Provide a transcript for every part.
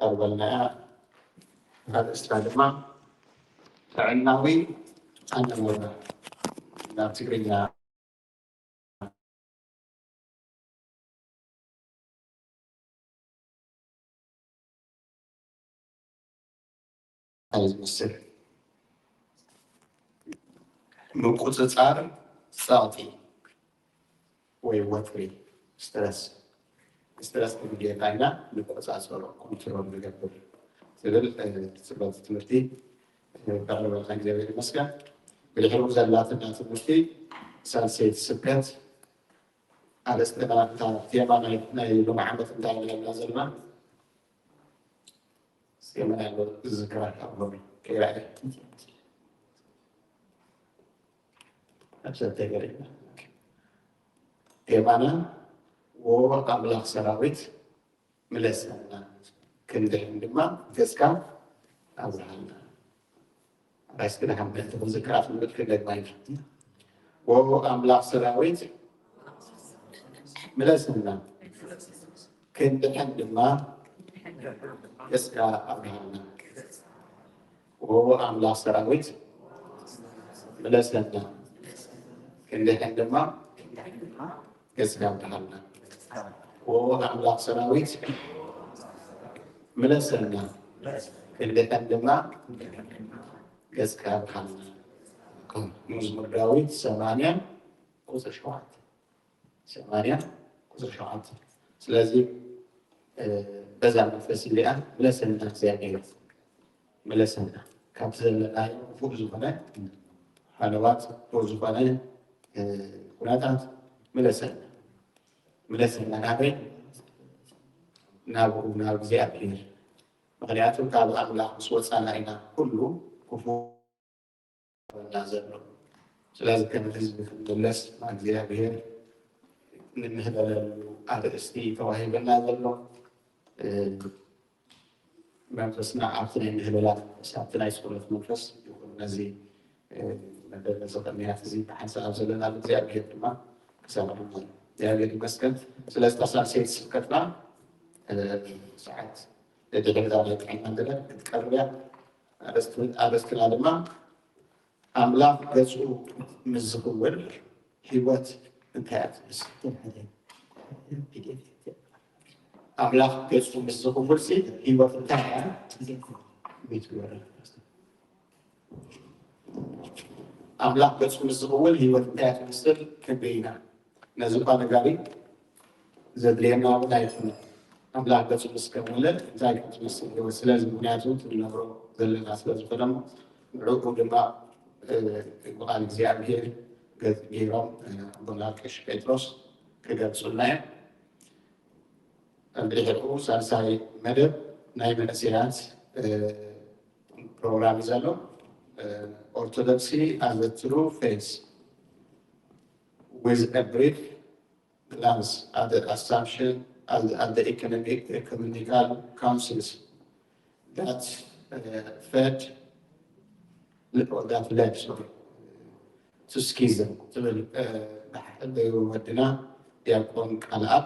ቀርበልና እያ። ኣርእስታ ድማ ጥዕናዊ ኣነባብራ ናብ ትግርኛ እንታይ ዝመስል ምቁፅፃር ፃውቲ ወይ ወጥሪ፣ ስትረስ፣ ስትረስ ክንጌታ ኢና፣ ንቆፃፀሮ፣ ኮንትሮል ንገብር ዝብል፣ እ፣ ጽሎት ትምህርቲ፣ እ፣ ከቕርበልና እግዚኣብሔር ይመስገን። ብድሕሪኡ ዘላትና ትምህርቲ ሳልሰይቲ ስብከት ኣርእስትና፣ እታ ቴማ ናይ፣ ናይ ሎሚ ዓመት እንታይ ኢልና ዘለና ዘለና? እስከ መን ኣሎ ዝዝክራ ካብ ሎሚ ከይረኣየ? ኣብ ሰልተ ገሪና። ቴማና፣ "ዎ ኣምላኽ ሰራዊት ምለሰና፣ ክንድሕን ድማ ገጽካ ኣብርሃልና።" ኣራይስ ክድሓን ምእንቲ ክንዝክራ ፍልምድ ክንደግማ ኢና። "ዎ ኣምላኽ ሰራዊት ምለሰና፣ ክንድሕን ድማ ገጽካ ኣብርሃልና። ዎ ኣምላኽ ሰራዊት ምለሰና፣ ክንድሕን ድማ ገጽካ ኣብርሃልና። ዎ ኣምላኽ ሰራዊት ምለሰና፣ ክንድሕን ድማ ገጽካ ኣብርሃልና።" መዝሙር ዳዊት ሰማንያ ቁጽሪ ሸውዓተ። ሰማንያ ቁጽሪ ሸውዓተ። ስለዚ፣ እ፣ በዛ መንፈስ እዚኣ ምለሰና እግዚኣብሔር፣ ምለሰና ካብቲ ዘለናዮ ክፉእ ዝኾነ ሃለዋት፣ ክፉእ ዝኾነ፣ እ፣ ኩነታት ምለሰና። ምለሰና ናበይ? ናብኡ፣ ናብ እግዚኣብሔር። ምኽንያቱ ካብ ኣምላኽ ምስ ወጻና ኢና ኩሉ ክፉእ እና ዘሎ። ስለዚ ከም ህዝቢ ክንምለስ ናብ እግዚኣብሔር ንምህለለሉ ኣርእስቲ ተዋሂበና ዘሎ። እ፣ መንፈስና ኣብቲ ናይ ምህለላ መንፈስ፣ ኣብቲ ናይ ጸሎት መንፈስ ይኹን። ነዚ፣ እ፣ መደብ ነዚ ቅንያት እዚ ብሓንሳእ ኣብ ዘለናሉ እግዚኣብሔር ድማ ክሰምዓና እዩ። እግዚኣብሔር ይመስገን። ስለዚ እታ ሳልሰይቲ ስብከትና፣ እ፣ ሰዓት ድሕሪ እዛ ናይ ጥዕና መደብ ክትቀርብ እያ። ኣርእስት-፣ ኣርእስትና ድማ ኣምላኽ ገጹ ምስ ዝኽውል ህይወት እንታይ እያ ትመስል? ኣምላኽ ገጹ ምስ ዝኽውል ሲ ህይወት እንታይ እያ? ኣምላኽ ገጹ ምስ ዝኽውል ህይወት እንታይ እያ ትመስል ክንርኢ ኢና። ነዚ እኳ ነጋሪ ዘድልየና እውን ኣይኮነን። ኣምላኽ ገጹ ምስ ከወለ እንታይ ከም ትመስል ህይወት፣ ስለዚ ምኽንያቱ እቲ ንነብሮ ዘለና ስለ ዝኾነ እሞ፣ ንዕኡ ድማ፣ እ፣ ብቓል እግዚኣብሔር ገ-፣ ገይሮም፣ እ፣ ኣቦና ቀሺ ጴጥሮስ ክገልጹልና እዮም። ኣብ ድሕሪኡ ሳልሳይ መደብ ናይ መንእሰያት፣ እ፣ ፕሮግራም እዩ ዘሎ። እ፣ ኦርቶዶክሲ as a true faith with a brief glance at the assumption at, at the economic, ecumenical councils that, uh, fed, or that led, sorry, to schism ትብል፣ እ፣ ብሓ-፣ ብወድና ዲያቆን ቃልኣብ፣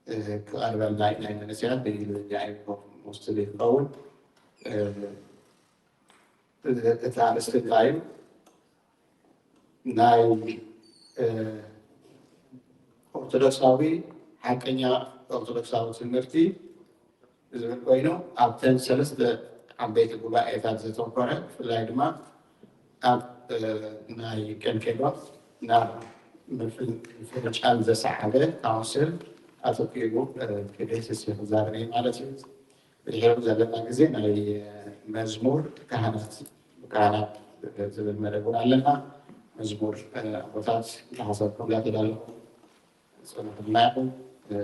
እ፣ ክቐርበልና እዩ። ናይ መንእሰያት ብእንግሊዝኛ እዩ ሞስትሊ ዝኸውን። እ፣ እቲ ኣርእስቲ እንታይ እዩ? ናይ፣ እ፣ ኦርቶዶክሳዊ፣ ሓቀኛ ኦርቶዶክሳዊ ትምህርቲ ዝብል ኮይኑ፣ ኣብተን ሰለስተ ዓበይቲ ጉባኤታት ዘተኮረ፣ ብፍላይ ድማ ኣብ፣ እ፣ ናይ ቄልቄዶን ናብ ምፍን-፣ ምፍንጫል ዘሰዓበ ካውንስል ኣተኲሩ፣ እ፣ ክድህስስ እዩ ክዛረብ እየ ማለት እዩ። ብድሕሪኡ ዘለና ግዜ ናይ መዝሙር ካህናት፣ ካህናት ዝብል መደብ እውን ኣለና። መዝሙር፣ እ፣ ኣቦታት እንተሓሰብኩም እንዳተዳለኹም ጸንሑልና ኢኹም። እ፣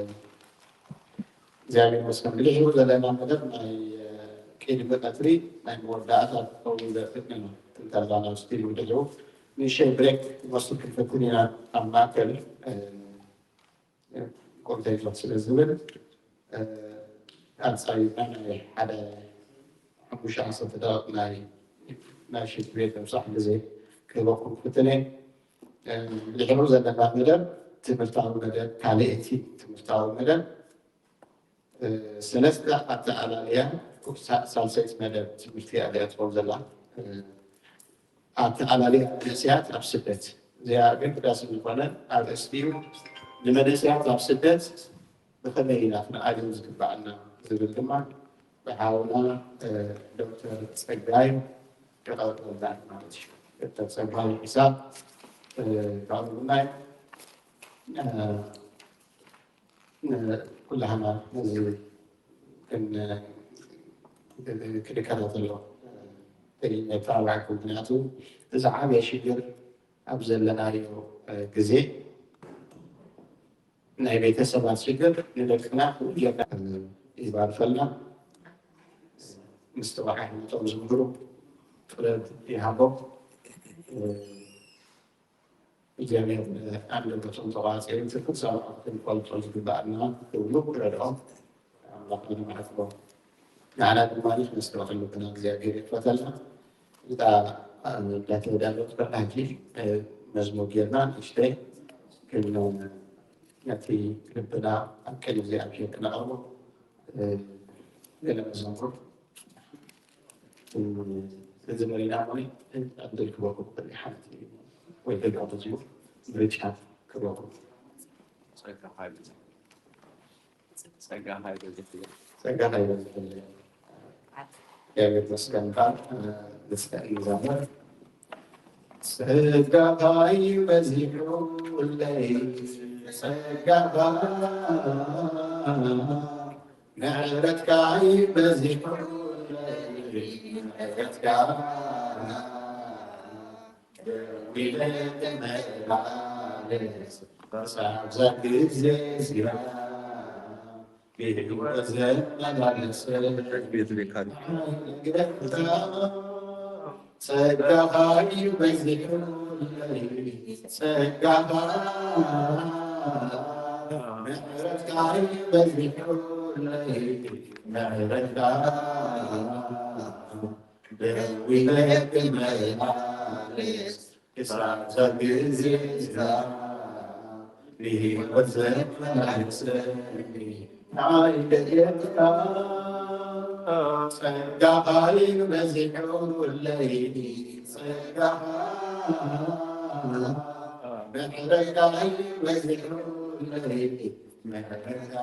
እግዚኣብሔር ይመስገን። ብድሕሪኡ ዘለና መደብ ናይ፣ እ፣ ቅድሚ ቀትሪ ናይ መወዳእታ ክኸውን ዘፍትን እዩ። እንተላ ናብ ስቱዲዮ ብድሕሪኡ ንእሽተይ ብሬክ ንወስድ ክንፍትን ኢና ኣብ ማእከል፣ እ፣ ኮንቴክስት ስለ ዝብል፣ እ፣ ኣጻዊርና ናይ ሓደ ሓሙሽተ ዓሰርተ ደቂቕ ናይ፣ ናይ ሽንቲ ቤት ምብጻሕ ግዜ ክህበኩም ክፍትን እየ። እ፣ ድሕሩ ዘለና መደብ ትምህርታዊ መደብ፣ ካልኣይቲ ትምህርታዊ መደብ፣ ሰለስተ ኣተኣላልያ ሳልሰይቲ መደብ ትምህርቲ እያ ትኸውን ዘላ። ኣተኣላልያ መንእሰያት ኣብ ስደት፣ እዚኣ ግን ግዳሲ ዝኾነ ኣርእስቲ እዩ። ንመንእሰያት ኣብ ስደት ብኸመይ ኢና ክንኣልዮም ዝግባኣና ዝብል ድማ ብሓውና ዶክተር ፀጋይ ክቐርበልና ማለት እዩ። ዶክተር ፀጋይ ኢሳ ክቐርቡና እዮም። ኩላህና ነዚ ክንከታተሎ ተባባዕኩ። ምክንያቱ እዚ ዓብየ ሽግር ኣብ ዘለናዮ ግዜ ናይ ቤተሰባት ሽግር ንደቅና ይባርፈልና። ምስትውዓል ነቶም ዝምህሩ ጥበብ ይሃቦም። እግዚኣብሔር ኣንደበቶም ተቋፂሩ ትርፉ ክሳብ ክንፈልጦ ዝግባኣና ክብሉ ክረድኦም ኣምላኽ ንማሕፅቦ። ንዓና ድማ ነስተውዕል ልብና እግዚኣብሔር ይክፈተልና። እታ እንዳተዳለወት ከላ ሕጂ መዝሙር ጌርና ንእሽተይ ግን ነቲ ልብና ኣብ ቅድሚ እግዚኣብሔር ክነቕርቦ ገለ መዘምር እዚ መሪና ሆይ ዕድል ክበኩም ሓንቲ ወይ ደጋዊ ህዝቡ ምርጫ ክበኩም። ጸጋ ሃይለ ዝፍለይ። እግዚአብሔር ይመስገን። ቃል ንስከ እንዘምር። ጸጋኻ ይበዚሑለይ፣ ጸጋኻ ምሕረትካ ይበዚሑለይ፣ ምሕረትካ ደዊለ ክመላለስ፣ በዛ ግዜ እዚኣ ብህይወት ዘመላለስ። ጸጋኻ ይበዚሑለይ፣ ጸጋኻ ምሕረትካ ይበዚሑለይ፣ ምሕረትካ ደዊለ ክመላለስ፣ ክሳብ እዛ ግዜ እዚኣ ብህይወት ዘመላለሰኒ ንዓይ ደየትካ ጸጋኻ እዩ በዚሑለይ፣ ጸጋኻ ምሕረትካ እዩ በዚሑለይ፣ ምሕረትካ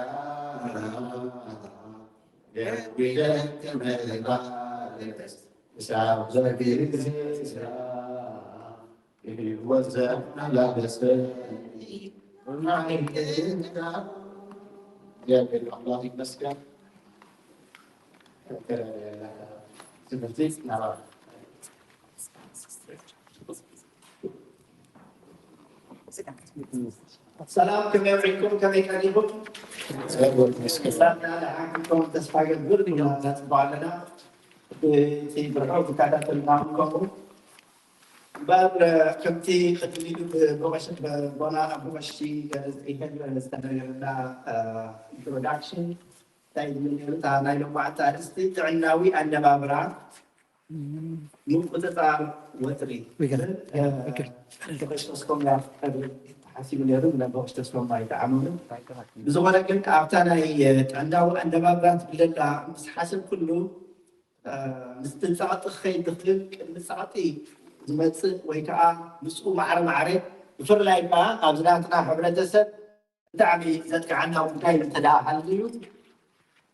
ደዊለ ክመላለስ ክሳብ እዛ ግዜ እዚኣ ብህይወት ዘመላለሰኒ ንዓይ ደየትካ። እግዚኣብሔር ኣምላኽ ይመስገን። ትምህርቲ ናባና። ሰላም፣ ከመይ ውዒልኩም? ከመይ ቀኒኹም? ሰላምና ደሓንኩም ተስፋ ገብር ኢና ነጽብዖ ኣለና። እቲ ብርሑቕ ዝከታተልና እውን ከምኡ። እምበር ከምቲ ቅድሚኡ ብቦና ኣቦ ቀሺ ገለ ዝሕይል ዝተነገረና ኢንትሮዳክሽን እንታይ ዝብል ነይሩ? እታ ናይ ሎማዓንቲ ኣርእስቲ ጥዕናዊ ኣነባብራ ምቁጽጻር ወጥሪ ዝብል ተበሽተስኮም ተሓሲቡ ነይሩ። ብነቦ ተስኮም ኣይጠዓመምን። ብዝኾነ ግን ኣብታ ናይ ጥዕናዊ ኣነባብራ ትብለላ ምስ ሓሰብኩሉ ምስቲ ጸቕጢ ክኸይድ ዝኽእል ቅድሚ ጸቕጢ ዝመጽእ ወይ ከዓ ምስኡ ማዕረ ማዕረ ብፍላይ ከዓ ኣብዚ ናትና ሕብረተሰብ ብጣዕሚ ዘጥቅዓና ጉዳይ እንተ ደኣ ሃልዩ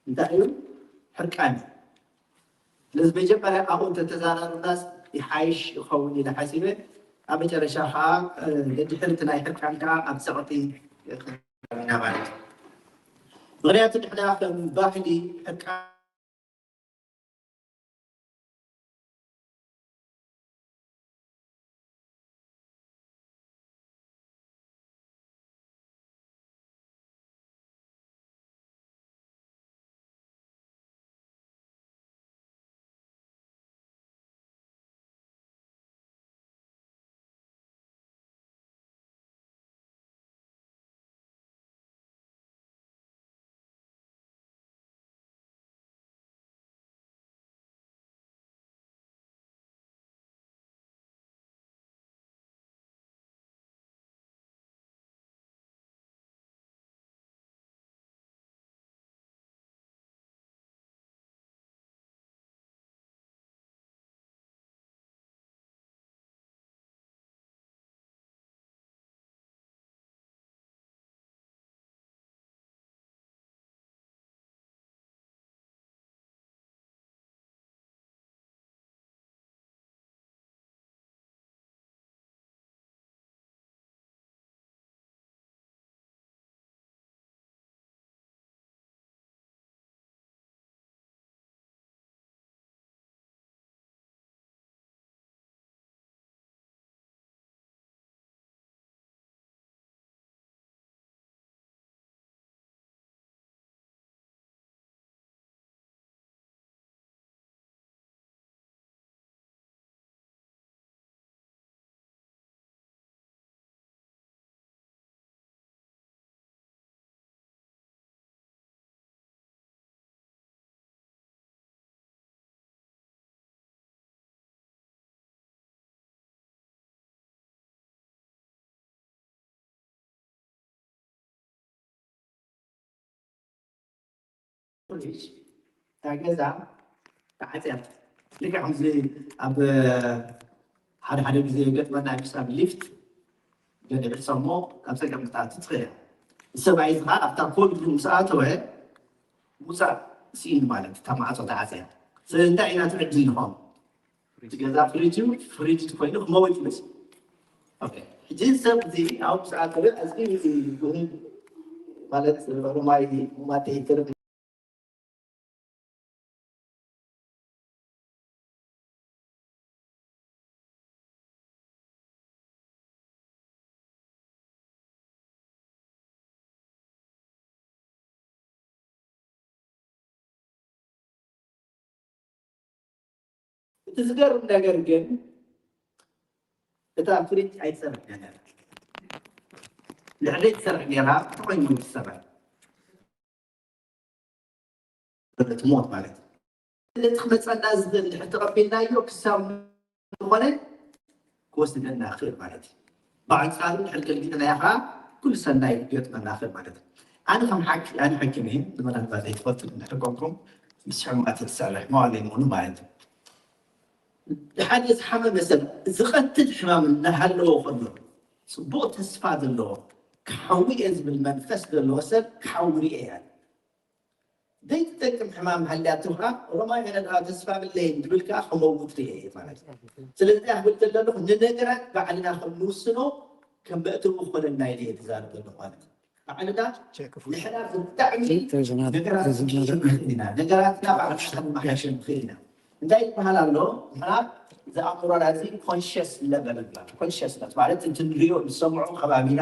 እንታይ እዩ? ሕርቃን እዩ። ስለዚ መጀመርያ ኣብኡ እንተተዛራርብናስ ይሓይሽ ይኸውን ኢለ ሓሲበ። ኣብ መጨረሻ ከዓ ደድሕሪ እቲ ናይ ሕርቃን ከዓ ኣብ ጸቕጢ ኢና ማለት እዩ። ምኽንያቱ ንሕና ከም ባህሊ ሕርቃን ፍሪጅ እታ ገዛ ተዓፅያ። ልክዕ ከምዚ ኣብ ሓደ ሓደ ግዜ ገጥመና እዩ። ኣብ ሊፍት ገለ ዕጸሞ ካብ ጸገም ክትኣቱ ትኽእል እያ። ሰብኣይ እዚ ከዓ ኣብታ ኮድ ሩም ምስ ኣተወ ውፃእ ስኢኑ ማለት እታ ማዕፆ ተዓፅያ። ስለዚ እንታይ ኢና ትዕድል ንኾን እቲ ገዛ ፍሪጅ እዩ። ፍሪጅ ኮይኑ ክመውት ይመስል። ኦኬ፣ ሕጂ ሰብ እዚ ኣብ ሰዓት እዚ ኣዝዩ ውህድ ማለት ሮማይ ሙማተ ይትርፍ። እቲ ዝገርም ነገር ግን እታ ፍሪጅ ኣይትሰርሕ ነገር ልዕሊ ትሰርሕ ገይራ ተኮይኑ ትሰራይ ትሞት ማለት እዩ። እቲ ክመፀና ዝኽእል ድሕር ተቐቢልናዮ ክሳብ ዝኾነ ክወስደና ይኽእል ማለት እዩ። ብኣንፃሩ ድሕር ገልቢጥናዮ ከዓ ኩሉ ሰናይ ክገጥመና ይኽእል ማለት እዩ። ኣነ ከም ሓኪ ኣነ ሓኪም እየ። ምናልባት ዘይትፈልጡ እንድሕር ኮንኩም ምስ ሕሙማት ዝሰርሕ መዋለ ይሙኑ ማለት እዩ። ሓደ ዝሓመመ ሰብ ዝቐትል ሕማም እናሃለዎ ከሎ ፅቡቕ ተስፋ ዘለዎ ክሓዊ እየ ዝብል መንፈስ ዘለዎ ሰብ ክሓዊ ርኤ እያ። ዘይትጠቅም ሕማም ሃልያቱ ከዓ ሮማይ መነድኣ ተስፋ ብለይን ዝብል ከዓ ከመውት ርኤ እየ ማለት እዩ። ስለዚ ኣብል ዘለኹ ንነገራት ባዕልና ከም ንውስኖ ከም መእተዊ ክኾነና ኢለ እየ ዝዛረብ ዘለኹ ማለት እዩ። ባዕልና ንሕና ብጣዕሚ ነገራት ክንቀይር ንኽእል ኢና። ነገራትና ባዕልና ከነመሓይሽ ንኽእል ኢና። እንታይ ይበሃል ኣሎ? ንሕና ዝኣእምሮና እዚ ኮንሽስ ለቨል ይበሃል። ኮንሽስነት ማለት እቲ ንሪኦ ንሰምዖ ከባቢና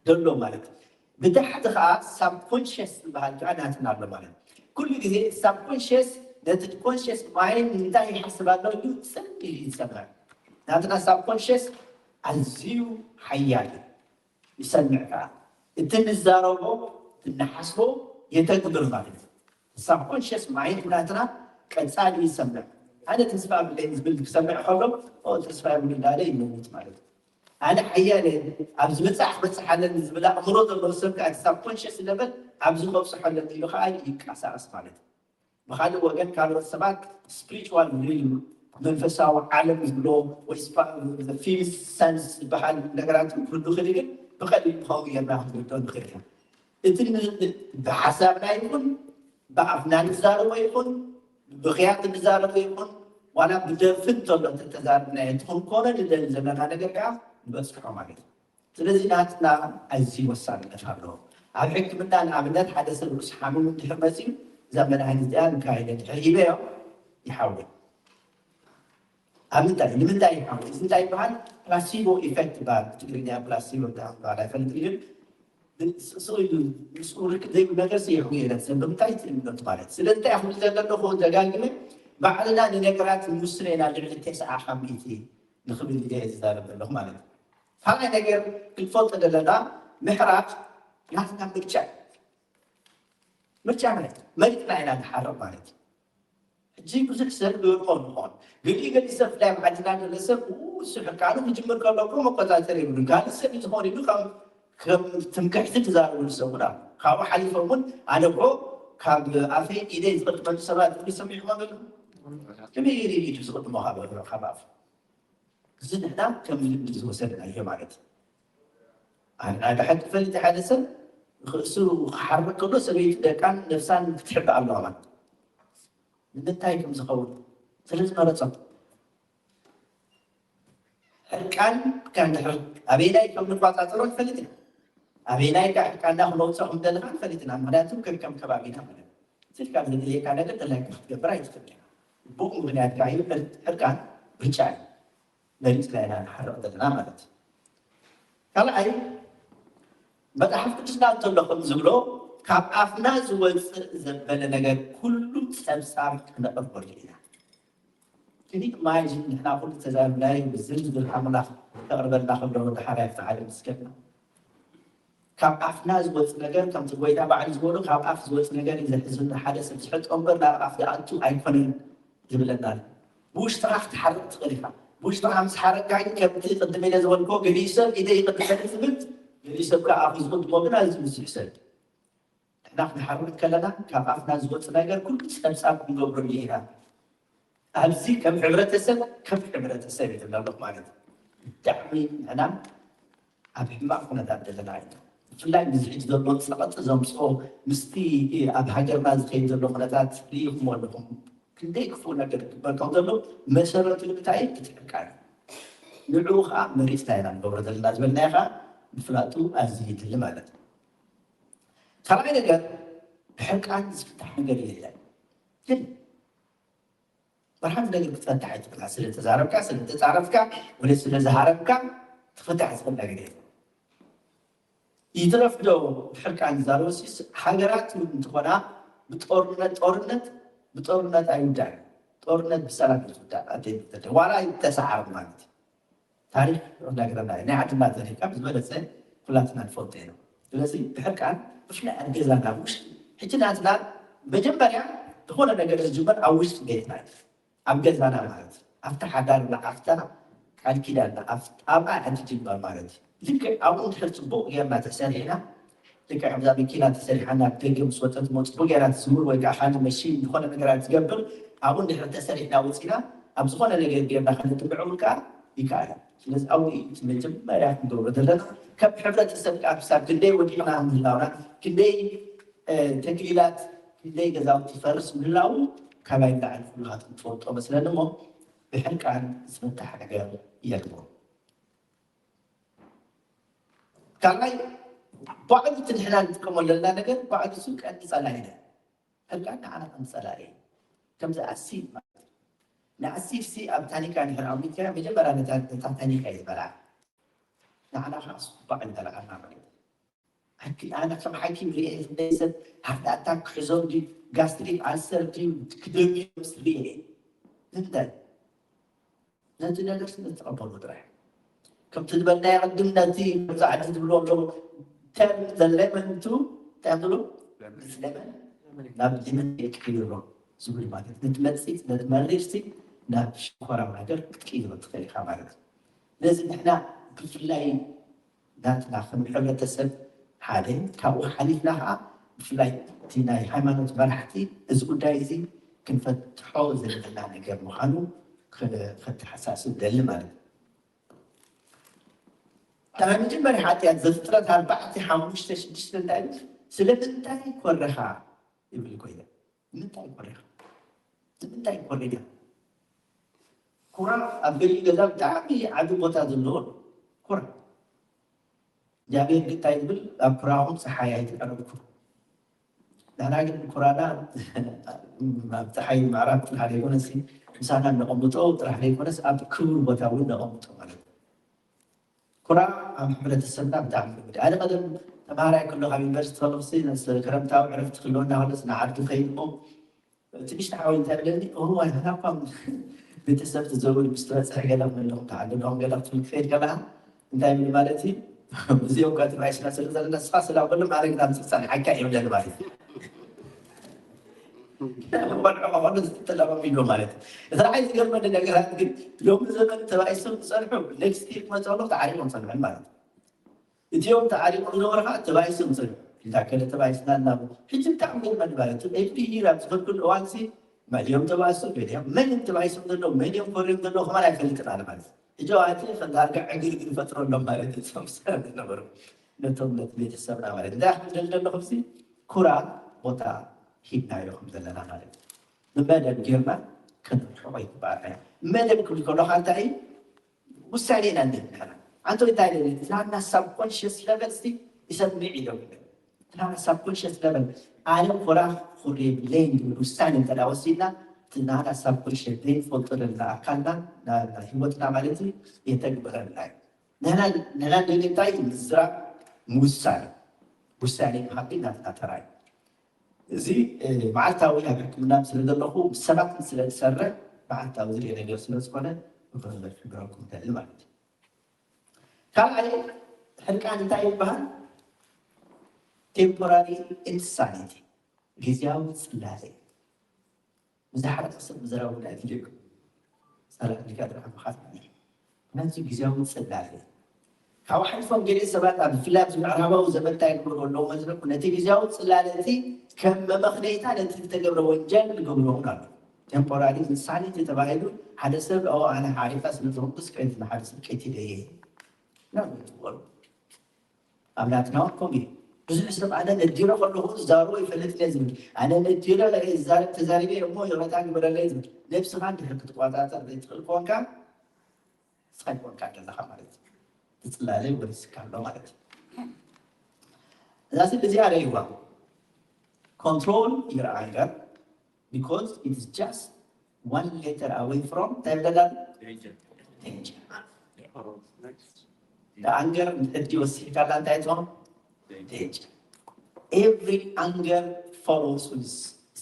ዘሎ ማለት እዩ። ብታሕቲ ከዓ ሳብኮንሽስ ዝበሃል ከዓ ናትና ኣሎ ማለት እዩ። ኩሉ ግዜ ሳብኮንሽስ ነቲ ኮንሽስ ማይንድ እንታይ ይሓስብ ኣሎ ኢሉ ፅን ኢሉ ይሰምዕ። ናትና ሳብኮንሽስ ኣዝዩ ሓያል እዩ። ይሰምዕ ከዓ እቲ ንዛረቦ እንሓስቦ የተግብር ማለት እዩ። ሳብኮንሽስ ማይንድ ናትና ቀፃሊ ይሰምዕ። ሓደ ተስፋ ብለይ ዝብል ክሰምዕ ከሎ ተስፋ የብሉ እንዳለ ይመውት ማለት እዩ። ኣነ ሓያለ ኣብዚ ምብፃሕ ክበፅሕ ኣለኒ ዝብል ኣእምሮ ዘለዎ ሰብ ከዓ ሳብኮንሽስ ለቨል ኣብዚ ከብፅሖ ኣለኒ ኢሉ ከዓ ይንቀሳቀስ ማለት እዩ። ብካልእ ወገን ካልኦት ሰባት ስፒሪቹዋል ሪልም መንፈሳዊ ዓለም ዝብሎ ወይ ፊፍዝ ሰንስ ዝበሃል ነገራት ክህሉ ክእል ግን ብቀሊል ብከምኡ ጌርና ክንርዶ ንክእል ኢና። እቲ ብሓሳብና ይኹን ብኣፍና ንዛረቦ ይኹን ብብክያት ንዛረቦ ይኹን ዋላ ብደርፊ እንተሎ ተተዛርብናዮ እቲ ክንኮኖ ንደሊ ዘለና ነገር ከዓ ንበፅሖ ማለት እዩ። ስለዚ ናትና ኣዝዩ ወሳንነት ኣለዎ። ኣብ ሕክምና ንኣብነት ሓደ ሰብ ርእሱ ሓሚሙ እንድሕር መፅዩ እዛ መድሃኒት እዚኣ ንካይደ ድሕር ሂበዮ ይሓውል። ኣብ ምንታይ ንምንታይ ይሓውል? እዚ እንታይ ይበሃል? ፕላሲቦ ኢፌክት ይበሃል ብትግርኛ። ፕላሲቦ እንታይ ይበሃል ኣይፈልጥ ግን ስቕ ኢሉ ምስኡ ርክብ ዘይብሉ ነገር የሕውየለን ሰብ ብምንታይ ትእምኖት ማለት ስለዚ እንታይ ክብል ዘለለኹ ደጋጊመ ባዕልና ንነገራት ንውስነ ኢና ልዕሊ ተስዓ ካብ ሚእቲ ንኽብል ኢለ እየ ዝዛረብ ዘለኹ ማለት እዩ። ካልኣይ ነገር ክንፈልጦ ዘለና ምሕራድ ናትና ምርጫ እዩ። ምርጫ ማለት መሪፅና ኢና ንሓርቕ ማለት እዩ። ሕጂ ብዙሕ ሰብ ንርኦ ንኾን ገሊኡ ገሊኡ ሰብ ፍላይ ኣብ ዓድና ዘሎ ሰብ እሱ ሕርቃኑ ክጅምር ከሎ እኮ መቆፃፀሪ የብሉን። ካልእ ሰብ እዩ ዝኾን ኢሉ ከም ከም ትምክሕቲ ትዛረብሉ ሰብ እውን ኣሎ። ካብኡ ሓሊፎም እውን ኣነ እኮ ካብ ኣፈይ ኢደይ ዝቕድመሉ ሰባት እውን ሰሚዕኹም ኣለኹም። ከመይ ኢሉ ኢዱ ዝቕድሞ ካብ ኣፉ? እዚ ንሕና ከም ልምዲ ዝወሰድናዮ ማለት እዩ። ኣነ ናይ ብሓቂ ፈልጥ ሓደ ሰብ ርእሱ ክሓርቅ ከሎ ሰበይቱ ደቃን ነብሳን ክትሕብ ኣለዋ ማለት እዩ። ንምንታይ ከም ዝኸውን ስለ ዝመረጾ ሕርቃን ከንድሕር ኣበይናይ ከም ንቋጻጸሮ ንፈልጥ ኢና። ኣበይናይ ከዓ ሕርቃንና ክነውፅኦ ከም ዘለና ንፈልጥ ኢና። ምክንያቱ ከከም ከባቢና ማለት እዩ። ስልካ ዝድልየካ ነገር ተላይካ ክትገብር ኣይትኽእል ኢኻ። ብኡ ምክንያት ከዓ እዩ ሕር- ሕርቃን ምርጫ እዩ። መሪፅና ኢና ንሓርቕ ዘለና ማለት እዩ። ካልኣይ መፅሓፍ ቅዱስና እንተሎ ከም ዝብሎ ካብ ኣፍና ዝወፅእ ዘበለ ነገር ኩሉ ፀብፃብ ክነቕርበሉ ኢና። ክሊእ ማይ ንሕና ኩሉ ተዛርብናይ ብዝርዝር ኣምላኽ ከቕርበልና ከሎ ወዲ ሓራይ ፍዓል ምስገድና ካብ ኣፍና ዝወፅ ነገር ከምቲ ጎይታ ባዕሉ ዝበሎ ካብ ኣፍ ዝወፅ ነገር እዩ ዘሕዝን ሓደ ሰብ ዝሕጦ እምበር ናብ ኣፍ ዝኣቱ ኣይኮነን ዝብለና ኣሎ። ብውሽጥኻ ክትሓርቕ ትኽእል ኢኻ። ብውሽጥኻ ምስ ሓረቅካ ግን ከምቲ ቅድም ኢለ ዝበልኮ ገሊኡ ሰብ ኢደ ይቕድመኒ ዝብል ገሊኡ ሰብ ከዓ ኣፉ ዝቕድሞ ግን ኣዝዩ ብዙሕ ሰብ ንሕና ክንሓርብ ከለና ካብ ኣፍና ዝወፅ ነገር ኩሉ ፀብፃብ ክንገብረሉ ኢና። ኣብዚ ከም ሕብረተሰብ ከም ሕብረተሰብ ይትላለኹ ማለት እዩ። ብጣዕሚ ንሕና ኣብ ሕማቕ ኩነታት ዘለና ኢና። ብፍላይ ብዚ ሕጂ ዘሎ ፀቐጢ ዘምፅኦ ምስቲ ኣብ ሃገርና ዝኸይድ ዘሎ ኩነታት ርኢኹሞ ኣለኹም። ክንደይ ክፉእ ነገር ክግበር ከም ዘሎ መሰረቱ ንምንታይ እዩ? እቲ ሕርቃን እዩ። ንዕኡ ከዓ መሪፅና ኢና ንገብሮ ዘለና ዝበልናዮ ከዓ ምፍላጡ ኣዝዩ ይድሊ ማለት እዩ። ካልኣይ ነገር ብሕርቃን ዝፍታሕ ነገር የለን። ግን ብርሃን ነገር ክትፈታሕ ኣይትኽእላ። ስለ ተዛረብካ፣ ስለ ተፃረፍካ፣ ወይ ስለ ዝሃረብካ ትፍታሕ ዝኽእል ነገር የለን። ይትረፍ ዶ ብሕርቃን ዝዛረበ ሲስ ሃገራት እውን እንትኾና ብጦርነት ጦርነት ብጦርነት ኣይውዳእን። ጦርነት ብሰላም እዩ ዝውዳእ። ኣደ ዋላ ይተሰዓር ማለት እዩ። ታሪኽ ነግረና እዩ። ናይ ዓድና ታሪኽ ካብ ዝበለፀ ኩላትና ንፈልጦ ኢና። ስለዚ ብሕርቃን ብፍላይ ኣብ ገዛና ውሽጢ ሕጂ ናትና መጀመርያ ዝኾነ ነገር ዝጅመር ኣብ ውሽጢ ቤትና እዩ። ኣብ ገዛና ማለት እዩ። ኣብታ ሓዳርና ኣብታ ቃል ኪዳንና ኣብኣ ሕጂ ጅምር ማለት እዩ። ልክዕ ኣብኡ እንድሕር ፅቡቕ ጌርና ተሰሪሕና ልክዕ ከምዛ መኪና ተሰሪሓና ብደገ ምስ ወፀት ሞ ፅቡቕ ጌራ ትስውር ወይ ከዓ ካልእ መሽን ዝኾነ ነገራት ትገብር ኣብኡ እንድሕር ተሰሪሕና ወፂና ኣብ ዝኾነ ነገር ጌርና ከነጥምዐ እውን ከዓ ይከኣል። ስለዚ ኣብኡ እዩ እቲ መጀመርያ ክንገብሮ ዘለና። ከም ሕብረተሰብ ከዓ ክሳብ ክንደይ ወዲቕና ምህላውና ክንደይ ተክሊላት ክንደይ ገዛውቲ ይፈርስ ምህላው ካባይ ንላዕሊ ኩልኻትኩም ትፈልጦ መስለኒ እሞ ብሕርቃን ዝፍታሕ ነገር የልቦ። ካልኣይ ባዕሉ እቲ ንሕና ንጥቀመሉ ዘለና ነገር ባዕሉ እሱ ቀንዲ ጸላኢና ሕርቃን ንዓና ከም ጸላኢ ከምዚ ኣሲድ ማለት እዩ። ንኣሲድ ሲ ኣብ ታኒካ እንድሕር ኣሚትካ መጀመርያ ነታ ታኒካ እዩ ዝበልዓ ንዓና ከዓ እሱ ባዕሉ ይበልዓና ማለት እዩ። ኣነ ከም ሓኪም ሪኤ ዝፍለይ ሰብ ሃርት ኣታክ ክሕዞም ድዩ ጋስትሪክ ኣልሰር ድዩ ክደምዮም ሪኤ ንምንታይ ነቲ ነገር ስለ ዝተቐበሉ ጥራሕ ከምቲ ዝበልናዮ ቅድም ነቲ ከምዚ ዓዲ ዝብልዎ ኣለዉ ተርም ዘለመን ቱ እንታይ ዝብሉ ዘለመን ናብ ሊመን ክቅይሮ ዝብል ማለት ነቲ መፅኢት ነቲ መሪርሲ ናብ ሽኮራዊ ነገር ክትቅይሮ ትኽእል ኢኻ ማለት እዩ ነዚ ንሕና ብፍላይ ናትና ከም ሕብረተሰብ ሓደ ካብኡ ሓሊፍና ከዓ ብፍላይ እቲ ናይ ሃይማኖት መራሕቲ እዚ ጉዳይ እዚ ክንፈትሖ ዘለና ነገር ምዃኑ ከተሓሳስብ ደሊ ማለት እዩ። ናይ መጀመርያ ሓጢኣት ዘፍጥረት ኣርባዕተ ሓሙሽተ ሽዱሽተ እንታይ ስለምንታይ ኮረኻ ይብል ኮይነ ንምንታይ ኮሪኻ ንምንታይ ኮሪኻ ኩራ ኣብ ገሊኡ ገዛ ብጣዕሚ ዓቢ ቦታ ዘለዎ ኩራ እግዚኣብሔር ግታይ ዝብል ኣብ ኩራኹም ፀሓይ ኣይትቀረብኩም ንሕና ግን ኩራና ኣብ ፀሓይ ምዕራብ ጥራሕ ዘይኮነስ ምሳና ነቐምጦ ጥራሕ ዘይኮነስ ኣብ ክቡር ቦታ እውን ነቐምጦ ማለት እዩ ኩራ ኣብ ሕብረተሰብና ብጣዕሚ ልሙድ ኣነ ቀደም ተምሃራይ ከሎ ካብ ዩኒቨርሲቲ ከለኹሲ ክረምታዊ ዕረፍቲ ክህልወና ከሎስ ንዓዲ ከይድ እሞ እቲ ንእሽቶ ሓወይ እንታይ ይብለኒ እዋይ ንሕና እኳ ቤተሰብ ትዘውር ምስ ትበፅሕ ገለ ክመለኹም ተዓልለኹም ገለ ክትብል ክኸይድ ከለኻ እንታይ ይብል ማለት እዩ እዚኦም ኳ ትባይ ስላ ስለ ዘለና ንስኻ ስላ በሎም ኣነ ግን ኣምፅእ ክፀንሓካ ይብለኒ ማለት እዩ ቆልዑ ከኾኑ ዝተለባቢዶ ማለት እዩ እቲ ንዓይ ዝገርመኒ ነገራት ግን ሎሚ ዘመን ተባኢሶም ዝፀንሑ ኔክስት ይር ክመፀሉ ተዓሪቦም ፀንሑ ማለት እዩ እቲኦም ተዓሪቦም ዝነበሩ ከዓ ተባኢሶም ፀንሑ ኢልካ ከለ ተባኢስና እናቡ ሕጂ ብጣዕሚ ገርመኒ ማለት እዩ ኤፍዲ ይር ኣብ ዝኸድኩሉ እዋን ሲ መሊኦም ተባኢሶም ገሊኦም መን እዮም ተባኢሶም ዘለዉ መን እዮም ኮርዮም ዘለዉ ከማን ኣይፈልጥን ኣለ ማለት እዩ ሕጂ ኣዋቲ ዳርጋ ዕግርግር ፈጥረሎም ማለት እዩ ዝነበሩ ነቶም ነቲ ቤተሰብና ማለት እንታይ ክብል ዘለኹ ኩራ ቦታ ሂብናዮ ከም ዘለና ማለት እዩ። ንመደብ ጌርና ክንርሕቆ ይግባኣና እዩ። መደብ ክብል ከለካ እንታይ እዩ? ውሳኔ ኢና ንህብ ንሕና። ኣንቶ እንታይ ኢለ እቲ ናና ሳብኮንሽስ ለቨል ሲ ይሰምዕ ኢሎም ይብል። እቲ ናና ሳብኮንሽስ ለቨል ኣነ ኩራ ኩሪ የብለይን ዝብል ውሳኔ እንተ ወሲድና እቲ ናና ሳብኮንሽስ ዘይንፈልጦ ዘለና ኣካልና ናና ህይወትና ማለት እዩ የተግብረልና እዩ። ንሕና ንሕና ንብል እንታይ ምዝራብ ምውሳኔ ውሳኔ ምሃብ ግን ናትና ተራ እዩ። እዚ መዓልታዊ ኣብ ሕክምና ስለ ዘለኹ ምስ ሰባት ስለ ዝሰርሕ መዓልታዊ ዝሪኦ ነገር ስለ ዝኾነ ንክንበር ክግረኩም ይኽእል ማለት እዩ። ካልኣይ ሕርቃን እንታይ ይበሃል? ቴምፖራሪ ኢንሳኒቲ ግዜያዊ ፅላለ ብዝሓረቀ ሰብ ብዘረባ ጉዳይ ትልቅ ሰላም ዲካ ጥራሕ ምኻት ማለት እዩ። ነዚ ግዜያዊ ፅላለ ካብ ሓሊፎም ገለ ሰባት ኣብ ብፍላይ ኣብዚ ምዕራባዊ ዘመን እንታይ ይገብሩ ኣለዉ መስለኩም? ነቲ ግዜያዊ ጽላለ እቲ ከም መመኽነይታ ነቲ ዝተገብረ ወንጀል ይገብርዎ እውን ኣለዉ። ቴምፖራሪ ኢንሳኒቲ ተባሂሉ ሓደ ሰብ ኦ ኣነ ሓሪፋ ስለ ዝኾንኩስ ቀይት ንሓደ ሰብ ቀይት ኢለየ ናብ ትበሉ ኣብ ናትና እውን ከምኡ እዩ። ብዙሕ ሰብ ኣነ ነዲረ ከለኹ ዝዛረቦ ይፈልጥ እየ ዝብል ኣነ ነዲረ ዝዛረብ ተዛሪበ እሞ ይቕረታ ግበረለይ ዝብል ነብስኻ እንድሕር ክትቆጻጸር ዘይትኽእል ኮንካ ንስኻ ይኮንካ ዘለኻ ማለት እዩ። ትጽላለይ ወሪስካ ኣሎ ማለት እዩ። እዛ ስእሊ እዚኣ ረእይዋ control your anger because it is just one letter away from እንታይ ይብለና danger. The anger እንድሕር ወሲድካላ እንታይ ትኾን danger. Every anger follows with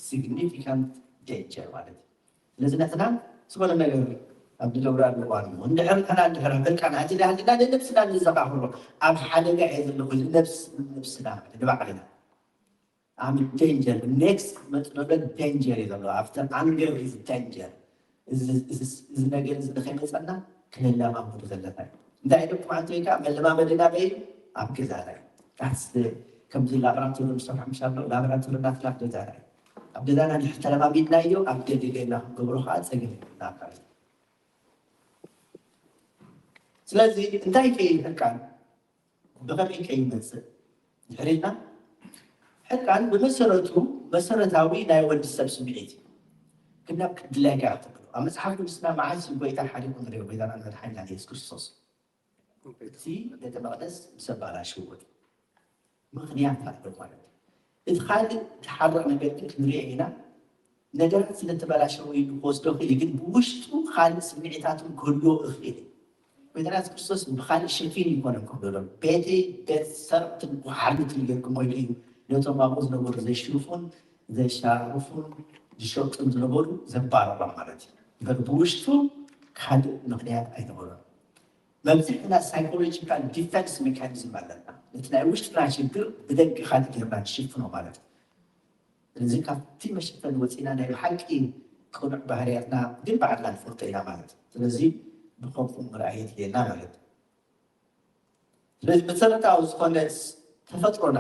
significant danger ማለት እዩ። ስለዚ ነትና ዝኾነ ነገር ኣብ ዝገብራ ኣለዋ እንድሕር ከና እንድሕር በቃ ናቲ ዳህልና ንነብስና ንዘኻኽሮ ኣብ ሓደጋ እየ ዘለኹ ነብስ ነብስና ንባዕልና ኣብ danger next መፅሎ danger እዩ ዘሎ after anger is danger። እዚ ነገር እዚ ንኸይመፀና ክንለማመዱ ዘለና እዩ። እንታይ ደኩም ኣንተ ወይ ከዓ መለማመድና በይ ኣብ ገዛና እዩ። ከምዚ ላብራቶሪ ንሰርሖ ምሽ ኣሎ ላብራቶሪ ናትና ኣብ ገዛና እዩ። ኣብ ገዛና እንድሕር ተለማሚድናዮ ኣብ ደገ ጌርና ክንገብሮ ከዓ ፀገም የብልና ማለት እዩ። ስለዚ እንታይ ከይህልካ ብኸመይ ከይመፅእ ድሕሪትና ሕቃን ብመሰረቱ መሰረታዊ ናይ ወዲ ሰብ ስምዒት እዩ። ግን ናብ ክድላይካ ክትብሎ ኣብ መፅሓፍ ቅዱስና መዓስ እዩ ጎይታ ሓሊፉ ንሪኦ ጎይታና መድሓኒና የሱስ ክርስቶስ እቲ ቤተ መቅደስ ምስ ኣባላሽዎ ምኽንያት ኣሎ ማለት እዩ። እቲ ካልእ ዝሓርቕ ነገር ግን ክንሪኦ ኢና። ነገራት ስለ ተበላሸወ ኢሉ ክወስዶ ክእል ግን ብውሽጡ ካልእ ስምዒታትን ክህልዎ እኽእል እዩ። ጎይታና የሱስ ክርስቶስ ብካልእ ሸፊን ይኮነን ክብሎ ሎ ቤተይ ቤት ሰረቅትን ጓሓርትን ጌርኩሞ ኢሉ እዩ ነቶም ኣብኡ ዝነበሩ ዘሽርፉን ዘሻርፉን ዝሸጡን ዝነበሩ ዘባረሮም ማለት እዩ። እምበር ብውሽጡ ካልእ ምኽንያት ኣይነበሮን። መብዝሕትና ሳይኮሎጂካል ዲፈንስ ሜካኒዝም ኣለና። ነቲ ናይ ውሽጥና ሽግር ብደገ ካልእ ጌርና ንሽፍኖ ማለት እዩ። ስለዚ ካብቲ መሸፈኒ ወፂና ናይ ብሓቂ ቅኑዕ ባህርያትና ግን ባዕልና ንፈልጦ ኢና ማለት እዩ። ስለዚ ብከምኡ ምርኣይ የድልየና ማለት እዩ። ስለዚ መሰረታዊ ዝኾነ ተፈጥሮና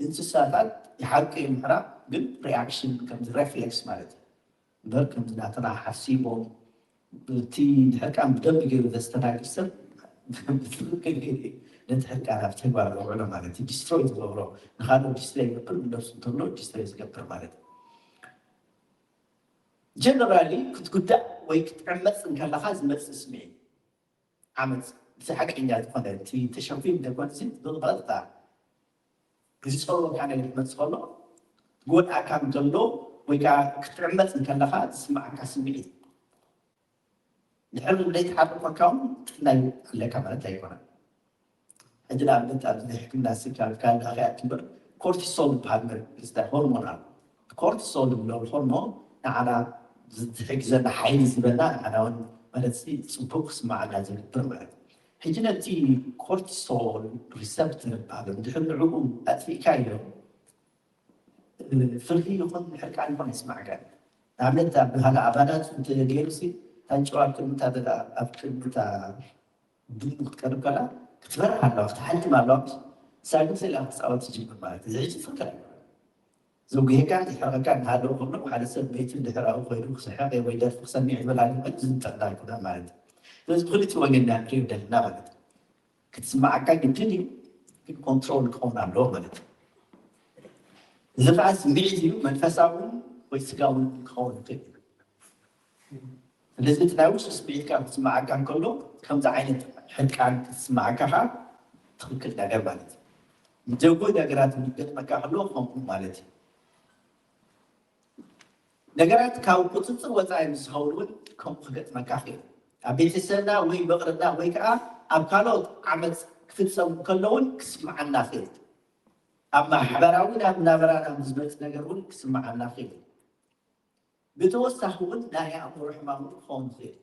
እንስሳታት ይሓቂ ምሕራቕ ግን ሪኣክሽን ከምዚ ሬፍሌክስ ማለት እዩ። እምበር ከምዚ ናትና ሓሲቦም እቲ ንሕርቃን ብደንቢ ገይሩ ዘስተናግድ ሰብ ነቲ ሕርቃን ኣብ ተግባር ዘውዕሎ ማለት እዩ። ዲስትሮይ ዝገብሮ ንካልኦት ዲስትሮይ ይገብር ንነብሱ እንተሎ ዲስትሮይ ዝገብር ማለት እዩ። ጀነራሊ ክትጉዳእ ወይ ክትዕመፅ እንከለካ ዝመፅእ ስምዒት ዓመፅ እቲ ሓቀኛ ዝኾነ እቲ ተሸፊኑ ዘይኮነሲ ብቐጥታ ዝፀወካ ነገር ክመፅእ ከሎ ጎድኣካ እንተሎ ወይ ከዓ ክትዕመፅ እንከለካ ዝስማዓካ ስምዒት ድሕር ዘይተሓረቆካ እውን ጥዕና ኣለካ ማለት ኣይኮነን። ሕጂ ንኣብነት ኣብዚ ናይ ሕክምና ስካልካ እንዳኸያ ትንበር ኮርቲሶል ዝበሃል መርዝታ ሆርሞን ኣሎ። ኮርቲሶል ዝብሎ ሆርሞን ንዓና ዝሕግዘና ሓይሊ ዝበና ንዓና እውን ማለት ጽቡቅ ክስማዓና ዝገብር ማለት እዩ። ሕጂ ነቲ ኮርቲሶል ሪሰፕተር ዝበሃል እንድሕር ንዕኡ ኣጥፊእካዮ ፍርሂ ይኹን ሕርቃን ይኹን ይስማዕካ። ንኣብነት ኣብ ባህሊ ኣባላት እንተገይሩ ሲ ታንጨዋ ኣብ ቅድሚ እታ ኣብ ቅድሚ እታ ድሙ ክትቀርብ ከላ ክትፈርሕ ኣለዋ ክትሓልም ኣለዋ። ንሳ ግን ስእላ ክትፃወት ትጅምር ማለት እዚ ሕጂ ትኽክል ኣይኮነን። ዘጉሄካ ዝሕረቀካ እናሃለወ ከሎ ሓደ ሰብ ቤቱ ድሕራዊ ኮይኑ ክስሕቅ ወይ ደርፊ ክሰሚዕ ይበል ኣሎ ዝንጠላ ኣይኮነን ማለት እዩ። ስለዚ ብክልቲ ወገን ኢና ንሪኦ ዘለና ማለት እዩ። ክትስማዓካ ግድን እዩ፣ ግን ኮንትሮል ክኸውን ኣለዎ ማለት እዩ። እዚ ከዓ ስምዒት እዩ፣ መንፈሳውን ወይ ስጋውን ክኸውን ይኽእል እዩ። ስለዚ እቲ ናይ ውሽጢ ስምዒትካ ክትስማዓካ እንከሎ ከምዚ ዓይነት ሕርቃን ክትስማዓካ ከዓ ትኽክል ነገር ማለት እዩ። ንደጉ ነገራት ዝገጥመካ ከሎ ከምኡ ማለት እዩ። ነገራት ካብ ቁፅፅር ወፃኢ ምስ ዝኸውን እውን ከምኡ ክገጥመካ ይኽእል። ኣብ ቤተሰብና ወይ መቕርብና ወይ ከዓ ኣብ ካልኦት ዓመፅ ክፍፀሙ ከሎ እውን ክስምዓና ይኽእል። ኣብ ማሕበራዊ ናብ ናበራና ዝመፅ ነገር እውን ክስምዓና ይኽእል። ብተወሳኺ እውን ናይ ኣእምሮ ሕማም እውን ክኸውን ይኽእል።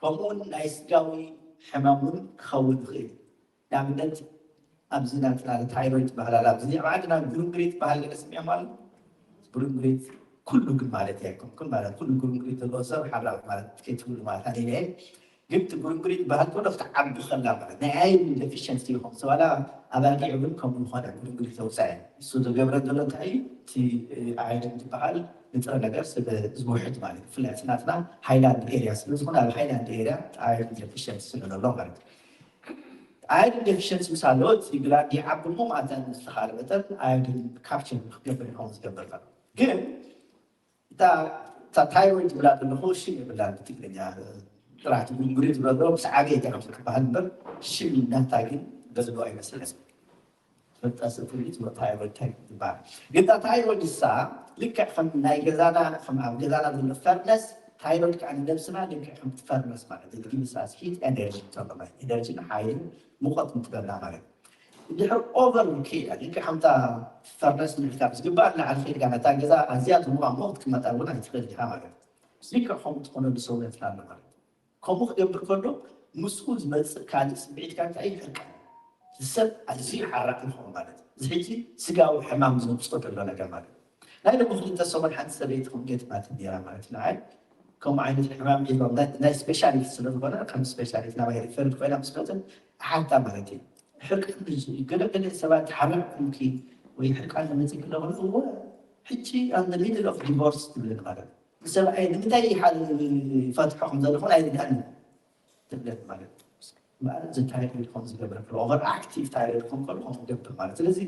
ከምኡ እውን ናይ ስጋዊ ሕማም እውን ክኸውን ይኽእል። ንኣብነት ኣብዚ ናትና ታይሮይድ ዝበሃል ኣሎ ኣብዚ ኣብ ዓድና ጉርምግሪት ዝበሃል ገለ ስሚዕኩም ኣሎ። ጉርምግሪት ኩሉ ግን ማለት ኣይኮንኩን ማለት ኩሉ ጉርምግሪት ዘለዎ ሰብ ሓራቕ ማለት ከይትብሉ ማለት ኣነ እየ። ግን እቲ ጉርንጉሪት ዝበሃል ከሎ ክትዓቢ ከላ ማለት ናይ ኣየን ዴፊሽንሲ ይኹን ዝባላ ኣባጊዕ እውን ከምኡ ዝኾነ ጉርንጉሪት ተውፅኣ እየ። እሱ ዝገብረ ዘሎ እንታይ እዩ? እቲ ኣየን ዝበሃል ንጥረ ነገር ስለ ዝውሕድ ማለት እዩ። ብፍላይ እቲ ናትና ሃይላንድ ኤርያ ስለ ዝኾነ ኣብ ሃይላንድ ኤርያ ኣየን ዴፊሽንሲ ስለ ዘሎ ማለት እዩ። ኣየን ዴፊሽንሲ ምስ ኣሎ እቲ ግላንድ ይዓቢ እሞ ማእታ ንዝተኻለ መጠን ኣየን ካፕቸር ክገብር ይኸውን ዝገብር ዘሎ ግን እታ እታ ታይሮይድ ዝብላ ዘለኹ ሽም የብላን ብትግርኛ ጥራሕ ትጉርጉሪ ዝበሎ ምስ ዓበየ ገና ክትበሃል እምበር ሽም ናታ ግን ዘለዎ ኣይመስለን። ፍልጠት ስፍሪት ታይሮይድ እንታይ ትበሃል ግን እታ ታይሮይድ እሳ ልክዕ ከም ናይ ገዛና ከም ኣብ ገዛና ዘሎ ፈርነስ ታይሮይድ ከዓ ንነብስና ልክዕ ከም ፈርነስ ማለት እዩ። ጊቭስ ኣስ ሂት ኤነርጂ ተሎ ማለት ኤነርጂ ንሓይል ሙቐት ንትበላ ማለት እንድሕር ኦቨር ከይዳ ልክዕ ከምታ ፈርነስ ምልካብ ዝግባእ ንላዕሊ ከይድካ ነታ ገዛ ኣዝያ ትሙቓ እሞ ክትቅመጣ እውን ኣይትኽእል ኢኻ ማለት እዩ። ልክዕ ከምኡ ትኾነሉ ሰውነትና ኣሎ ማለት እዩ። ከምኡ ክገብር ከሎ ምስኡ ዝመፅእ ካልእ ስምዒትካ እንታይ እዩ? ሕርቃን። ሰብ ኣዝዩ ሓራቕ ይኸውን ማለት እዩ። እዚ ሕጂ ስጋዊ ሕማም ዘምፅኦ ዘሎ ነገር ማለት እዩ። ናይ ሎሚ ክልተ ሰሙን ሓንቲ ሰበይቲ ከም ገጥማት ነራ ማለት እዩ። ንዓይ ከምኡ ዓይነት ሕማም የሎም ናይ ስፔሻሊስት ስለ ዝኾነ ከም ስፔሻሊስት ናባይ ሪፈር ኮይና ምስ መፅን ሓታ ማለት እዩ። ሕርቃን ገለገለ ሰባት ሓራቕ ኮንኪ ወይ ሕርቃን መፂ ክለኹ እወ ሕጂ ኣብ ሚድል ኦፍ ዲቮርስ ትብልን ማለት እዩ። ሰብኣይ ንምንታይ ይሓል ይፈትሖ ከም ዘለኹን ኣይርዳእን ትብለኒ ማለት እዩ። እምበኣር እዚ ታይሮይድ ከም ዝገብረካ ኦቨር ኣክቲቭ ታይሮይድ ከም ከሎ ከም ዝገብር ማለት ስለዚ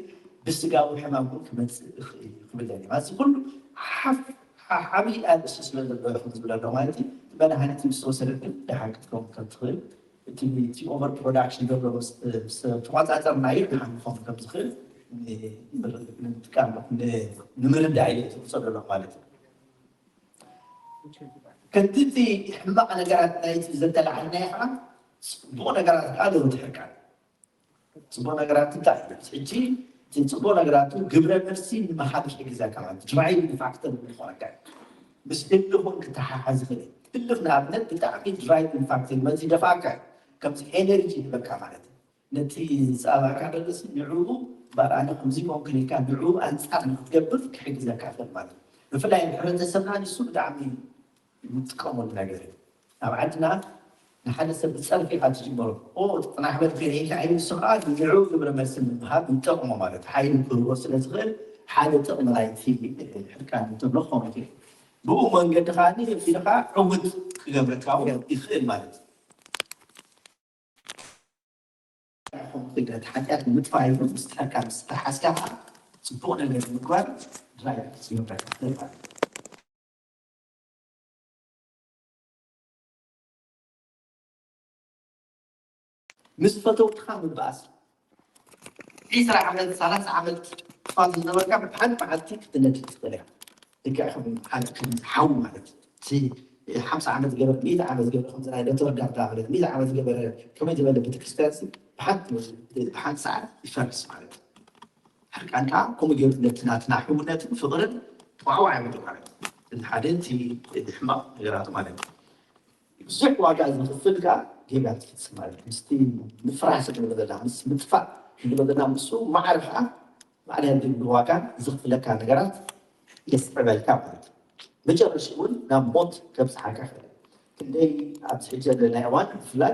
ብስጋዊ ሕማም እውን ክመፅእ ይኽእል እዩ ክብለኒ ማለት እዚ ኩሉ ሓፍ ዓብዪ ኣርእስቲ ስለ ዘለዎ ይኹን ዝብለሎ ማለት እዩ። መድሃኒት ምስ ተወሰደት ግን ደሓን ክትከውን ከም ትኽእል እቲ እቲ ኦቨር ፕሮዳክሽን ዘሎ ምስ ተቆፃፀርናዮ ደሓን ክኸውን ከም ዝኽእል ንምጥቃም ንምርዳእ እዩ ዝወሰደሎ ማለት እዩ። ከቲ እቲ ሕማቕ ነገራት ናይቲ ዝተላዓልናዮ ከዓ ፅቡቕ ነገራት ከዓ ዶ ትሕርቃ ፅቡቕ ነገራት እንታይ እዩ? ሕጂ እቲ ፅቡቕ ነገራቱ ግብረ መልሲ ንምሃብ ይሕግዘካ ማለት ድራይቪንግ ፋክተር ዝኾነካ እዩ። ምስ ህልኹን ክተሓሓዝ ይኽእል እዩ። ህልኽ ንኣብነት ብጣዕሚ ድራይቪንግ ፋክተር መዚ ደፋእካ እዩ። ከምዚ ኤነርጂ ይህበካ ማለት እዩ። ነቲ ዝፃባእካ ደለሲ ንዕኡ ባር ኣነ ከምዚ ኮንክን ኢልካ ንዕኡ ኣንፃር ንክትገብር ክሕግዘካ ይኽእል ማለት እዩ። ብፍላይ ኣብ ሕብረተሰብና ንሱ ብጣዕሚ ንጥቀመሉ ነገር እዩ። ኣብ ዓድና ንሓደ ሰብ ብፀርፊ ኢኻ ትጅምሮ። ኦ እቲ ቅናሕ በል ገለ ኢልካ ዓይኑ ንሱ ከዓ ንዕኡ ግብረ መልሲ ንምሃብ ይጠቕሞ ማለት ሓይሊ ክህልዎ ስለ ዝኽእል ሓደ ጥቕሚ ናይቲ ሕርቃን እንተሎ ክኸውን ይኽእል። ብኡ መንገዲ ከዓ ኢልካ ዕውት ክገብረካ እውን ይኽእል ማለት እዩ። ኹም ክደት ሓጢኣት ንምጥፋእ ይኹን ምስ ተሓካ ምስ ተሓስካ ከዓ ፅቡቕ ነገር ንምግባር ድራይ ዝገብረካ ማለት እዩ። ምስ ፈተውትኻ ምባኣስ ዒስራ ዓመት ሰላሳ ዓመት ክፋት ዝነበርካ ብሓንቲ መዓልቲ ክትነድድ ትኽእል እያ። ልክዕ ከም ሓደ ከም ሓዊ ማለት እዩ። እቲ ሓምሳ ዓመት ዝገበረ ሚእቲ ዓመት ዝገበረ ከምዚ ናይ ዶክተር ጋርዳ ማለት ሚእቲ ዓመት ዝገበረ ከመይ ዝበለ ቤተክርስትያን ሲ ብሓንቲ ብሓንቲ ሰዓት ይፈርስ ማለት እዩ። ሕርቃን ከዓ ከምኡ ገይሩ ነቲ ናትና ሕውነትን ፍቕርን ዋዕዋዕ ይብሉ ማለት እዩ። እቲ ሓደ እቲ ሕማቕ ነገራቱ ማለት እዩ። ብዙሕ ዋጋ ዝኽፍል ከዓ ጌጋ ትፍፅም ማለት እዩ። ምስቲ ምፍራስ ንብሎ ዘለና ምስ ምጥፋእ ንብሎ ዘለና ምስ ማዕረ ከዓ ማዕረ ዝብል ዋጋ ዝኽፍለካ ነገራት የስዕበልካ ማለት እዩ። መጨረሽኡ እውን ናብ ሞት ከብፅሓካ ይኽእል። ክንደይ ኣብዚ ሕጂ ዘለናዮ እዋን ብፍላይ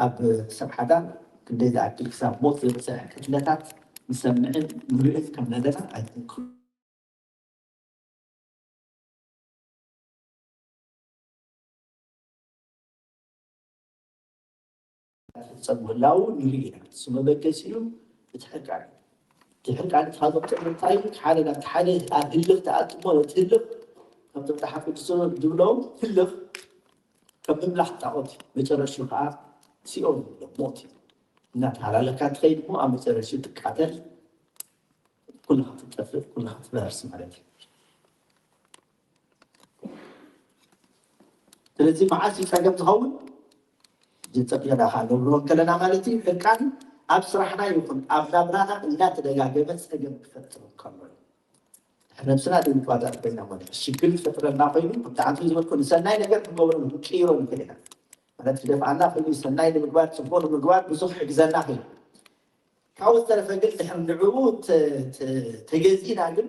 ኣብ ሰብ ሓዳር ክንደይ ዝኣክል ክሳብ ሞት ዘብፅሕ ቅትለታት ንሰምዕን ንርእን ከም ዘለና ኣይትንክሩ። ዝፍፀም ምህላዉ ንርኢ ኢና። እሱ መበገሲኡ እቲ ሕርቃን እዩ። እቲ ሕርቃን ትሃዞ ጥቕሚ እንታይ እዩ? ሓደ ናብቲ ሓደ ኣብ ህልኽ ትኣቱ እሞ ነቲ ህልኽ ከምቲ መፅሓፍ ቅዱስ ዝብሎ ህልኽ ከም ምምላኽ ጣዖት እዩ። መጨረሽኡ ከዓ ሲኦል ይብሎ ሞት እዩ። እናተሃላለካ ትኸይድ እሞ ኣብ መጨረሽኡ ትቃተል፣ ኩልኻ ትጠፍእ፣ ኩልኻ ትበርስ ማለት እዩ። ስለዚ መዓስ እዩ ፀገም ዝኸውን? ዝፀገና ካብ ንብሎ ከለና ማለት እዩ። ሕርቃን ኣብ ስራሕና ይኹን ኣብ ናብራና እናተደጋገመ ፀገም ክፈጥር ከሎ እዩ። ነብስና ዘይምትዋዳእ ኮይና ማለት ሽግር ዝፈጥረልና ኮይኑ ብጣዕሚ ዝበልኩ ንሰናይ ነገር ክንገብሮ ክንቅይሮ ንኽእል ኢና። ማለት ክደፍኣና ኮይኑ ሰናይ ንምግባር ፅቡቅ ንምግባር ብዙሕ ሕግዘና ኮይኑ ካብኡ ዝተረፈ ግን ድሕሪ ንዕኡ ተገዚእና ግን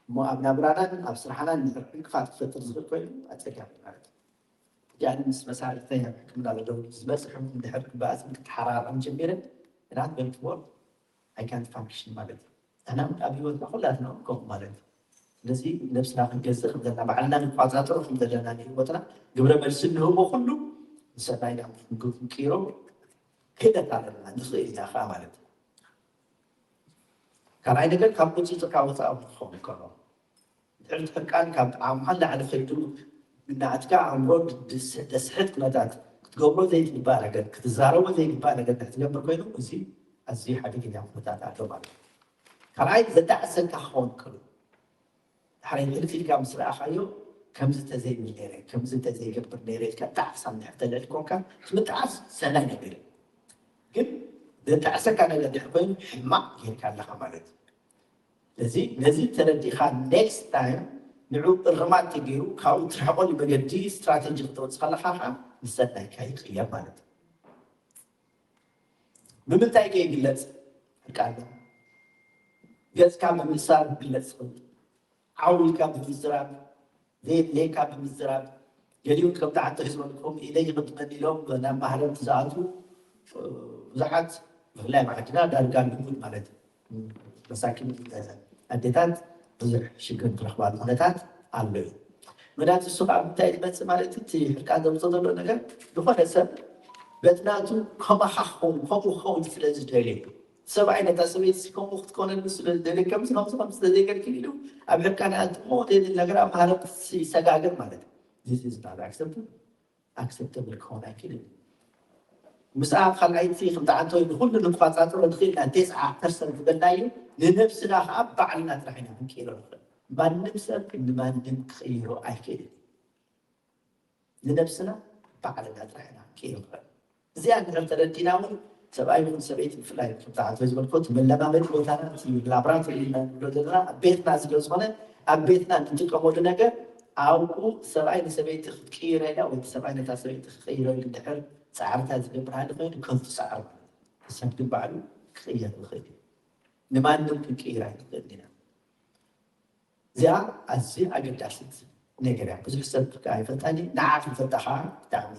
እሞ ኣብ ናብራናን ኣብ ስራሕናን ንዕንቅፋት ክፈጥር ዝኽእል ኮይኑ ኣፀጋሚ ማለት እዩ። ያኒ ምስ መሳርሕተኛ ሕክምና ዘለዉ ዝበፅሑ እንድሕር ክበኣስን ክትሓራረም ጀሚረ ናት በልክዎ ኣይካንት ፋንክሽን ማለት እዩ። ኣና ኣብ ህይወትና ኩላትና ከምኡ ማለት እዩ። ስለዚ ነብስና ክንገዝእ ከም ዘለና ባዕልና ንቋፃፀሮ ከም ዘለና ንህይወትና ግብረ መልሲ ንህቦ ኩሉ ንሰናይና ክንቅይሮ ክእለት ኣለና ንኽእል ኢና ከዓ ማለት እዩ። ካልኣይ ነገር ካብ ቁፅፅርካ ወፃኢ ክኸውን ከሎ ድሕሪ ሕርቃን ካብ ዓቕምኻ ንላዕሊ ከይዱ ናትካ ኣእምሮ ደስሕት ኩነታት ክትገብሮ ዘይግባእ ነገር ክትዛረቦ ዘይግባእ ነገር ክትገብር ኮይኑ እዚ ኣዝዩ ሓደገኛ ኩነታት ኣሎ ማለት እዩ። ካልኣይ ዘዳዕሰካ ክኸውን ከሎ ድሕሪ ሕልፍ ኢልካ ምስ ረኣኻዮ ከምዚ ተዘይብል ነይረ ከምዚ ተዘይገብር ነይረ ኢልካ ጣዕሳ እንድሕር ተልዕል ኮንካ ምጣዕስ ሰናይ ነገር እዩ። ግን ዘጣዕሰካ ነገር ድሕር ኮይኑ ሕማቕ ጌርካ ኣለኻ ማለት እዩ። ስለዚ ነዚ ተረዲእኻ ኔክስት ታይም ንዑ እርማት ተገይሩ ካብኡ ትርሕቐሉ መገዲ ስትራቴጂ ክትወፅእ ከለኻ ከዓ ንሰናይካ ይቕየር ማለት እዩ። ብምንታይ ከ ይግለፅ? ሕርቃንና ገፅካ ብምእሳር ይግለፅ ይኽእል። ዓው ኢልካ ብምዝራብ፣ ዘየድልየካ ብምዝራብ፣ ገሊኡ ከም ተዓንቶ ዝበልኩም ኢደይ ይቕድመኒ ኢሎም ናብ ማህረምቲ ዝኣትዉ ብዙሓት ብፍላይ ኣብ ዓድና ዳርጋ ልሙድ ማለት እዩ። መሳኪን ኣዴታት ብዙሕ ሽግር ዝረኽባሉ ኩነታት ኣሎ እዩ። ምክንያቱ እሱ ከዓ ምንታይ ዝመፅእ ማለት እቲ ሕርቃን ዘምፅኦ ዘሎ ነገር ዝኾነ ሰብ በቲ ናቱ ከማኻ ክኸውን ከምኡ ክኸውን ስለ ዝደልየ እዩ። ሰብኣይ ነታ ሰበይቲ ከምኡ ክትኮነሉ ስለ ዝደልየ ከምዚ ከምዚ ከም ስለዘይገልክል ኢሉ ኣብ ሕርቃን ኣትሞ ዘይብል ነገር ኣብ ማህረምቲ ይሰጋገር ማለት እዩ። This is not acceptable. ኣክሰፕተብል ክኸውን ኣይክእልን። ምስኣ ካልኣይቲ ክልተ ዓንቶ ንኩሉ ንቋፃፀሮ ንኽእል ኢና ተስዓ ፐርሰንት ዝበልናዮ ንነብስና ከዓ ባዕልና ጥራሕ ኢና ክንቅይሮ ንኽእል። ማንም ሰብ ንማንም ክቕይሮ ኣይክእልን። ንነብስና ባዕልና ጥራሕ ኢና ክንቅይሮ ንኽእል። እዚኣ እንድሕር ተረዲና እውን ሰብኣይ ይኹን ሰበይቲ ብፍላይ ክልተ ዓንቶ ዝበልኮ እቲ መለማመዲ ቦታና እቲ ላብራቶሪ ኢልና ንብሎ ዘለና ኣብ ቤትና ስለ ዝኾነ ኣብ ቤትና እንጥቀመሉ ነገር ኣብኡ ሰብኣይ ንሰበይቲ ክትቅይረ ኢላ ወይ ሰብኣይ ነታ ሰበይቲ ክቅይረ ኢሉ እንድሕር ፃዕርታት ዝገብር ሃሊ ኮይኑ ከንቱ ፃዕሪ ማለት እዩ። ሰብ ግን ባዕሉ ክቅየር ይኽእል እዩ። ንማንም ክንቅይር ኣይንኽእል ኢና። እዚኣ ኣዝያ ኣገዳሲት ነገር እያ። ብዙሕ ሰብ ከዓ ይፈልጣ ንዓ ክንፈልጣ ከዓ ብጣዕሚ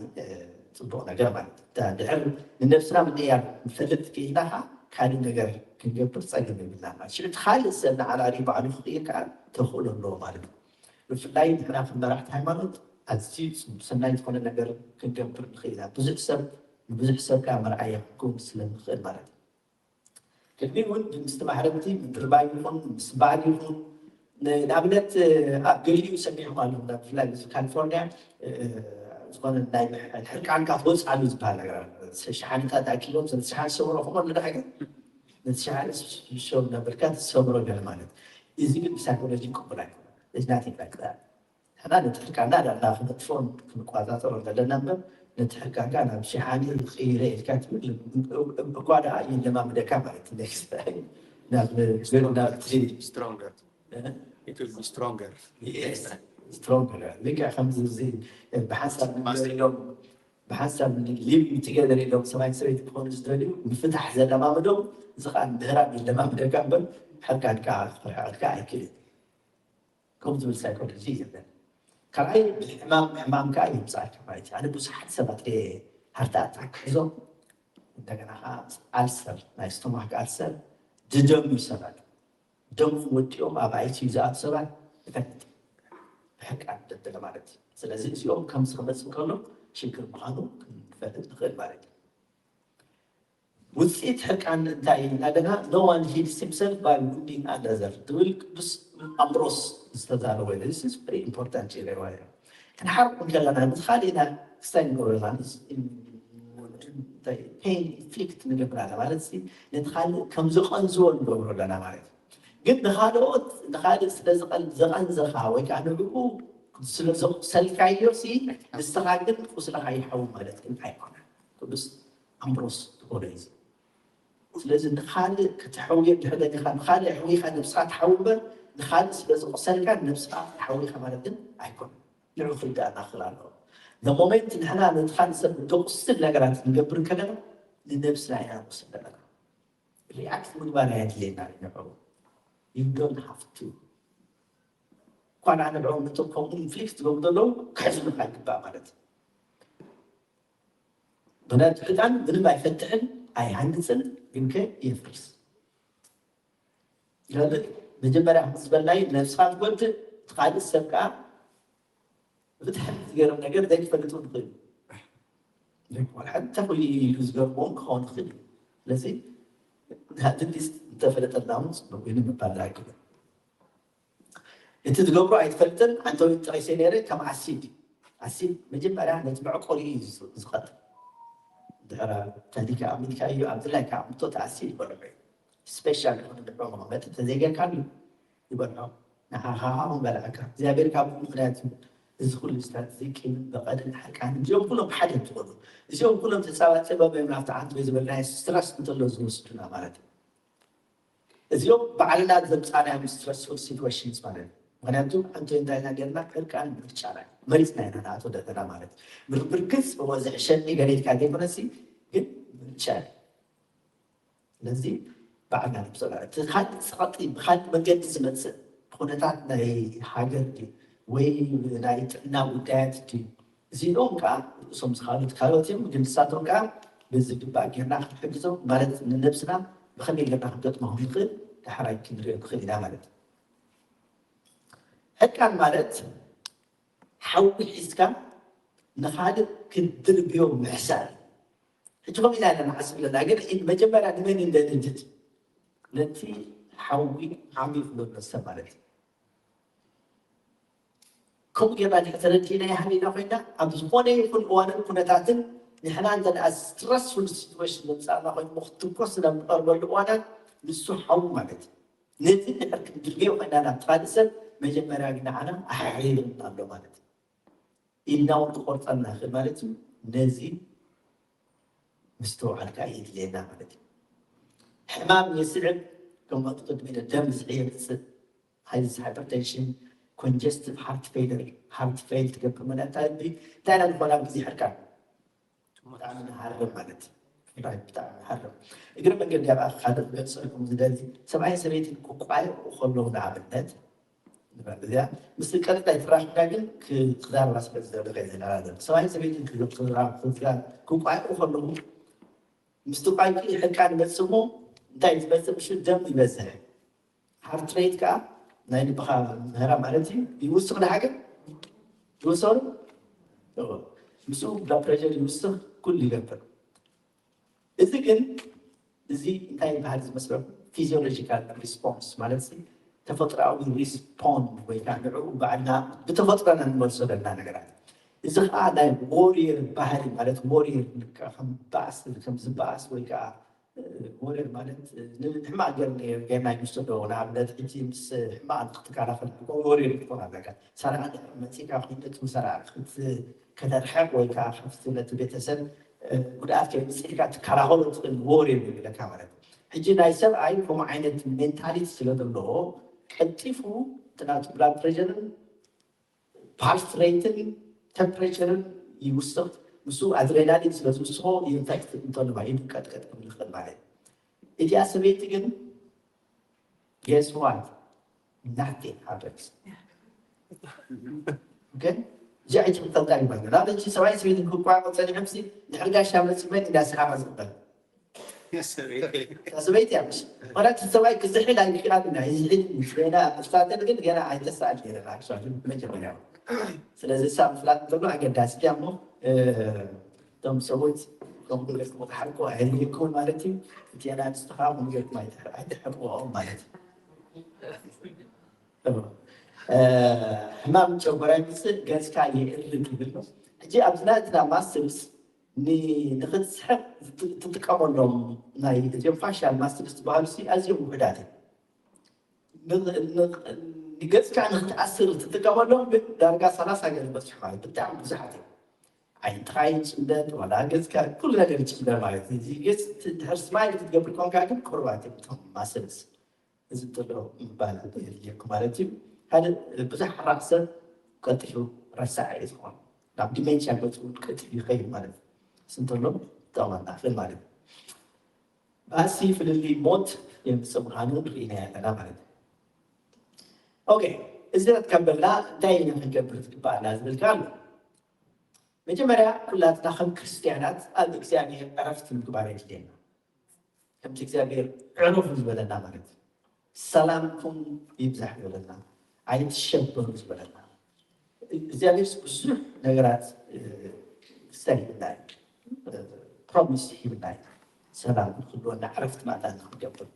ፅቡቅ ነገር ማለት እዩ። ድሕር ንነብስና ምንያር ንፈልጥ ክኢልና ከዓ ካልእ ነገር ክንገብር ፀገም የብልና ማለት ሽዑ እቲ ካልእ ሰብ ንዓና ሪኡ ባዕሉ ክቅይር ከዓ ተኽእሎ ኣለዎ ማለት እዩ። ብፍላይ ንሕና ከም መራሕቲ ሃይማኖት ኣዝዩ ሰናይ ዝኾነ ነገር ክንገብር ንኽእል ኢና። ብዙሕ ሰብ ንብዙሕ ሰብ ከዓ መርኣያ ክንከውን ስለ ንኽእል ማለት እዩ። ቅድሚ እውን ምስ ማሕረምቲ ምድርባይ ይኹን ምስ በዓል ይኹን ንኣብነት ኣብ ገሊኡ ሰሚዕኹም ኣለኹም ብፍላይ እዚ ካሊፎርኒያ ዝኾነ ናይ ሕርቃንካ ትወፅኣሉ ዝበሃል ነገር ኣሎ። ሸሓኒታት ኣኪቦም ሰለስተ ሸሓኒ ዝሰብሮ ከምኡ ኣሎ ዳሕገ ነቲ ሸሓኒ ሸው እናበልካ ትሰብሮ ገለ ማለት እዚ ግን ብሳይኮሎጂ ቅቡል ኣይኮነ። It's nothing like that. ሕና ነቲ ሕርቃንና ዳና ክነጥፎን ክንቋፃፀሮ ዘለና እምበር ነቲ ሕርቃንካ ናብ ሸሓኒ ክይረ ኢልካ ትብል እኳ ደኣ ይለማምደካ ማለት እዩ። Next time ናብ ናብቲ Stronger. It will be stronger. Yes, stronger. ልክዕ ከምዚ እዚ ብሓንሳብ ኢሎም ብሓንሳብ ሊቪንግ ቱጌዘር ኢሎም ሰብኣይን ሰበይቲ ክኾኑ ዝደልዩ ምፍታሕ ዘለማምዶም እዚ ከዓ ንድህራን ይለማምደካ እምበር ሕርቃንካ ክርሕቐልካ ኣይክእልን። ከምኡ ዝብል ሳይኮሎጂ የለን። ካልኣይ ብሕማም ሕማም ከዓ የምፅኣልካ ማለት እዩ። ኣነ ብዙሓት ሰባት ሃርት ኣታክ ሒዞም እንደገና ከዓ ኣልሰር ናይ ስቶማክ ኣልሰር ዝደምዩ ሰባት ደሞም ወዲኦም ኣብ ኣይሲዩ ዝኣቱ ሰባት እፈልጥ ብሕርቃን ደበለ ማለት እዩ። ስለዚ እዚኦም ከምዚ ክመፅእ ከሎ ሽግር ምዃኑ ክንፈልጥ ንኽእል ማለት እዩ። ውፅኢት ሕርቃን እንታይ እዩ እናለና no one heals himself by wounding another ዝብል ቅዱስ ኣምብሮስ ዝተዛረበ ኢምፖርታንት ሪዋያ ክንሓርቁ እንከለና ምስ ካልእና ክስታይ ንገብረና ፔን ኢንፍሊክት ንገብር ኣለ ማለት ነቲ ካልእ ከም ዝቐንዝዎ ንገብሮ ኣለና ማለት እዩ። ግን ንካልኦት ንካልእ ስለ ዘቐንዘኻ ወይ ከዓ ንዕኡ ስለ ዘቁሰልካዮ ንስኻ ግን ቁስልኻ ይሓዊ ማለት ግን ኣይኮነን። ቅዱስ ኣምብሮስ ዝኮነ እዩ። ስለዚ ንካልእ ከተሕውዮ ድሕደግኻ ንካልእ ሕዊኻ ነብስኻ ትሓዊ እምበር ንካልእ ስለ ዝቆሰልካ ነብስኻ ትሓዊኻ ማለት ግን ኣይኮነን። ንዑ ክርዳእና ክእል ኣለዎ። ሞመንት ንሕና ነቲ ካልእ ሰብ ዘቁስል ነገራት ክንገብር ከለና ንነብስና ኢና ንቁስል ዘለና። ሪኣክት ምግባር ኣየድልየና ንዑ you don't have to እኳ ንዓ ንዕኦም ነቶም ከምኡ ኢንፍሊክት ዝገብሩ ዘለዉ ክሕዝኑካ ይግባእ ማለት እዩ። ምክንያቱ ሕጣን ምንም ኣይፈትሕን ኣይሃንፅን፣ ግን ከ የፍርስ። ስለዚ መጀመርያ ከም ዝበልናዩ ነብስኻ ትጎድእ፣ እቲ ካልእ ሰብ ከዓ ብትሕቲ ዝገርም ነገር ዘይትፈልጥ እውን ትኽእል እዩ። ዋላ ሓንቲ እንታይ ኮይኑ ኢሉ ዝገርሞ እውን ክኸውን ይኽእል እዩ። ስለዚ ኣትሊስት እንተፈለጠና እውን ፅቡቅ ኮይኑ ምባል ኣይክእልን። እቲ ዝገብሮ ኣይትፈልጥን። ኣንተ እውን ጠቂሰ ነይረ ከም ኣሲድ። ኣሲድ መጀመርያ ነቲ መዕቆሪ እዩ ዝቐጥል። ድሕር ተሊካ ኣሚልካ እዩ ኣብ ድላይካ ኣምቶ ተኣሲድ ይበልዑ። ስፔሻል ይኹን ድሮ መቐመጢ ተዘይገርካሉ ይበልዖ። ንዓኻ እውን በልዓካ እግዚኣብሔር ካብ ምክንያት እዩ። እዚ ኩሉ ስታት እዚ ቂምን በቐልን ሕርቃን እዚኦም ኩሎም ሓደ እንትኾኑ እዚኦም ኩሎም ተፃባፂቦም እዮም ናብቲ ዓንቶ ዝበልናዮ ስትረስ እንተሎ ዝወስዱና ማለት እዩ። እዚኦም ባዕልና ዘምፃናዮም ስትረስፉል ሲትዌሽንስ ማለት እዩ። ምክንያቱ ኣንቶ እንታይ ኢና ጌርና ሕርቃን ምርጫና መሪፅና ኢና ንኣቶ ዘለና ማለት እዩ። ብርግፅ እዎ ዝሕሸኒ ገሌትካ ዘይኮነሲ ግን ምርጫ እዩ። ስለዚ ባዕልና ንብሰላ እቲ ካልእ ፀቐጢ ብካልእ መንገዲ ዝመፅእ ኩነታት ናይ ሃገር ድዩ ወይ ናይ ጥዕና ጉዳያት ድዩ እዚኦም ከዓ ርእሶም ዝካሉት ካልኦት እዮም። ግን ንሳቶም ከዓ በዚ ግባእ ጌርና ክንሕግዞም ማለት ንነብስና ብከመይ ጌርና ክንገጥሞ ንኽእል ዳሕራይ ክንሪኦ ንኽእል ኢና ማለት እዩ። ሕቃን ማለት ሓዊ ሒዝካ ንኻልእ ክትድርብዮ ምሕሳር። ሕጂ ከም ኢና ኢና ንሓስብ ዘለና ግን መጀመርያ ንመን እንደንድድ ነቲ ሓዊ ዓሚቕ ዘሎ ሰብ ማለት እዩ። ከምኡ ጌርና ድሕር ተረዲእና ይሃሊና ኮይና ኣብ ዝኾነ ይኹን እዋንን ኩነታትን ንሕና እንተ ስትረስፉል ሲትዌሽን መምፃእና ኮይኑ ክትኮስ ናብ ንቐርበሉ እዋናት ንሱ ሓዊ ማለት እዩ። ነዚ ድሕር ክንድርገዮ ኮይና ናብ ካልእ ሰብ መጀመርያ ግን ንዓና ኣሕሪርና ኣሎ ማለት እዩ። ኢድና እውን ክቆርፀና ይኽእል ማለት እዩ። ነዚ ምስትውዓል ከዓ የድልየና ማለት እዩ። ሕማም የስዕብ ከም ቅድሚ ደም ዝሕየ ምፅእ ሃይዚ ሃይፐርቴንሽን ኮንጀስቲቭ ሃርት ፌለር ሃርት ፌል ትገብር መለታ ልቢ እንታይ ኢና ዝኾና ግዜ ሕርቃን ብጣዕሚ ንሃርም ማለት እዩ። ብጣዕሚ ንሃርም። እግረ መንገዲ ኣብ ሓደ ክገልፀልኩም ዝደሊ ሰብኣይ ሰበይትን ክቋየቁ ከለዉ ንኣብነት እዚኣ ምስ ቀጥታ ይትራኽብካ ግን ክዛረባ ስለ ዝደለኸ ዝናራ ሰብኣይ ሰበይትን ክቋየቁ ከለዉ ምስቲ ቋይቂ ሕርቃን ይመፅእ እሞ እንታይ ዝመፅእ ምሽ ደም ይበዝሕ ሃርትሬት ከዓ ናይ ልብኻ ምህራ ማለት እዩ ይውስኽ ንሓገር ይወሰኑ ምስኡ ብላፕሬር ይውስኽ ኩሉ ይገብር። እዚ ግን እዚ እንታይ ይበሃል ዝመስለኩም ፊዚዮሎጂካል ሪስፖንስ ማለት ተፈጥሮዊ ሪስፖንድ ወይ ከዓ ንዕኡ ባዕልና ብተፈጥሮና ንመልሶ ዘለና ነገራት እዚ ከዓ ናይ ዎሪየር ባህሪ ማለት ዎሪየር ከም ዝበኣስ ወይ ከዓ ወሬር ማለት ንሕማቅ ገር ጌርና ይምስዶ ንኣብነት ሕጂ ምስ ሕማቅ ክትከላኸል ወሬር ክትኮን ኣለካ ሰራቂ መፂካ ኮይነት ሰራቂ ከተርሕቅ ወይ ከዓ ካብቲ ነቲ ቤተሰብ ጉድኣት ከይምፅእ ኢልካ ትከላኸሎ ትኽእል ወሬር ይብለካ ማለት ሕጂ ናይ ሰብኣይ ከምኡ ዓይነት ሜንታሊቲ ስለ ዘለዎ ቀልጢፉ እቲ ናቱ ብላድ ፕሬርን ፓልስ ሬትን ቴምፕሬቸርን ይውስኽ። ንሱ ኣድሬናሊን ስለ ዝውስኾ ኢንፌክት እንተሎ ይንቀጥቀጥ ክብል ይኽእል ማለት እዩ። እቲኣ ሰበይቲ ግን guess what nothing happens። ግን እዚኣ ኣይትምጠልጣ ይባል ናበቲ ሰብኣይ ሰበይትን ክቋቆ ፀኒሖምሲ ድሕሪ ጋሻ መፂ መን እንዳስሓቐ ዝቕበል ሰበይቲ እያ ምሽ ማለት ሰብኣይ ክዝሕል ኣይክኣል ኢና ይዝሕል ገና ስታተን ግን ገና ኣይተሳኣል ገና መጀመርያ ስለዚ ሳ ምፍላጥ እንተሎ ኣገዳሲ እያ እሞ እቶም ሰዎች ከምኡ ገርኩም ክሓርቁ ኣየድልየኩም ማለት እዩ እቲ ኣንስትኻ ከምኡ ገርኩም ኣይትሕርቁኦም ማለት እዩ ሕማም ጨጎራ ይምፅእ ገፅካ የእርግ ይብል ሕጂ ኣብዚ ናትና ማስልስ ንክትስሕቅ ትጥቀመሎም ናይ እዚኦም ፋሻል ማስልስ ዝበሃሉ ኣዝዮም ውሕዳት እዮም ንገፅካ ንክትኣስር ትጥቀመሎም ግን ዳርጋ ሰላሳ ገለ በፅሑ ማለት ብጣዕሚ ብዙሓት እዮም ዓይንትኻ ይጭምደድ ዋላ ገፅካ ኩሉ ነገር ይጭምደድ ማለት እዩ ገፅ ድሕር ስማይል ክትገብር ኮንካ ግን ቅሩባት እዮም እቶም ማስልስ እዚ ዘሎ ምባል የድልየኩም ማለት እዩ ሓደ ብዙሕ ሓራቅ ሰብ ቀልጢፉ ረሳዕ እዩ ዝኾን ናብ ዲሜንሽያ ገፁ እውን ቀልጢፉ ይኸይድ ማለት እዩ ስንተሎ ጠቕመና ክእል ማለት እዩ ባሲ ፍልልይ ሞት የምፅእ ምዃኑ ንርኢና ኣለና ማለት እዩ ኦኬ እዚ ከበልና እንታይ ኢና ክንገብር ዝግባኣና ዝብል ኣሎ መጀመርያ ኩላትና ከም ክርስትያናት ኣብ እግዚኣብሔር ዕረፍቲ ምግባር የድልየና። ከምቲ እግዚኣብሔር ዕረፉ ዝበለና ማለት እዩ። ሰላምኩም ይብዛሕ ዝበለና፣ ኣይትሸበሩ ዝበለና። እግዚኣብሔር ብዙሕ ነገራት እንታይ ይብልና እዩ፣ ፕሮሚስ ይብልና እዩ። ሰላም ክህልወና፣ ዕረፍቲ ማእታ ንክንገብር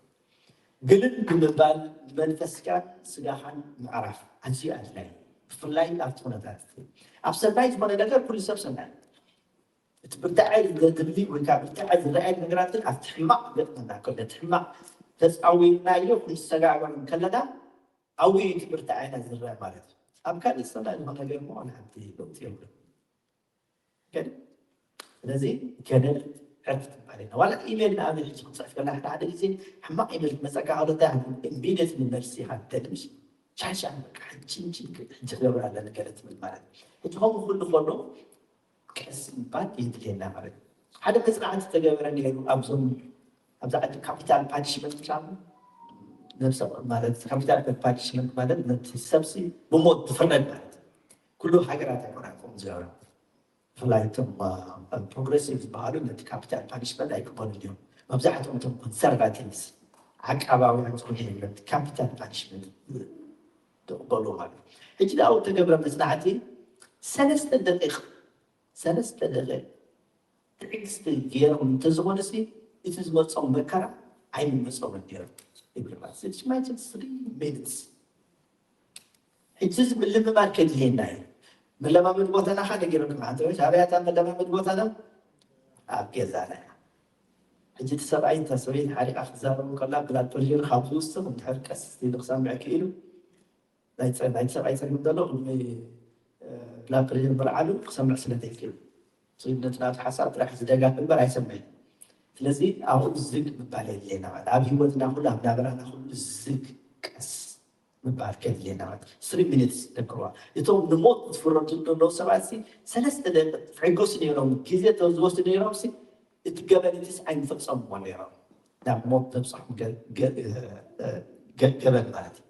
ግልል ብምባል መንፈስካን ስጋኻን ምዕራፍ ኣዝዩ ኣድላይ፣ ብፍላይ ኣብቲ ኩነታት ኣብ ሰናይ ዝኾነ ነገር ኩሉ ሰብ ሰናይ። እቲ ብርታዐ ዝደሊ ወይ ከዓ ብርታዐ ዝረኣየሉ ነገራት ግን ኣብቲ ሕማቕ ገጥመና ከሎ እቲ ሕማቕ ተፃዊርናዮ ክንሰጋገር ከለና ኣብኡ እዩ እቲ ብርታዐና ዝረአ ማለት እዩ። ኣብ ካልእ ሰናይ ዝኾነ ነገር እሞ ዋላ ሓንቲ ለውጢ የብሉን። ስለዚ ገደል ዕርፍቲ ማለት ነው። ዋላ ኢሜል ንኣብነት ሕጂ ክንፅሕፍ ከለና ሓደ ሓደ ግዜ ሕማቕ ኢሜል ክመፀካ ከሎ እንታይ ኢሚድየት መልሲ ኢኻ ትደሊ። ሻሻ በቃ ሕጂ ሕጂ ክገብር ኣለኒ ገለ ትብል ማለት እዩ። እቲ ከምኡ ኩሉ ከሎ ቀስ ምባል የድልየና ማለት እዩ። ሓደ መፅናዕቲ ተገበረ ነይሩ ኣብዞም ኣብዛ ዓዲ ካፒታል ፓኒሽመንት ክሳብ ነብሰ ማለት ካፒታል ፓኒሽመንት ማለት ነቲ ሰብሲ ብሞት ዝፍረድ ማለት እዩ። ኩሉ ሃገራት ኣይኮና ከምኡ ዝገብራ። ብፍላይ እቶም ፕሮግረሲቭ ዝበሃሉ ነቲ ካፒታል ፓኒሽመንት ኣይቅበሉን እዮም። መብዛሕትኦም እቶም ኮንሰርቫቲቭስ ዓቃባውያን ዝኾኑ እዮም ነቲ ካፒታል ፓኒሽመንት ዝቕበሉ ማለት እዩ። ሕጂ ዳኣ ተገብረ መፅናዕቲ ሰለስተ ደቂቕ ሰለስተ ደቂቕ ትዕግስቲ ገይሮም እንተዝኾኑሲ እቲ ዝመፆም መከራ ኣይምመፆምን ነይሮም ይብል ማለት እዩ። Imagine three minutes። ሕጂ እዚ ምልምማድ ከድልየና እዩ። መለማመዲ ቦታና ከዓ ነጊረኩም ሓንቲ ወይ ኣበያታ መለማመዲ ቦታና ኣብ ገዛና እያ። ሕጂ እቲ ሰብኣይ እታ ሰበይቲ ሓሪቓ ክትዛረቡ ከላ ብላድ ፕሬሽር ካብ ዝውስኽ እንድሕር ቀስ ኢሉ ክሰምዕ ክኢሉ ናይ ሰብኣይ ፀገም ዘሎ ቅድሚ ብላድ ፕሬሽር ምልዓሉ ክሰምዕ ስለ ዘይክእል ነቲ ናቱ ሓሳብ ጥራሕ ዝደጋግም እምበር ኣይሰምዕን። ስለዚ ኣብኡ ዝግ ምባል የድልየና ማለት ኣብ ህይወትና ኩሉ ኣብ ናብራና ኩሉ ዝግ ቀስ ምባል ከድልየና ማለት three minutes ደክርዋ እቶም ንሞት ዝፍረዱ ዘለዉ ሰባት ሲ ሰለስተ ደቂቕ ሕጎስ ነይሮም ግዜ ዝወስዱ ነይሮም ሲ እቲ ገበን እቲስ ኣይንፈፀምዎ ነይሮም ናብ ሞት ዘብፅሖም ገበን ማለት እዩ።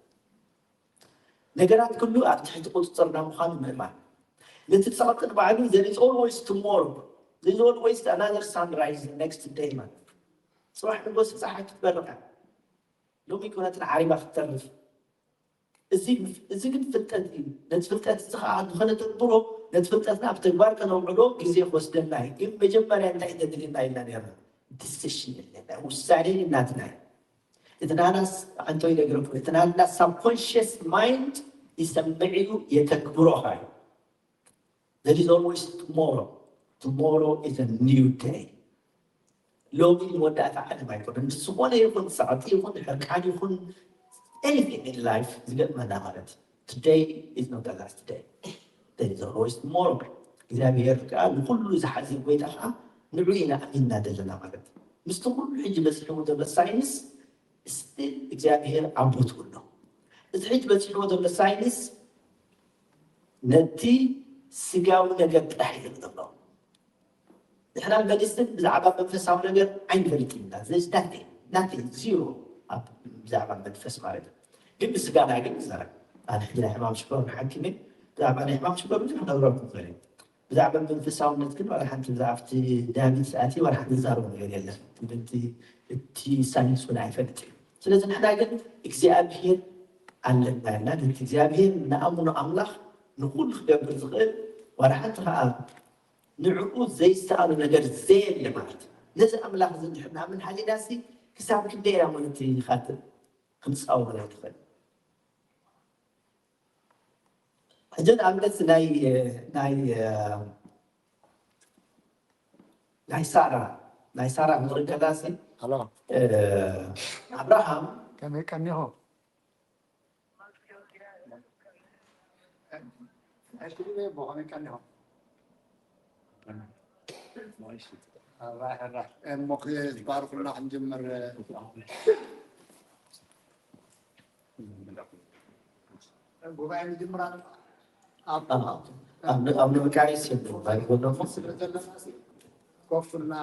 ነገራት ኩሉ ኣብ ትሕቲ ቁፅፅርና ምዃኑ ምእማን። ነቲ ጸቕጢ ንባዕሉ there is always tomorrow, there is always another sunrise the next day ማለት እዩ። ጽባሕ ንጎስ ጸሓይ ክትበርቕ እያ። ሎሚ ኩነትና ዓሪባ ክትተርፍ። እዚ ግን ፍልጠት እዩ። ነቲ ፍልጠት እዚ ከዓ ንኸነተግብሮ ነቲ ፍልጠትና ኣብ ተግባር ከነውዕሎ ግዜ ክወስደልና እዩ። ግን መጀመርያ እንታይ ተድልና ኢልና ነርና? ዲሲሽን የድለና፣ ውሳኔ ናትና እዩ። እቲ ናና ኣንቶ ይነግረኩም እቲ ናና ሳብኮንሽስ ማይንድ ይሰምዕ እዩ የተግብሮ ኻዩ። There is always tomorrow. Tomorrow is a new day. ሎሚ መወዳእታ ዓለም ኣይኮነን። ዝኾነ ይኹን ጸቕጢ ይኹን ሕርቃን ይኹን anything in life ዝገጥመና ማለት today is not the last day. There is always tomorrow. እግዚኣብሔር ከዓ ንኩሉ ዝሓዘ ጎይታ ከዓ ንዑ ኢና ኣሚንና ዘለና ማለት ምስቲ ኩሉ ሕጂ በፂሕዎ ዘሎ ሳይንስ ስቲል እግዚኣብሔር ኣብ ቦትኡ ኣሎ። እዚ ሕጂ በፂሕዎ ዘሎ ሳይንስ ነቲ ስጋዊ ነገር ጥራሕ ይርኢ ዘሎ። ንሕና መዲስን ብዛዕባ መንፈሳዊ ነገር ኣይንፈልጥን ኢና። ናቲንግ ዚሮ ብዛዕባ መንፈስ ማለት እዩ። ግን ብስጋና ግን ይዛረብ። ኣነ ሕጂ ናይ ሕማም ሽኮር ንሓኪም ብዛዕባ ናይ ሕማም ሽኮር ብዙሕ ነግረኩም ይኽእል ብዛዕባ መንፈሳውነት ግን ዋላ ሓንቲ ብዛዕባ ኣብቲ ዳዊት ሰኣቲ ዋላ ሓንቲ ዝዛረቦ ነገር የለን። ትምህርቲ እቲ ሳይንስ እውን ኣይፈልጥ እዩ። ስለዚ ንሕና ግን እግዚኣብሄር ኣለና ና ነቲ እግዚኣብሄር ንኣምኖ ኣምላኽ ንኩሉ ክገብር ዝኽእል ዋላ ሓንቲ ከዓ ንዕኡ ዘይሰኣሉ ነገር ዘየለ ማለት እዩ። ነዚ ኣምላኽ እዚ እንድሕር ንኣምን ሃሊና ሲ ክሳብ ክንደይ ኢና ማለት ይኻትል ክንፃወሮ ትኽእል ሕጂ ንኣብነት ናይ ናይ ናይ ሳራ ናይ ሳራ ክንርኢ ከላ ሲ ሄሎ እ፣ ኣብርሃም ከመይ ቀኒኹም? ኣይትግበ ቦኸመይ ቀኒኹም? ኣራይ ኣራይ እሞ ክባርኩና ክንጅምር ጉባኤ ምጅምር ኣብ ኣብ ኣብ ንመቃየስ ይባል ወደሞ ስለ ዘለና ኮፍና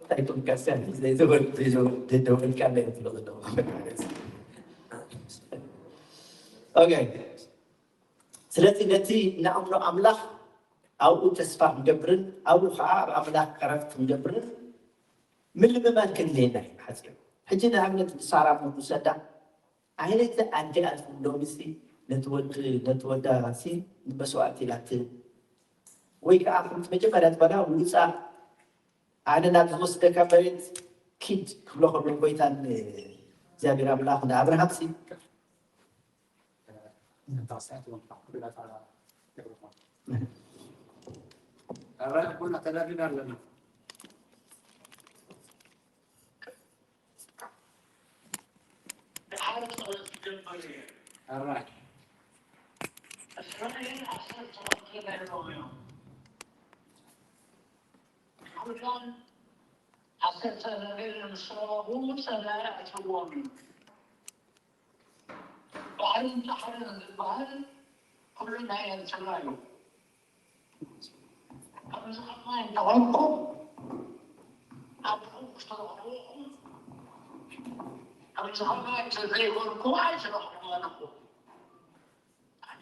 እንታይ ጥምቀት ዘይዘወል ዘይዘወል ደደወልካ እንታይ ትብሎ ዘለኹ መቃየስ Okay። ስለዚ ነቲ ንኣምኖ ኣምላኽ ኣብኡ ተስፋ ክንገብርን ኣብኡ ከዓ ኣብ ኣምላኽ ዕረፍቲ ክንገብርን ምልምማን ክንደየና እዩ ሓፂሩ። ሕጂ ንኣብነት ንሳራ እሞ ንውሰዳ። ኣይነቲ ኣዲኣ ሎሚ ሲ ነቲ ወዲ ነቲ ወዳ ሲ ንመስዋእቲ ኢላ ትህብ ወይ ከዓ ከምቲ መጀመርያ ዝበላ ውፃ ኣነ ናብ ዝወስደካ መሬት ኪድ ክብሎ ከሎ ጎይታ እግዚኣብሔር ኣምላኽ ንኣብርሃም ሲ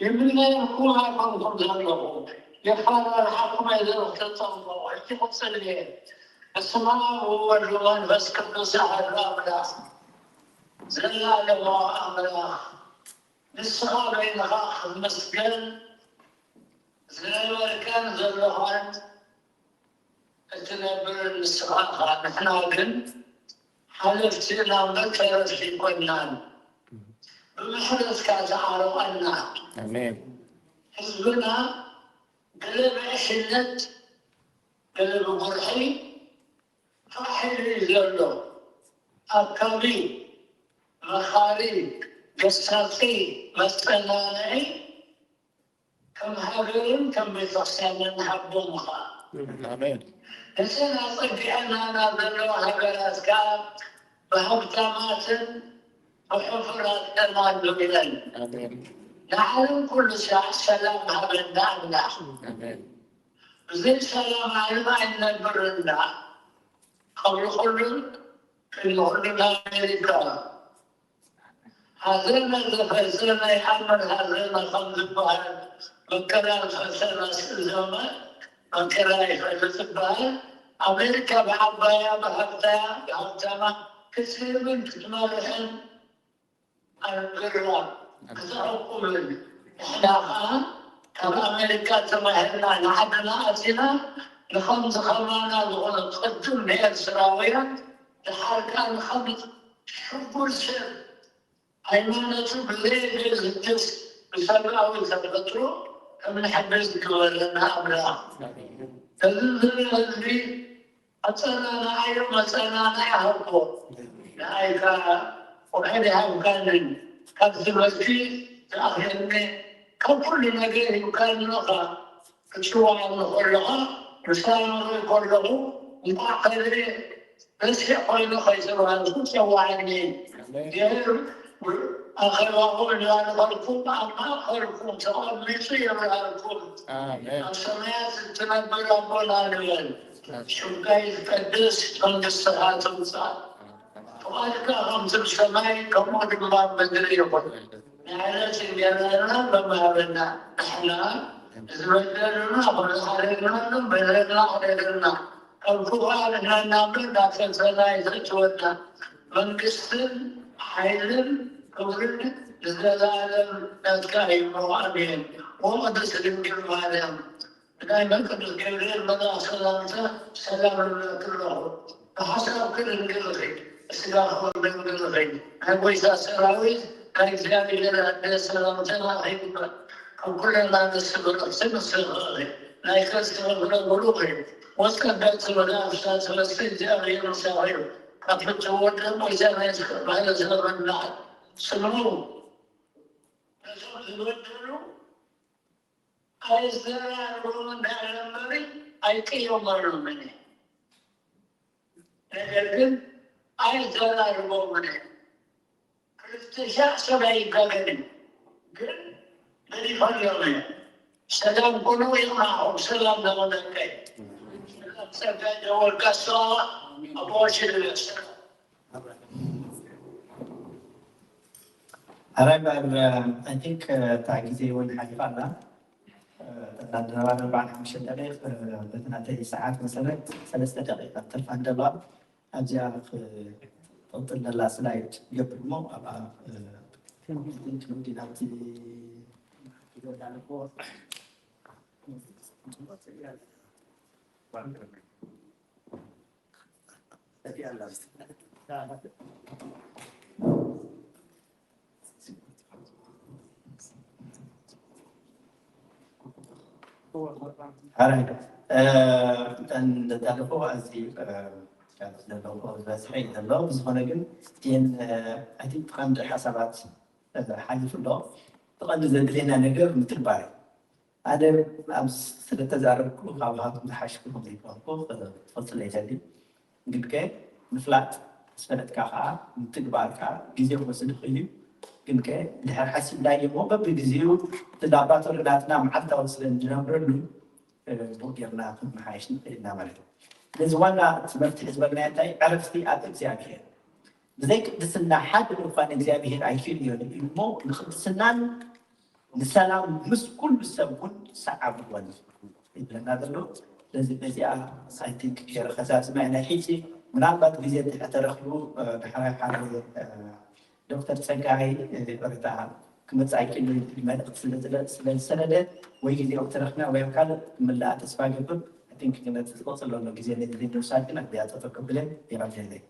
የምነየልኩም ኣይኮንኩም ዘለኹ፣ የፋራርሓኩም ኣይዘለኹ ተጸንቀቑ። ሕጂ ክጽሊ እየ። በስመ ኣብ ወወልድ ወመንፈስ ቅዱስ ኣሐዱ ኣምላኽ፣ ዘላለማዊ ኣምላኽ፣ ንስኻ በይንኻ ክትመስገን ዝነበርካን ዘለኻን እትነብር ንስኻ ኢኻ። ንሕና ግን ሓለፍቲ ኢና እምበር ተረፍቲ ኣይኮንናን። ብምሕረትካ ተዓረቐና። ኣሜን። ህዝብና ገለ ብዕሽነት፣ ገለ ብጉርሒ ፋሕ ኢሉ እዩ ዘሎ። ኣካቢ፣ መኻሪ፣ ገሳጺ፣ መጸናንዒ ከም ሃገርን ከም ቤተክርስትያንን ንሃቦም ኸዓ። ኣሜን። እዘን ኣጸጊዐናና ዘለዋ ሃገራት ከኣ ብሃብታማትን ብሕፉራትን ኣለዉ ኢለን። ኣሜን። ንዓለም ኩሉ ሰ-፣ ሰላም ሃበና ኣምላኽ። ኣሜን። ብዘይ ሰላም ዓለም ኣይንነብርን ኢና። ቀብሪ ኩሉን ቅድሚ ኩሉን ኣሜሪካ። ሐዘነ ዘፈዘነ ይኣምር ሐዘነ ከም ዝበሃል መከራ ዝፈሰና ስእዘመ መከራ ይፈልጥ ዝበሃል። ኣሜሪካ ብዓባያ ብሃብታያ ብሃብታማ ክትህብን ክትመርሕን ኣንግራ ክትዕቁብን ንሕና ኸዓ ካብ ኣሜሪካ ተማሂርና ንዓድና ኣቲና ንኸምዚ ኸማና ዝኾነ ቅድም ንኤርትራውያን ደሓር ከኣ ንኸምዚ ሕጉር ሰብ ሃይማኖቱ ብዘየገድስ ብሰብኣዊ ተፈጥሮ ከም ንሕግዝ ግበረና ኣምላኽ። እዚ ዝብል ህዝቢ ኣጸናንዓዮ መጸናንዒ ሃቦ። ንኣይ ከኣ ውሕድ ይሃብካኒ ካብ ትምህርቲ ዝኣኽለኒ ካብ ኩሉ ነገር ሂብካኒ ኢኻ ክትሽወዓኒ ከለኻ ምሳና ንርኢ ከለኹ እንቋዕ ከልእ በዚሕ ኮይኑ ከይተባህልኩ ጸዋዓኒ። ድሕር ኣኼባኹም ይባርኸልኩም፣ ኣብ ማእከልኩም ተቐሚጡ የብርሃልኩም። ኣሜን። ኣብ ሰማያት እትነብር ኣቦና ንበል። ሽምካ ይትቀደስ፣ መንግስትኻ ትምጻእ። ፍቓድካ ከምቲ ብሰማይ ከምኡ ድማ ኣብ ምድሪ ይኹን። ናይ ዕለት እንጀራና በምሃበና። ንሕና ዝበደሉና ከም ዝሓለልናሎም በደልና ክሕደገልና። ካብ ክፉእ ኣድሕነና እምበር ናብ ፈተና ኣይተእትወና። መንግስትን ሓይልን ክብርን ንዘለኣለም ናትካ እዩ። ኣሜን። ወቅድስት ድንግል ማርያም ብናይ ቅዱስ ገብርኤል መልኣኽ ሰላምታ ሰላም እብለኪ ኣለኹ። ብሓሳብኪ ድንግል ኢኺ፣ ብስጋኺ እውን ድንግል ኢኺ። ናይ ጐይታ ሰራዊት ናይ እግዚኣብሔር ኣደ ሰላምታ ንዓኺ ይግባእ። ካብ ኩለን ኣንስቲ ብርኽቲ ንስኺ ኢኺ። ናይ ከርሥኺ ፍረ ብሩኽ እዩ። ወጸጋኪ ፍሬ ኣፍሽ ትመስል እግዚኣብሔር ምሳኺ እዩ። ካብ ፍትው ወደን ጐይታ ናይ እስከ ማለት ለመናት ስምዑ ነቶም ዝበደሉ ኣይዘራርቦም እንዳለ እምበሪ ኣይቅየመሉምን። ነገር ግን ኣይዘራርቦምን። ክልተ ሻዕ ሰብ ኣይጋገን እዩ። ግን ገዲፈሎም እየ። ሰላም ኩኑ ይቕናዕኹም። ሰላም ለወለቀይ። ሰላም ጸጋ ይደወልካ እሷ ኣቦዎች ልበስ። ኣራይ እምበር፣ I think፣ እታ ግዜ እውን ሓሊፋ ኣላ። ተናደባን ኣርባዓን ሓሙሽተ ደቂቕ፣ በቲ ናተይ ሰዓት መሰረት ሰለስተ ደቂቕ ትርፋ እንደባ ኣብዚኣ ክቕጥል ዘላ ስላይድ ገብር እሞ ኣብኣ ናብቲ ሓራይ እተን ዘዳለፎ ኣዝዩ ዘለዎ ዝበዝሐ እዩ ዘሎ። ብዝኾነ ግን ግን ኣይ ቲንክ ቀንዲ ሓሳባት ሓሊፉ ኣሎ። እቲ ቀንዲ ዘድልየና ነገር ምትግባር እዩ። ሓደ ኣብ ስለተዛረብኩ ካብ ሃብቶም ዝሓሽኩ ዘይኮንኩ ክፈልጥለ ይደሊ። ግድከ ምፍላጥ ዝፈለጥካ ከዓ ምትግባር ከዓ ግዜ ክወስድ ይኽእል እዩ። ግንከ ድሕር ሓሲብናዮ እሞ በብግዜኡ እቲ ላብራቶሪ ናትና መዓልታዊ ስለ እንድነብረሉ ብኡ ጌርና ክንመሓየሽ ንኽእል ኢና ማለት እዩ። ስለዚ ዋና ትምህርቲ ሕዝበልና እንታይ ዕረፍቲ ኣብ እግዚኣብሔር ብዘይ ቅድስና ሓደ እንኳን እግዚኣብሔር ኣይክእል እዩ እሞ ንቅድስናን ንሰላም ምስ ኩሉ ሰብ እውን ሰዓብዎን ይብለና ዘሎ። ስለዚ በዚኣ ሳይንቲንክ ገይረ ከዛዝማ ናይ ሕጂ ምናልባት ግዜ ተረኽቡ ድሓራይ ሓደ ዶክተር ፀጋይ ረታ ክመፅእ ኣይክእል መልእክቲ ስለዝሰነደ ወይ ግዜ ተረኽና ወይ ካልእ ምላኣ ተስፋ ገብር ቲንክ ነቲ ዝቆፅእ ዘሎ ግዜ ነቲ ዘይምውሳድ ግን ኣቢያፀ ተቀብለን ይቐብለለይ።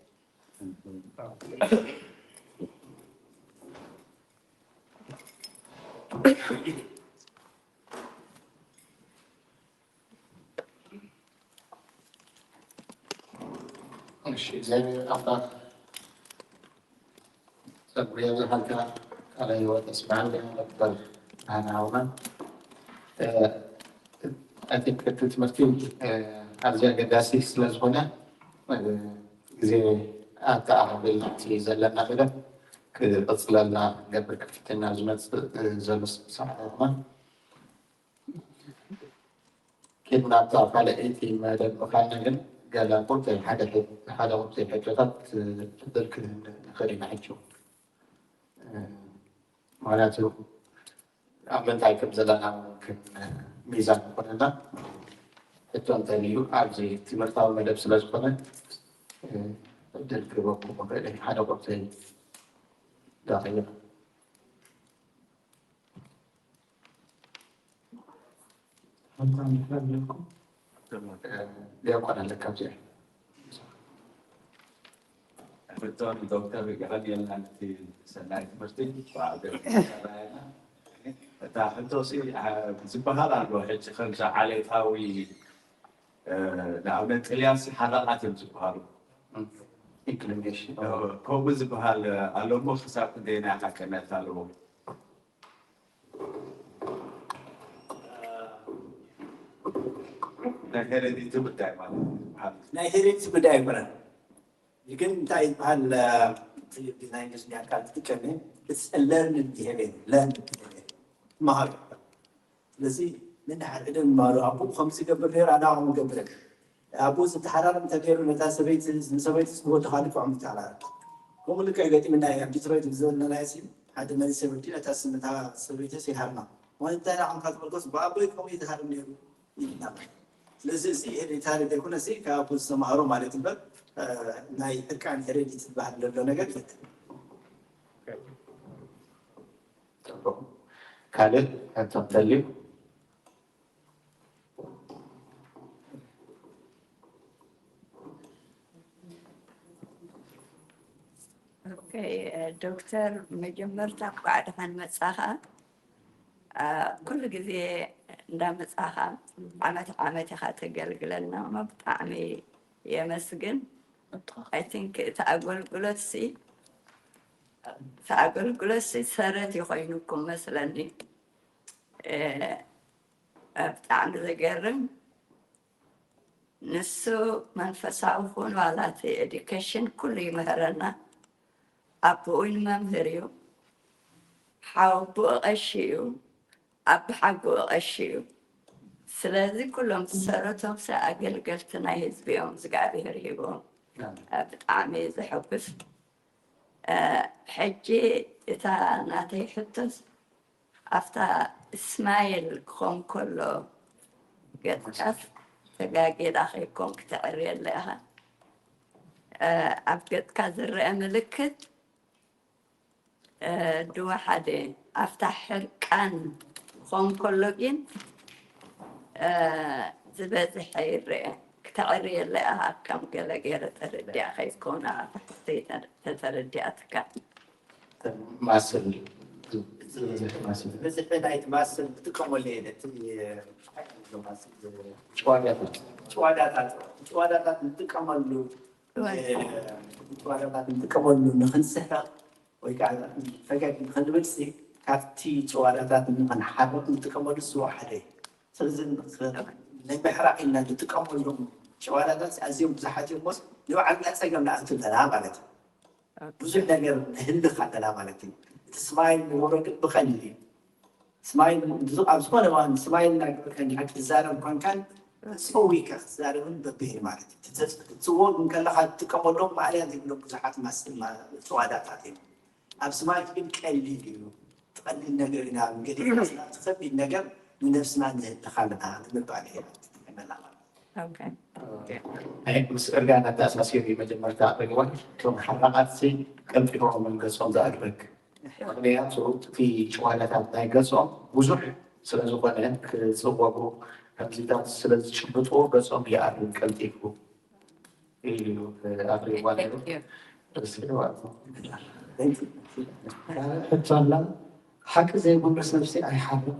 እሺ እግዚኣብሔር ኣምላኽ ጸጉሪ የብዝሓልካ። ቃለ ህይወት የስምዓልና ዶክተር ብርሃነ ሃውማን። እቲ ትምህርቲ ኣዝዩ ኣገዳሲ ስለ ዝኾነ ግዜ ኣተኣኻኺልና እቲ ዘለና መደብ ክቕጽለልና ገብር ክፍትና ዝመጽእ ዘሎ ሰዓት ኬድና ኣብታ ካልኣይቲ መደብ ምኻድና ግን ገለ ቁርፂ ሓደ ቁርፂ ሕቶታት ዕድል ክንህብ ንኽእል ኢና ሕጂ። ምክንያቱ ኣብ ምንታይ ከም ዘለና እውን ሚዛን ይኮነና። ሕቶ እንተልዩ ኣብዚ ትምህርታዊ መደብ ስለዝኮነ ዕድል ክህበኩም ንኽእል ሓደ ቁርፂ ዳኸይና ሓንታ ምሕረት ኣለኩም። ዲያቆን ኣለካ ኣብዚኣ። ሕቶ ንዶክተር የቐንየልና ነቲ ሰናይ ትምህርቲ ብዓል ሰራየና። እታ ሕቶ ሲ ዝበሃል ኣሎ ሕጂ ከምዚ ዓሌታዊ ንኣብነት ጥልያን ሲ ሓራቓት እዮም ዝበሃሉ። ኢንክሊኔሽን ከምኡ ዝበሃል ኣሎ እሞ ክሳብ ክንደየናይ ሓቅነት ኣለዎ? ናይ ሄሬዲቲ ጉዳይ ማለት እዩ። ናይ ሄሬዲቲ ጉዳይ ኣይኮነን። ግን እንታይ ዝበሃል ናይ እንግሊዝኛ ቃል ትጥቀም ለርንድ ቢሄቪየር ለርንድ ቢሄቪየር መሃር። ስለዚ ንድሓር ዕደ ምማሩ ኣቦ ከምዚ ይገብር ነይሩ ኣና ከምኡ ገብረ ኣቦ ዝተሓራረም እንተገይሩ ነታ ሰበይቲ ንሰበይቲ ዝወድኻ ልክዖም ይተሓራረም። ከምኡ ልክዕ ገጢምና ኣብ ዲትሮይት ብዘለናዮ ሓደ መንእሰይ ወዲ ነታ ስምታ ሰበይቲ ይሃርማ ማለት እንታይ ዳ ከምካ ትመልከት ብኣቦይ ከምኡ ይተሃርም ነይሩ ይልና ማለት ስለዚ እዚ ሄሬዲታሪ ዘይኮነ እዚ ካብ ኣቦ ዝተማሃሮ ማለት እምበር ናይ ሕርቃን ሄሬዲቲ ዝበሃል ዘሎ ነገር የለን። ጽቡቕ ካልእ ሕቶ እንተልዩ ዶክተር መጀመርታ እንኳዕ ደሓን መፃኻ። ኩሉ ግዜ እንዳመፃኻ ዓመት ዓመት ኢኻ ተገልግለና እሞ ብጣዕሚ የመስግን። I think እቲ ኣገልግሎት ሲ እቲ ኣገልግሎት ሲ ሰረት ይኾይኑኩም መስለኒ። ብጣዕሚ ዘገርም ንሱ መንፈሳዊ ኩን ዋላ እቲ ኤዱኬሽን ኩሉ ይምህረና። ኣቦኡ እውን መምህር እዩ። ሓወቦኡ ቀሺ እዩ። ኣቢ ሓጎኡ ቀሺ እዩ። ስለዚ ኩሎም ዝሰረቶም ሰ ኣገልገልቲ ናይ ህዝቢ እዮም እግዚኣብሔር ሂቦም። ብጣዕሚ እዩ ዘሐጉስ። ሕጂ እታ ናተይ ሕቶስ ኣብታ ስማይል ክኾን ከሎ ገጽካስ ተጋጌዳ ከይኮን ክተዕርየላ ኢኻ። ኣብ ገጽካ ዝረአ ምልክት ድወ ሓደ ኣብታ ሕርቃን ክኾን ከሎ ግን ዝበዝሐ ይረአ። ክተዕርየላ ኢኻ ከም ገለ ገይረ ተረዲኣ ከይኮና ተተረዲኣትካ። ማስል ብዝሒ ናይቲ ማስል ትጥቀመሉ እየ ነቲ ጭዋዳታት ጭዋዳታት ጭዋዳታት ንጥቀመሉ ጭዋዳታት ንጥቀመሉ ንክንስሕቕ ወይ ከዓ ፈገግ ንክንብል ሲ ካብቲ ጭዋዳታት ንክንሓርቕ ንጥቀመሉ ስዋ ሓደ እዩ። ስለዚ ናይ ምሕራቕ ኢልና ንጥቀመሎም ጭዋዳታት ኣዝዮም ብዙሓት እዮም። ሞስ ንባዕልና ፀገም ንኣቱ ኣለና ማለት እዩ። ብዙሕ ነገር ንህልኽ ኣለና ማለት እዩ። እቲ ስማይል ንወረዱ ብቐሊል እዩ። ስማይል ኣብ ዝኾነ እዋን ስማይል እናገበርካ እንዲኻ ክትዛረብ ኮንካን ፀዊካ ክትዛረብን በብሄር ማለት እዩ። ትፅወ እንከለካ ትጥቀመሎም ማእለያ ዘይብሎም ብዙሓት ማስል ጭዋዳታት እዮም። ኣብ ስማይል ግን ቀሊል እዩ። ትቐሊል ነገር ኢና ገዲፍና እቲ ከቢድ ነገር ንነብስና ንህልኽ ኣለና ንምባል እየ። ምስ እርጋን ኣተኣሳሲሩ መጀመርታ ኣቕሪብዋ። እቶም ሓራቓት ቀልጢፎም ገጾም ዝኣርግ ምክንያቱ እቲ ጭዋዳታት ናይ ገጾም ብዙሕ ስለዝኾነ ክፅወጉ ከምዚታት ስለዝጭብጡ ገጾም ይኣርግ ቀልጢፉ እዩ ኣቕሪብዋ ነይሩ። ሕቶ ኣላ ሓቂ ዘይብሉ ሰብሲ ኣይሓርን።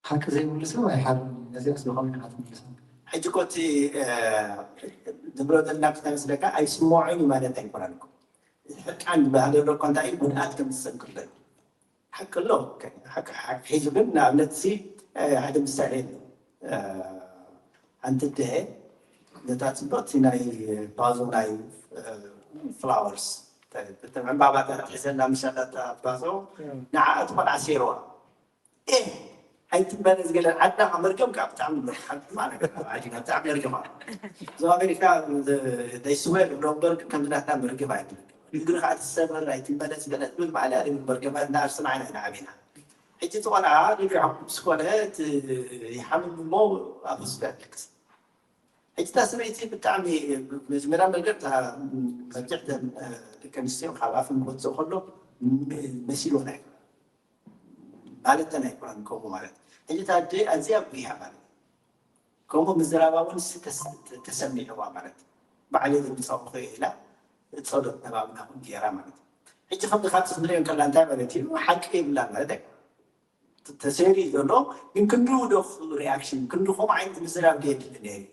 ሓቂ ዘይብሉ ሰብ ኣይሓርን። ነዚኣ ስለኾነ ኢና ትምልሳ። ሕጂ ኮቲ ንብሎ ዘለና ክተመስለካ ኣይስምዖን እዩ ማለት ኣይኮነን። ሕቃን ዝበሃል ዘሎ እኮ እንታይ እዩ ጉድኣት ከም ዝሰንክለን ሓቂ ኣሎ። ሒዙ ግን ንኣብነት ሲ ሓደ ምሳሌ ሓንቲ ድሀ ነታ ፅብቕቲ ናይ ባዞ ናይ ፍላወርስ ዕምባባታት ሒዘላ ምሻላታ ባዞ ንዓኣ ትኾን ዓሲርዋ ኣይትበለ ዝገለ ዓድና ካብ መርገም ካብ ብጣዕሚ ዓድና ብጣዕሚ መርገም ኣብ ኣሜሪካ ናይ ስወር ብሎምበርግ ከምዚ ናትና መርገም ኣይትበለ እግሪ ከዓ ትሰበር ኣይትበለ ዝገለ ዝብል ማዕለ መርገማት እናኣርስና ኢና ኢና ዓቢና ሕጂ እቲ ቆልዓ ርግዖም ምስ ኮነ ይሓምም እሞ ኣብ ሆስፒታል ይልቅስ ሕጂ እታ ሰበይቲ ብጣዕሚ መጀመርያ ነገር መብዝሕተን ደቂ ኣንስትዮ ካብ ኣፈን ክወፅእ ከሎ መሲልወን ኣይ ማለተን ኣይኮነን ከምኡ ማለት ሕጂ እታ ኣደ ኣዝያ ጉያ ማለት ከምኡ ምዝራባ እውን ተሰሚዕዋ ማለት ባዕለይ ዘምፃኡ ክኽእል ኢላ ጸሎት ነባብና እውን ገይራ ማለት እዩ። ሕጂ ከምዚ ካብቲ ክንሪኦ እንከላ እንታይ ማለት እዩ ሓቂ የብላ ማለት ኣይኮነን። ተሰይሩ እዩ ዘሎ ግን ክንድኡ ዶ ክኽእሉ ሪኣክሽን ክንዲ ከምኡ ዓይነት ምዝራብ ዶ የድሊ ነይሩ እዩ።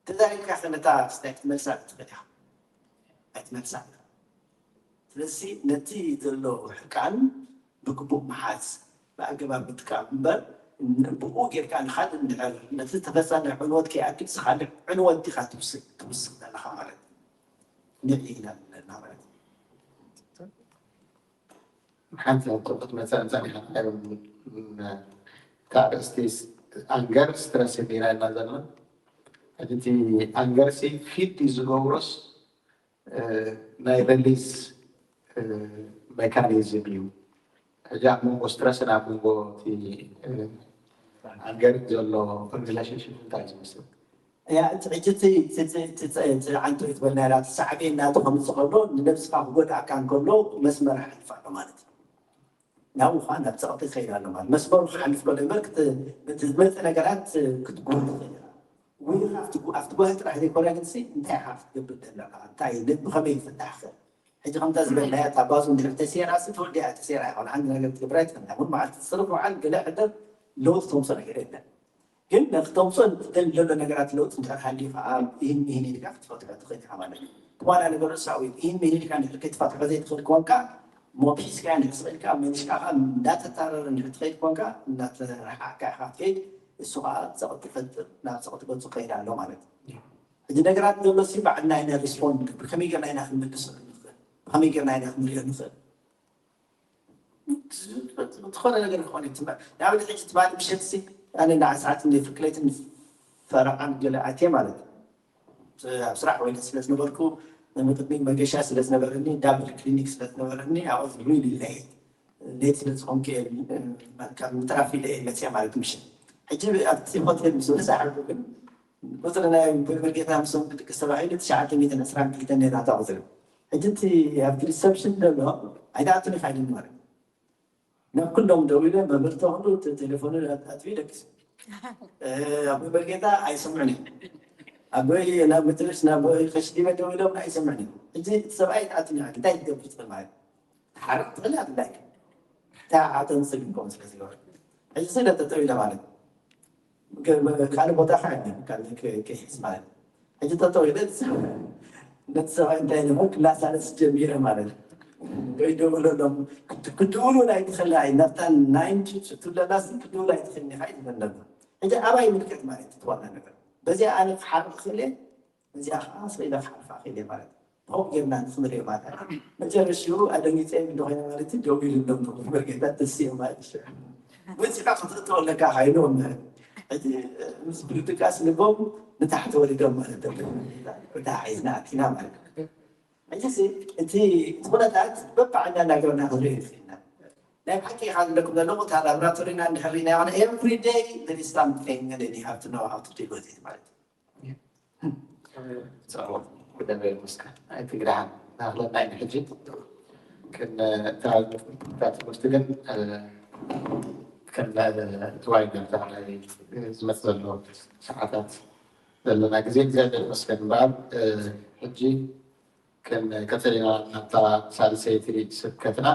ተዛሪብካ ከለታ ስታይ ክትመልሳ ትኽእል ኢኻ ኣይትመልሳ። ስለዚ ነቲ ዘሎ ሕቃን ብግቡእ ምሓዝ ብኣገባብ ምጥቃም እምበር ብኡ ጌርካ ንኻልእ እንድሕር ነቲ ዝተፈፀመ ዕንወት ከይኣክል ስኻልእ ዕንወት ዲኻ ትውስክ ትውስክ ዘለኻ ማለት ንዒ ኢና ዘለና ማለት ሓንቲ ሕቶ ክትመፅእ እንፀኒሓ እታ ኣርእስቲ ኣንገር ስትረስ ቢና ኢና ዘለና እቲ ኣንገር ሲ ፊድ ዝገብሮስ ናይ ሪሊዝ ሜካኒዝም እዩ። ሕጂ ኣብ መንጎ ስትረስን ኣብ መንጎ ኣንገር ዘሎ ሪሌሽንሽፕ እንታይ እዩ ዝመስል? ሕጂ እቲ ዓንቶ ትበልና ላ ሳዕቤን ናቱ ከምፅእ ከሎ ንነብስካ ክጎድኣካ እንከሎ መስመር ሓልፍ ኣሎ ማለት እዩ። ናብኡ ከዓ ናብ ፀቕጢ ትኸይድ ኣሎ ማለት መስመሩ ክሓልፍ ከሎ እምበር እቲ ዝመፀ ነገራት ክትጉር ትኽእል ኢኻ። ወይ ኣብቲ ጓሂ ጥራሕ ዘይኮነ ግን እንታይ ኢኻ ክትገብር ዘለካ እንታይ ብኸመይ ይፍታሕ ክእል ሕጂ ከምታ ዝበልናያ እታ ባዙ እንድሕር ተሴራ ሲ ተወዲኣ ተሴራ ይኮን ሓንቲ ነገር ትገብራ ይትፍና እውን መዓልቲ ዝፅርፍ በዓል ገለ ሕደር ለውጢ ተምሶ ነገር የለን ግን ነቲ ተምሶ ትደሊ ዘሎ ነገራት ለውጢ እንድሕር ሃልዩ ከዓ ይህን ይህን ኢልካ ክትፈትሖ ትኽእል ኢኻ ማለት እዩ ዋላ ነገር ርእሳዊ ይህን ይህን ኢልካ እንድሕር ከይትፈትሖ ዘይትኽእል ኮንካ ሞት ሒዝካ እንድሕር ስቕ ኢልካ መሊስካ ከዓ እንዳተታረረ እንድሕር ትኸይድ ኮንካ እንዳተረሓቕካ ኢኻ ትኸይድ እሱ ከዓ ፀቕጢ ፈጥር ናብ ፀቕጢ ገፁ ከይድ ኣሎ ማለት እዩ ሕጂ ነገራት ዘሎ ሲ ባዕልና ኢና ሪስፖንድ ንገብር ከመይ ገርና ኢና ክንምልሶ ንኽእል ብኸመይ ገርና ኢና ክንሪኦ ንኽእል ዝኾነ ነገር ክኾን እዩ ንኣብነት ሕጂ ትማሊ ምሸት ሲ ኣነ ንዓ ሰዓት እንደ ፍርቅለይትን ፈረቓን ገለ ኣትየ ማለት እዩ ኣብ ስራሕ ወይ ስለ ዝነበርኩ ቅድሚ መገሻ ስለ ዝነበረኒ፣ ዳብል ክሊኒክ ስለ ዝነበረኒ፣ ኣብኡ ሪሊ ለይት፣ ለይት ስለ ዝኾንኩ እየ፣ ካብ ምትራፍ ኢለ እየ መፅየ ማለት ምሽ። ሕጂ ኣብቲ ሆቴል ምስ በፃሕኩ ግን፣ ቁፅሪ ናይ መርጌታ ምስኦም ክድቅስ ተባሂሉ ትሽዓተ ሚእትን ዕስራን ክልተን ነይራ እታ ቁፅሪ። ሕጂ እቲ ኣብቲ ሪሰፕሽን ዘሎ ኣይትኣቱን ኢኻ ኢሉኒ ማለት። ናብ ኩሎም ደዊለ፣ መምህር ተኽሉ ተ-፣ ቴሌፎኑ ኣጥፊኡ ደቂሱ። እ፣ ኣቦይ መርጌታ ኣይሰምዑን እዮም። ኣቦይ ናብ ምትርሽ፣ ናብ ኣቦይ ከሽዲመ ደዊሎም ኣይሰምዑን እዮም። ሕጂ እቲ ሰብኣይ ኣይትኣቱን ኢኻ፣ እንታይ ትገብር ትኽእል ማለት? ትሓርቕ ትኽእል እያ ብላይ። እንታይ ዓጠን ስግን ከምኡ ስለ ዝገበረ። ሕጂ ስለ ጠጠው ኢለ ማለት። ገ-፣ ካልእ ቦታ ከዓ የለን፣ ካልእ ከ-፣ ከይሕዝ ማለት እዩ። ሕጂ ጠጠው ኢለ ነቲ ሰብኣይ እንታይ ኢለ ክላሳለስ ጀሚረ ማለት እዩ። ወይ ደውለሎም፣ ክድ-፣ ክድውሉ ኣይትኽእል፣ ኣይ፣ ናብታ ናይንቲ ትብለላስ ክድውል ኣይትኽእልን ኢኻ እዩ ዝብለና። ሕጂ ኣባይ ምልክት ማለት እዩ፣ እቲ ዋና ነገር። በዚኣ ኣነ ክሓርቕ ክእል እየ፣ እዚኣ ከዓ ስኢለ ክሓልፋ ክእል እየ ማለት እዩ። ከምኡ ጌርና ንክንሪኦ ማለት እዩ። መጨረሽኡ ኣደንጊፀ እንዶ ኮይነ ማለት እዩ፣ ደው ኢሉ እንዶ መርጌታ ተስዮ ማለት እዩ። ወፂኻ ክትእትዎ ኣለካ ሓይሉ መምህር። ሕጂ ምስ ብርድቃስ ልቦም ንታሕቲ ወሪዶም ማለት እዩ። እታ ሒዝና ኣቲና ማለት እዩ። ሕጂ ሲ እቲ እቲ ኩነታት በብዓይና እናገርና ክንሪኦ ይኽእልና። ናይ ብሓቂ ኢኻ ዝብለኩም ዘለኹ፣ እታ ላብራቶሪና እንድሕር ሪእናዮ፣ ኤቭሪ ደይ there is something that you have to know how to deal with it ማለት እዩ። ብደንበ ይመስገን። ኣይትግዳሓን ናክለና ኢና ሕጂ። ግን እታ ትምህርቲ ግን ከም ትዋይ ገብታ ዝመፅ ዘሎ ሰዓታት ዘለና ግዜ እግዚኣብሔር ይመስገን እምበኣር ሕጂ ክንቀፅል ኢና ናብታ ሳልሰይቲ ስብከትና።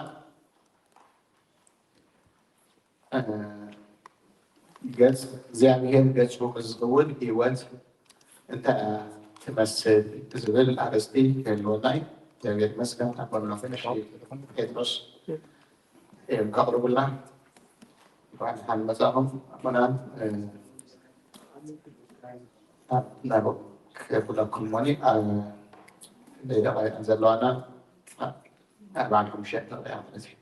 ገጽ እግዚኣብሔር ገጹ ምስ ዝኸውን ህይወት እንታይ እያ ትመስል ዝብል ኣርእስቲ ክህልወና እዩ። እግዚኣብሔር ይመስገን ኣቦና ቀሺ ጴጥሮስ እዮም ከቕርቡልና። እንኳዕ ደሓን መጻኹም ኣቦና። ናብ ክብለኩም ሞኒ ደቂቃ ዘለዋና ኣርባዓን ሓሙሽተን ደቂቃ ማለት እዩ።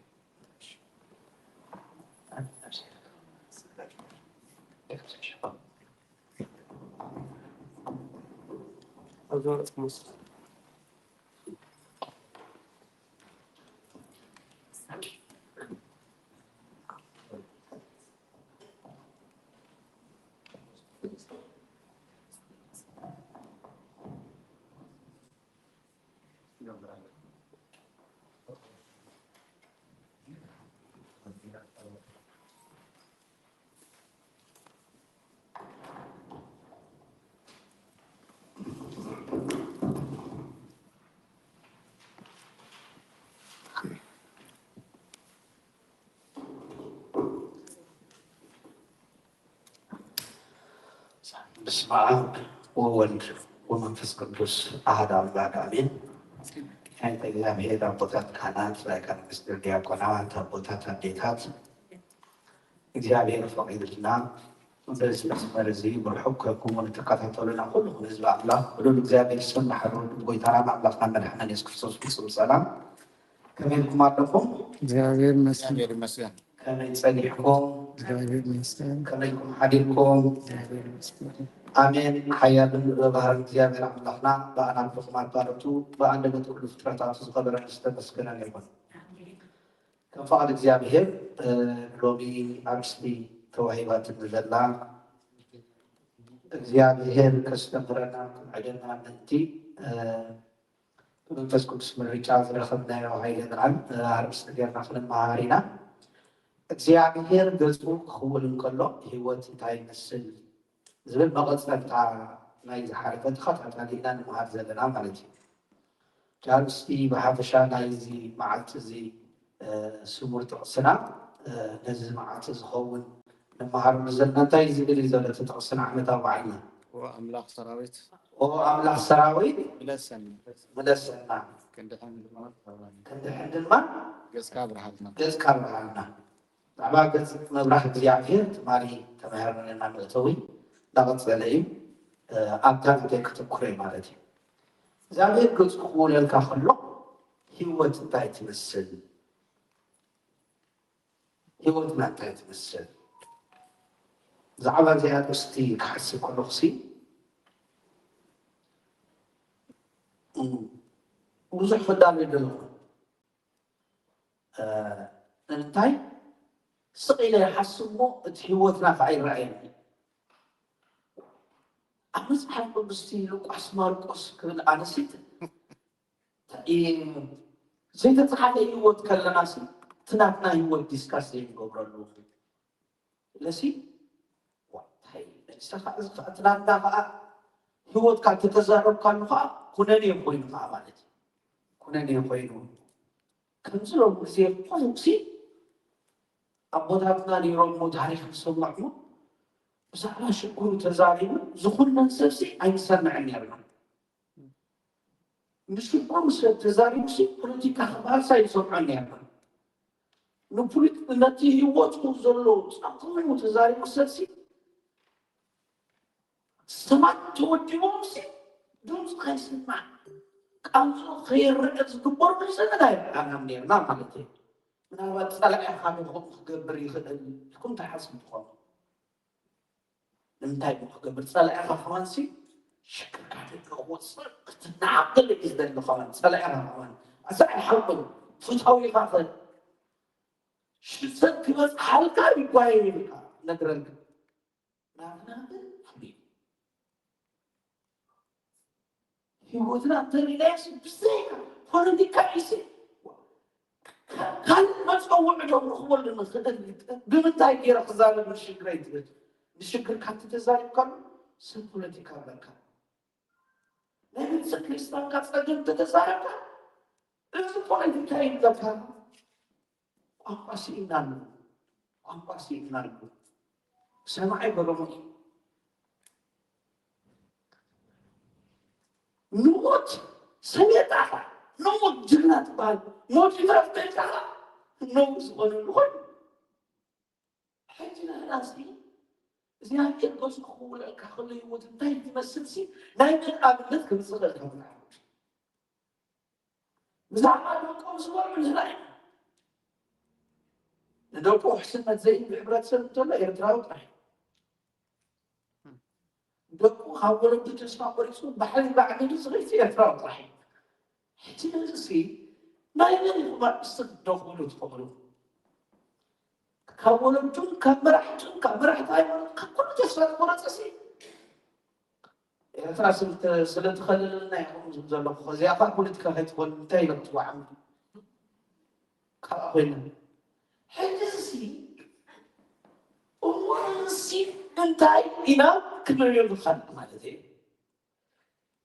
በስመ ኣብ ወወልድ ወመንፈስ ቅዱስ ኣሐዱ ኣምላክ ኣሜን። ናይ እግዚኣብሔር ኣቦታት ካህናት፣ ላይካን ሚኒስትር፣ ዲያቆናት፣ ኣቦታት፣ ኣዴታት፣ እግዚኣብሔር ፈቒድልና በዚ መስመር እዚ ብርሑቕ ከይኮኑ ንትከታተሉና ኩልኹም ህዝቢ ኣምላኽ ብሉል እግዚኣብሔር ስም ንሓርር። ጎይታናን ኣምላኽናን መድሓናን የሱስ ክርስቶስ ፍጹም ሰላም። ከመይ ኢልኩም ኣለኹም? እግዚኣብሔር ይመስገን። ከመይ ጸኒሕኩም? እግዚኣብሔር ይመስገን። ከመይ ኢልኩም ሓዲርኩም? እግዚኣብሔር ይመስገን። ኣሜን። ሓያልን ርህሩህን እግዚኣብሔር ኣምላኽና ብኣናብኹም ኣባረቱ ብኣንደበት ኩሉ ፍጥረታቱ ዝኸበረን ዝተመስገነን ይኹን። ከም ፍቓድ እግዚኣብሔር ሎሚ ኣርእስቲ ተዋሂባትኒ ዘላ እግዚኣብሔር ከስተምህረና ክምዕደና ምእንቲ ብመንፈስ ቅዱስ ምርጫ ዝረኸብናዮ ሃይለ ብርሃን ኣርእስቲ ጌርና ክንመሃር ኢና። እግዚኣብሔር ገጹ ክኽውል እንከሎ ህይወት እንታይ ይመስል ዝብል መቐጸልታ ናይ ዝሓለፈ ተኸታታሊ ኢና ንምሃር ዘለና ማለት እዩ። ጃንስቲ ብሓፈሻ ናይዚ መዓልቲ እዚ ስሙር ጥቕስና ነዚ መዓልቲ ዝኸውን ንመሃረሉ ዘለና እንታይ እዩ ዝብል እዩ ዘሎ እቲ ጥቕስና ዓመታዊ በዓልና ኦ ኣምላኽ ሰራዊት ኦ ኣምላኽ ሰራዊት ምለሰኒ ምለሰና ክንድሕን ድማ ክንድሕን ድማ ገጽካ ኣብርሃልና ገጽካ ኣብርሃልና ብዛዕባ ገጽ ምብራህ እግዚኣብሔር ትማሊ ተማሂርና መእተዊ እንዳቐጸለ እዩ ኣብታ ግዜ ከተኩረ ማለት እዩ እግዚኣብሔር ገጹ ክውለልካ ከሎ ህይወት እንታይ ትመስል ህይወትና እንታይ ትመስል ብዛዕባ እዚኣ ጥስቲ ክሓስብ ከለኹሲ ብዙሕ ክዳሎ ይደለኹ። ንምንታይ ስቕ ኢለ ይሓስብ እሞ እቲ ህይወትና ከዓ ይረኣየኒ። ኣብ መፅሓፍ ቅዱስ ሉቃስ ማርቆስ ክብል ኣነሲት ዘይተፅሓፈ ህይወት ከለና ሲ እቲ ናትና ህይወት ዲስካስ ዘይንገብረሉ ስለሲ ንስኻ እዚ ከዓ እቲ ናትና ከዓ ህይወትካ ተተዛረብካሉ ከዓ ኩነኔ ኮይኑ ከዓ ማለት እዩ። ኩነኔ ኮይኑ ከምዚ ሎም ግዜ ብዙ ግዜ ኣቦታትና ነይሮም ታሪክ ዝሰማዕሞ ብዛዕባ ሽግሩ ተዛሪቡ ዝኹነን ሰብሲ ኣይንሰምዕን ነርና። ንሽግሩ ሰብ ተዛሪቡ ሲ ፖለቲካ ክባልሳ ይሰምዖ ነርና። ንፖለቲ- ነቲ ህይወቱ ዘሎ ጸቕሙ ተዛሪቡ ሰብሲ ሰባት ተወዲቦም ሲ ድምፁ ከይስማዕ ቃንፁ ከይረአ ዝግበሩ ንሰነት ኣይረኣናም ነርና ማለት እዩ። ምናልባት ጸላኢ ካብ ይኹም ክገብር ይኽእል ኢልኩም ትሓስቡ ትኾኑ። ንምንታይ እሞ ክገብር ጸላኢኻ ከማንሲ ሽግርካ ደቂ ክወፅእ ክትናዓቅል እዩ ዝደሊ ከማን ጸላኢኻ ከማን ኣዛ ኣይሓውቅን ፍታዊ ኢኻ ኸ ሽሰብ ክበፅሓልካ ይጓየ ኢልካ ነግረልካ ናትና ግን ኣሜን ህይወትና እንተሪናዮስ ብዘይካ ፖለቲካ ኢሲ ካልእ መፀውዒ ዶ ንኽበሉ ንኽእል ብምንታይ ገይረ ክዛረብ ንሽግረይ ትብል ንሽግር ካብቲ ተዛሪብካሉ ሰብ ፖለቲካ ኣለካ ናይ ቤተሰብ ክርስትያንካ ፀገም ተተዛረብካ እዚ ፖለቲካ ይብለካ ቋንቋ ስኢና ኣሎ ቋንቋ ስኢና ኣሎ ሰማዒ በረሞ እዩ ንሞት ሰሜጣኻ ንሞት ጅግና ትበሃል ሞት ይትረፍ ተልካኻ ነው ዝኾነ ዝኾነ ሕጂ ንሕና እዚ እግዚኣብሔር ገጹ ክውለካ ከሎ ህይወት እንታይ ትመስል ሲ ናይ መን ኣብነት ክምፅእ ክእል ካብ ንዓወት ብዛዕባ ደቆም ዝበልዑ ንሕና ኢና ንደቁ ውሕስነት ዘይብሉ ሕብረተሰብ እንተሎ ኤርትራዊ ጥራሕ ደቁ ካብ ወለዱ ተስፋ ቆሪፁ ባሕሪ ባዕሚዱ ዝኽልቲ ኤርትራዊ ጥራሕ ሕጂ ነዚ ሲ ናይ መን ኢኹም ኣርእስቲ ክትደኽብሉ ትኽእሉ ካብ ወለዱን ካብ መራሕቱን ካብ መራሕቲ ሃይማኖት ካብ ኩሉ ተስፋ ዝቆረፀ ሲ ኤርትራ ስለተኸለለና ኢኹም ዝም ዘለኹ ከዚኣ ከዓ ፖለቲካ ከይትኾን እንታይ ኢሎም ትዋዓም ካብኣ ኮይና ሕጂ እዚ እሞ እዚ እንታይ ኢና ክንሪኦ ንኽእል ማለት እዩ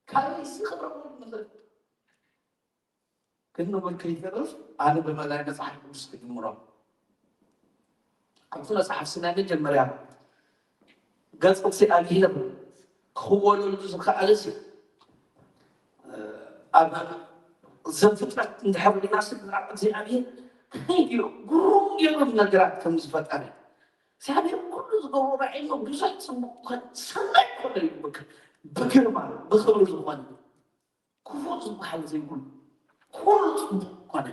ካልእ እዚ ክረኽቦ ንኽእል ግን ንብል ከይተርፍ ኣነ ብመላይ መፅሓፍ ቅዱስ ክጅምሮ ኣብቲ መፅሓፍ ሲ ናይ መጀመርያ ገፅ እግዚኣብሔር ክወለሉ ዝከኣለ ሲ ኣብ ዘፍጥረት እንድሕር ሪና ሲ ብዛዕባ እግዚኣብሔር ከመይ ገይሩ ግሩም ገይሩ ነገራት ከም ዝፈጠረ እግዚኣብሔር ኩሉ ዝገብሮ ራእይሞ ብዙሕ ፅቡቅ ኮነ ሰናይ ኮነ ይብክር ብግርማ ብክብሪ ዝኾነ ክፉእ ዝበሃል ዘይብሉ ኩሉ ፅቡቅ ኮነ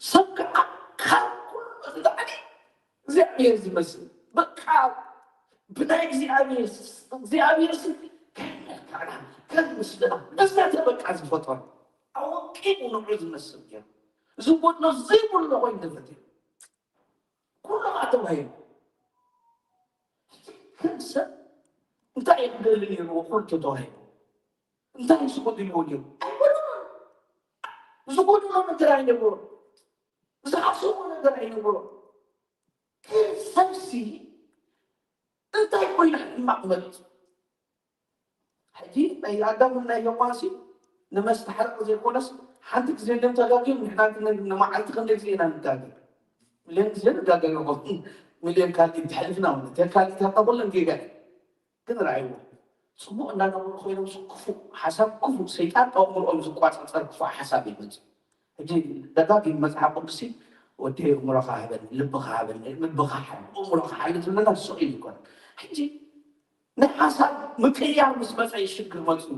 ሰብ ከዓ ካብ ኩሉ እቲ ላዕሊ እግዚኣብሔር ዝመስል በቃ ብናይ እግዚኣብሔር እግዚኣብሔር ሲ ከም መልክዕና ከም ምስልና እዝነተ በቃ ዝፈጠሩ ኣወቂቡ ንዑ ዝመስል ገይሩ ዝጎድሎ ዘይብሉ ኮይኑ ተፈጢሩ ኩሉ ከዓ ተባሂሉ ከም ሰብ እንታይ እዩ ክደሊ ነይርዎ ኩሉ ተተዋሂቡ እንታይ ዝጎድልዎ ነይሩ ዝጎድሎ ነገር ኣይነበሮ ዝሓስቦ ነገር ኣይነበሮ ግን ሰብሲ እንታይ ኮይና ሕማቕ መሪፁ ሕጂ ናይ ኣዳምን ናይ ሄዋንሲ ንመስተሓረቂ ዘይኮነስ ሓንቲ ግዜ ድም ተጋግዮም ንሕና ንመዓልቲ ክንደይ ግዜ ኢና ንጋገር ሚልዮን ግዜ ንጋገር ይኾን ሚልዮን ካልዲት ተሕልፍና ሆነ እተን ካልዲት ሃብታ ኩለን ጌጋ ግን ረኣይዎ ፅቡቅ እንዳነበሩ ኮይኖም ክፉእ ሓሳብ ክፉእ ሰይጣን ኣእምሮኦም ዝቋፃፀር ክፉእ ሓሳብ ይመፅእ ሕጂ ደጋጊም መፅሓፍ ቅዱስ ወዲ እምሮኻ ሃበኒ ልብኻ ሃበኒ ልብኻ ሓል እምሮኻ ሓል ዝብለና ስቕ ኢሉ ይኮነ ሕጂ ናይ ሓሳብ ምቅያር ምስ መፀ ሽግር መፅኡ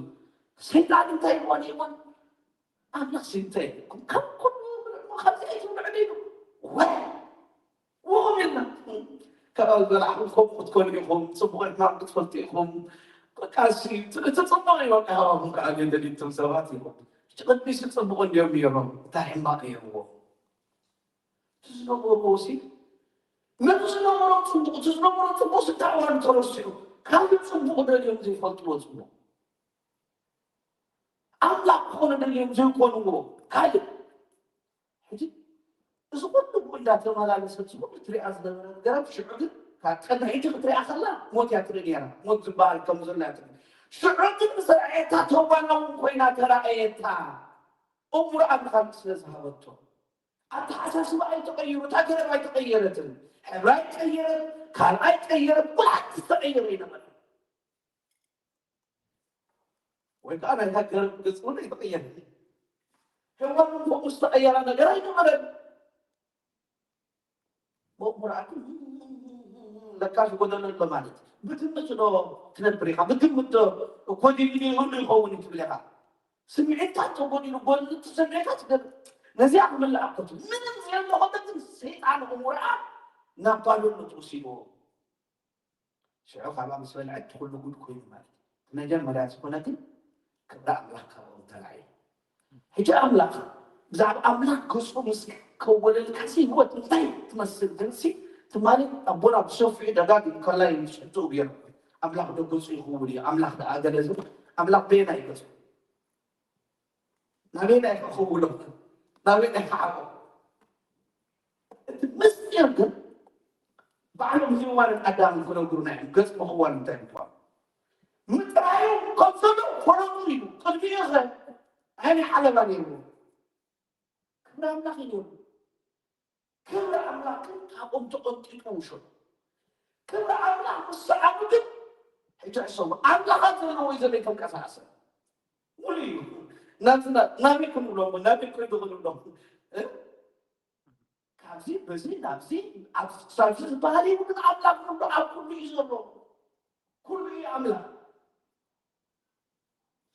ሰይጣን እንታይ ይኮን ይኮን ኣምላኽ እንታይ ይብልኩም ካብ ኩሉ ምልዕሞ ካብዚ ኣይትብልዑ ኢሉ ወ ውኹም ኢልና ካብ ዝበላዕኩም ከምኡ ክትኮኑ ኢኹም ፅቡቕ ሕማቕ ክትፈልጡ ኢኹም በቃ እሺ፣ እቲ እቲ ጽቡቕ እዩ፣ በቃ፣ ያው፣ ኣሁን ከኣ ገደሊቶም ሰባት ይኹን። እቲ ቅድሚሲ ጽቡቕ እንድዮም ነይሮም፣ እንታይ ሕማቕ ነይርዎ? እቲ ዝነበርዎ ሲ፣ ነቲ ዝነበሮም ጽቡቕ፣ እቲ ዝነበሮም ጽቡቕ ስታወር ተረሲዑ፣ ካልእ ጽቡቕ ደልዮም ዘይፈልጥዎ ጽቡቕ። ኣምላኽ ክኾኑ ደልዮም ዘይኮንዎ ካልእ። ሕጂ እዚ ኩሉ ብኡ እንዳተመላለሰት፣ እዚ ኩሉ ትሪኣ ዝነበረ ነገራት፣ ሽዑ ግን ካብ ቅድሚ ሕጂ ክትሪኣ ከላ ሞት እያ ትርኢ ነይራ። ሞት ዝበሃል ከም ዘሎ እያ ትርኢ። ሽዑ ግን ምስ ረኣየታ፣ ተዋና እውን ኮይና ተራእየታ። እሙር ኣምላኽ ስለ ዝሃበቶ። ኣተሓሳስባ ኣይተቐይሩ፣ እታ ገረብ ኣይተቐየረትን። ሕብራ ኣይቀየረት፣ ካልኣ ኣይቀየረት፣ ወላ ሓንቲ ዝተቐየረ ኣይነበረን። ወይ ከዓ ናይታ ገረብ ገጽ እውን ኣይተቐየረን። ሄዋን እውን ከምኡ ዝተቐየረ ነገር ኣይነበረን። ብኡ ምርኣቱ ለካስ ጎደሎ ኣሎ ማለት እዩ። ብግምት ዶ ትነብር ኢኻ? ብግምት ዶ ጎዲሉ ይህሉ ይኸውን እዩ ትብል ኢኻ? ስምዒትካ ተጎዲሉ፣ ጎል-፣ እቲ ስምዒትካ ትገል-፣ ነዚኣ ክምልኣ እኮ ትብል። ምንም ዘየሎ ኾነ ግን ሰይጣን እምርኣ ናብ ባዶነት ወሲድዎ። ሽዑ ካብኣ ምስ በልዐት ኩሉ ጉድ ኮይኑ ማለት እዩ። መጀመርያ ዝኾነ ግን ክብሪ ኣምላኽ ካብኦም ተላዒሉ። ሕጂ ኣምላኽ ብዛዕባ ኣምላኽ ገጹ ምስ ከወለልካሲ ህይወት እንታይ ትመስል ግንሲ ትማሊ ኣቦና ብሰፊሑ ደጋጊሙ ከላይ ምስ ሕትኡ ገይሩ ኣምላኽ ዶ ገጹ ይኽውል እዩ? ኣምላኽ ደኣ ገለ ዝብል ኣምላኽ በየናይ ገጹ? ናበየናይ ክኽውሎ? ናበየናይ ክዓቦ? እቲ ምስጢር ግን ባዕሎም ሄዋንን ኣዳምን ክነግሩና እዮም። ገጽ ምኽዋል እንታይ ምዃኑ ምጥራዩ ከም ዘሎ ፈለጡ ኢሉ ቅድሚኡ ኸ ዓይኒ ዓለባ ነይርዎ። ክብሪ ኣምላኽ እዩ ነይሩ። ክብሪ ኣምላኽ ግን ካብኦም ተቐንጢጡ ውሸጡ። ክብሪ ኣምላኽ ምስ ሰኣኑ ግን ሕጂ ሕሰቡ። ኣምላኻት ዘለዎ እዩ ዘሎ ይተንቀሳቐሰ። ሙሉ እዩ። ናብዚ ና-፣ ናበይ ክንብሎም፣ ናበይ ከይዱ ክንብሎም? እ? ካብዚ በዚ ናብዚ ኣብዚ ክሳብ እዚ ዝበሃል እዩ። ግን ኣምላኽ ንብሎ ኣብ ኩሉ እዩ ዘሎ። ኩሉ እዩ ኣምላኽ።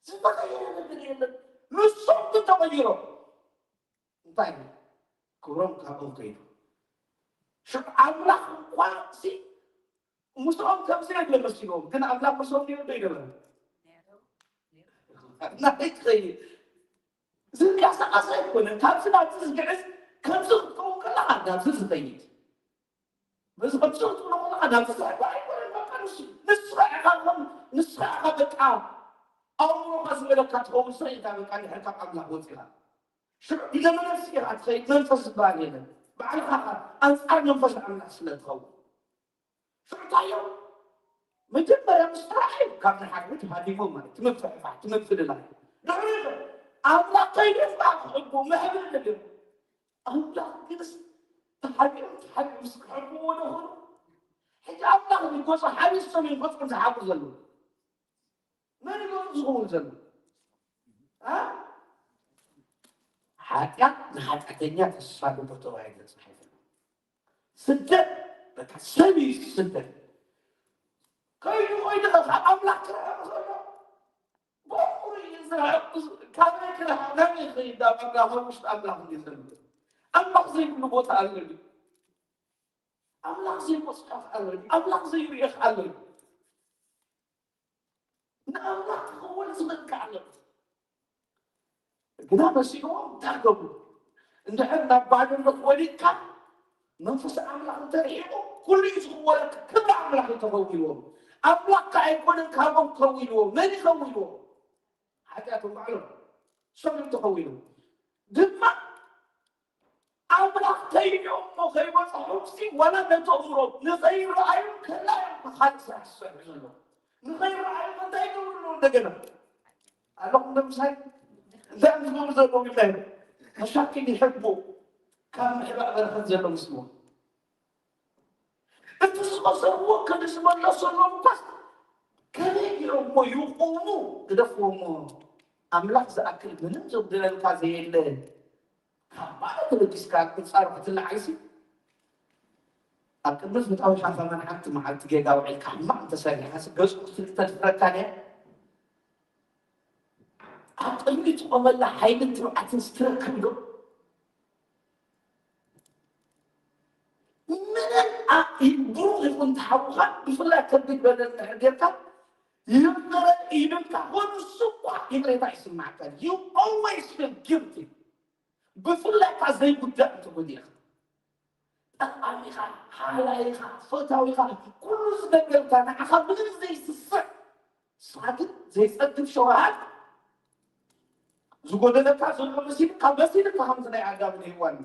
ዝተቐየረ ነገር የለን። ንሶም ግን ተቐይሮም። እንታይ? ክብሮም ካብኦም ከይዱ። ሽዑ ኣምላኽ እንኳ ሲ ምስኦም ከም ዘየለ መሲልዎም፣ ግን ኣምላኽ ምስኦም ነይሩ ዶ ኣይነበረን? ናበይ ትኸይድ? ዝንቀሳቐስ ኣይኮነን። ካብዚ ናብዚ ዝግዕዝ፣ ከምዚ ክትከውን ከለኻ ናብዚ ዝኸይድ። በዚ ከምዚ ክትብሎ ከለኻ ናብዚ ዝሕባእ ኣይኮነን። በቃ ንሱ፣ ንስኻ ኢኻ ከም፣ ንስኻ ኢኻ በቃ ኣእምሮኻ ዝበለካ ትኸውን ሰብ ኢኻ በቃ እንድሕር ካብ ኣምላኽ ወጺኻ። ሽዑ ብዘመንሲ ኢኻ ትኸይድ፣ መንፈስ ዝበሃል የለን። ባዕልኻ ኢኻ ኣንጻር መንፈስ ኣምላኽ ስለ ትኸውን። ሽዑ እንታይ እዮም? መጀመርያ ምስ ተራእዩ ካብ ንሓድሕድ ሃዲሞም ማለት ትምፍሕፋሕ፣ ትምፍልላይ። ድሕሪኡ ኣምላኽ ከይዱ እምበኣር ክሕብኡ መሕብኢ ነገር። ኣምላኽ ግንስ ተሓቢኦም፣ ተሓቢኦም ምስ ክሕብእዎ ዶ ኾኑ? ሕጂ ኣምላኽ ንገጹ ሓቢሶም እዮም ገጾም ዝሓብኡ ዘለዉ። መን እዩ ገጹ ዝኸውን ዘሎ? እ? ሓጢኣት ንሓጢኣተኛ ተስፋ ግብር ተባሂሉ ተጻሒፉ ኣሎ። ስደት በቃ ሰብ እዩ ስደት። ከይዱ ከይዱ ካብ ኣምላኽ ክርሕቕ ከሎ ብእምሩ እዩ ዝርሕቕ። ካበይ ክርሕቕ? ናበይ ክኸይድ? ኣብ ኣምላኽ፣ ኣብ ውሽጢ ኣምላኽ እዩ ዘሎ። ኣምላኽ ዘይብሉ ቦታ ኣሎ ድዩ? ኣምላኽ ዘይመጽሓፍ ኣሎ ድዩ? ኣምላኽ ዘይርእኽ ኣሎ ድዩ? ንኣምላኽ ክኸውን ዝኽእል ከኣ ኣሎ። ግና መሲልዎም እንታይ ገብሩ? እንድሕር ናብ ባዶነት ወዲቕካ መንፈስ ኣምላኽ እንተርሒቑ ኩሉ እዩ ዝኽወለካ። ክብሪ ኣምላኽ እዩ ተኸዊልዎም። ኣምላኽ ከ ኣይኮነን ካብኦም ከዊልዎም። መን ይኸዊልዎም? ሓጢኣቶም ባዕሎም። እሶም እዮም ተኸዊሎም። ድማ ኣምላኽ ከይሪኦም እሞ ከይበጽሖምሲ ዋላ ነቲ ኣእምሮም ንኸይረኣዩ ከላ እዮም ብኻልእ ስራሕ ዝሰርሑ ዘለዉ። ንኸይረኣዩ እንታይ ይገብሩ ኣለዉ? እንደገና ኣለኹም ዶ ምሳይ? እንታይ እዮም ዝገብሩ ዘለዉ? ኢልናዮም። መሻክል ይሕቡ ካብ ምሕባእ በረኸት ዘሎ ምስልዎም። እቲ ዝኸሰርዎ ክንዲ ዝመለሰሎም እኳስ ከመይ ገይሮም እሞ ይቑሙ? ግደፍዎ እሞ ኣምላኽ ዝኣክል ምንም ዘጉደለልካ ዘየለ ካብ ባዶ ተበጊስካ ኣንጻሩ ክትለዓልሲ ኣብ ቅድሚ ፍትዊ ሓንሳብ ሓንቲ መዓልቲ ጌጋ ውዒልካ ሕማቕ እንተሰሪሓስ ገጹ ክትልተ ትፍረካ ድያ? ኣብ ቅድሚ ትቖመላ ሓይልን ትብዓትን ስትረክብ ዶ? ምንም ኣ-፣ ብሩኽ ይኹን ተሓውኻ፣ ብፍላይ ከቢድ በደል እንድሕር ጌርካ፣ ይቕረ ኢሉልካ ኾኑ እሱ እኳ ይቕሬታ ይስማዕካ። You always feel guilty። ብፍላይ እኳ ዘይጉዳእ እንተጎዲእኻ፣ ጠቓሚኻ፣ ሓላይኻ፣ ፈታዊኻ፣ ኩሉ ዝነገርካ ንዓኻ ምንም ዘይስስዕ፣ ንስኻ ግን ዘይጸግብ ሸውሃት ዝጎደለካ ዘሎ መሲልካ፣ መሲልካ ከምዚ ናይ ኣዳምን ሄዋን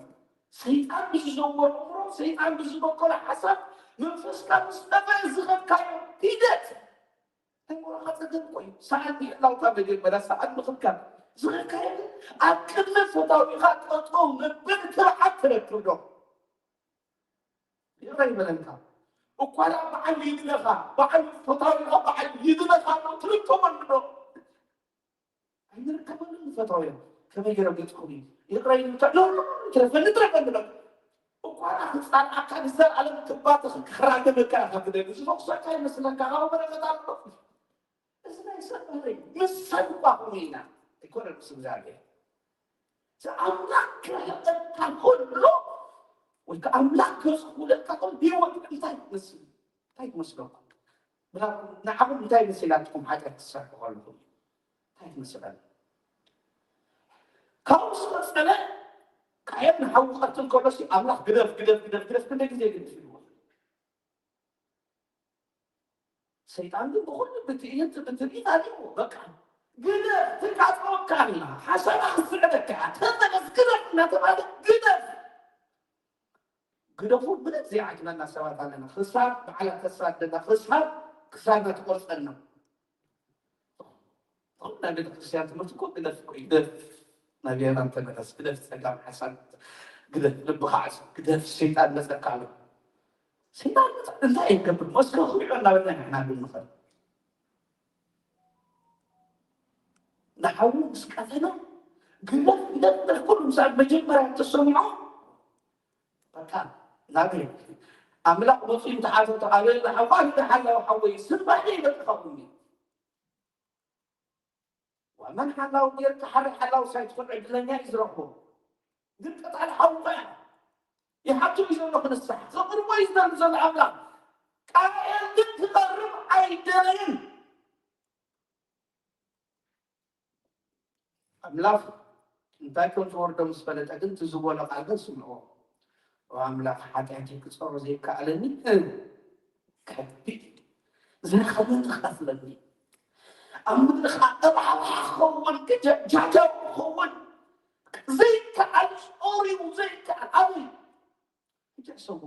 ሰይጣን ብዝዘወሮ እምሮ፣ ሰይጣን ብዝበከሎ ሓሳብ መንፈስካ ምስ ጠፍአ ዝኸድካዮ ሂደት ኣይምሮኻ ጸገም እኮ እዩ። ሰዓት ምሕላውካ መጀመርያ ሰዓት ምኽብካብ ዝኸድካዮ ግን ኣብ ቅድሚ ፈታዊኻ ጠጠው ምብል ትብዓት ትረክብ ዶ? ይቕረ ይበለልካ። እኳ ደኣ በዓል ይድነኻ፣ በዓል ፈታዊኻ በዓል ይድነኻ ዶ ትርከበሉ ዶ? ኣይንርከበሉን ንፈታውያን። ከመይ ገይሮም ገጽኩም እዩ? ይቕረ ይብልካ። ኖ፣ ኖ፣ ኖ፣ ይትረፈኒ፣ ይትረፈኒ፣ ይትረፈኒ። እኳ ደኣ ክጻልኣካ ንዘለኣለም ክባትኽ ክራገመካ ኢኻ ትደሊ። ዝፈኩሰካ ይመስለካ፣ ካብኡ በረኸት ኣሎ። እዚ ናይ ሰብ ባህሪ እዩ። ምስ ሰብ እኳ ኾነ ኢና፣ ኣይኮነን ምስ እግዚኣብሔር። እዚ ኣምላኽ ክርሕቐካ ከሎ፣ ወይ ከኣ ኣምላኽ ገጹ ክውለካ ከሎ፣ ህይወት እንታይ ትመስል? እንታይ ትመስለኩም? ብላ-፣ ንዓኹም እንታይ መሲላትኩም ሓጢኣት ትሰርሑ ከለኹም? እንታይ ትመስለኒ? ካብኡ ዝቐጸለ፣ ቃየል ንሓዉ ክቐትል ከሎ ሲ ኣምላኽ ግደፍ፣ ግደፍ፣ ግደፍ፣ ግደፍ ክንደይ ግዜ ግደፍ ኢልዎ? ሰይጣን ግን ብኹሉ ብትዕይንት ብትርኢት ኣልዎ። በቃ ግደፍ፣ ትቃጸወካ ኣላ፣ ሓሳባ ክትስዕበካ እያ፣ ተመለስ፣ ግደፍ እናተባለ ግደፍ። ግደፉ ብለት ዘይዓግበና ሰባት ኣለና። ክሳብ በዓላት ተሳደና፣ ክሳብ ክሳድና ትቆርጸና። ናይ ቤተክርስትያን ትምህርቲ እኮ ግደፍ እኮ እዩ። ግደፍ፣ ናብ የማን ተመለስ፣ ግደፍ ጸጋም ሓሳብ፣ ግደፍ ልብኻ ዓጽ፣ ግደፍ ሰይጣን መጸካ ኣሎ። ሰይጣን መጸ-፣ እንታይ ይገብር? መስከ ክሪዖ እናበልና ንሕና ግን ንኸድ። ንሓዉ ምስ ቀተለ ግደፍ፣ ግደፍ፣ ግደፍ፣ ኩሉ ምሳሌ መጀመርያ ተሰምዖ። በቃ ናገር ኣምላኽ መጺኡ ተሓተቶ፣ ኣበይ ኣለኻ? ዋሂ ሓላው ሓወይ፣ ስምባሕ ይበጥኻኹም እዩ። ወመን ሓላው ጌርካ ሓሪ ሓላው ሳይትኾን ዕድለኛ እዩ ዝረኽቦ። ግን ቀጻሊ ሓውካ እዩ። ይሓቱ እዩ ዘሎ ክንሳሕ። ዘቕርቦ እዩ ዝደሊ ዘሎ ኣምላኽ። ቃኤል ግን ክቐርብ ኣይደለየን። ኣምላኽ እንታይ ከም ዝወርዶ ምስ ፈለጠ ግን እቲ ዝበሎ ቃል ግን ስምዕዎ። ኦ ኣምላኽ፣ ሓጢኣተይ ክጸሮ ዘይከኣለኒ ከቢድ እዩ። ዝረኸበኒ ክኸፍለኒ። ኣብ ምድሪ ኸዓ እባሕባሕ ክኸውን፣ ጃ-፣ ጃጃው ክኸውን፣ ዘይከኣል ጾርዩ ዘይከኣል። ኣበይ? ሕጂ ሕሰቦ።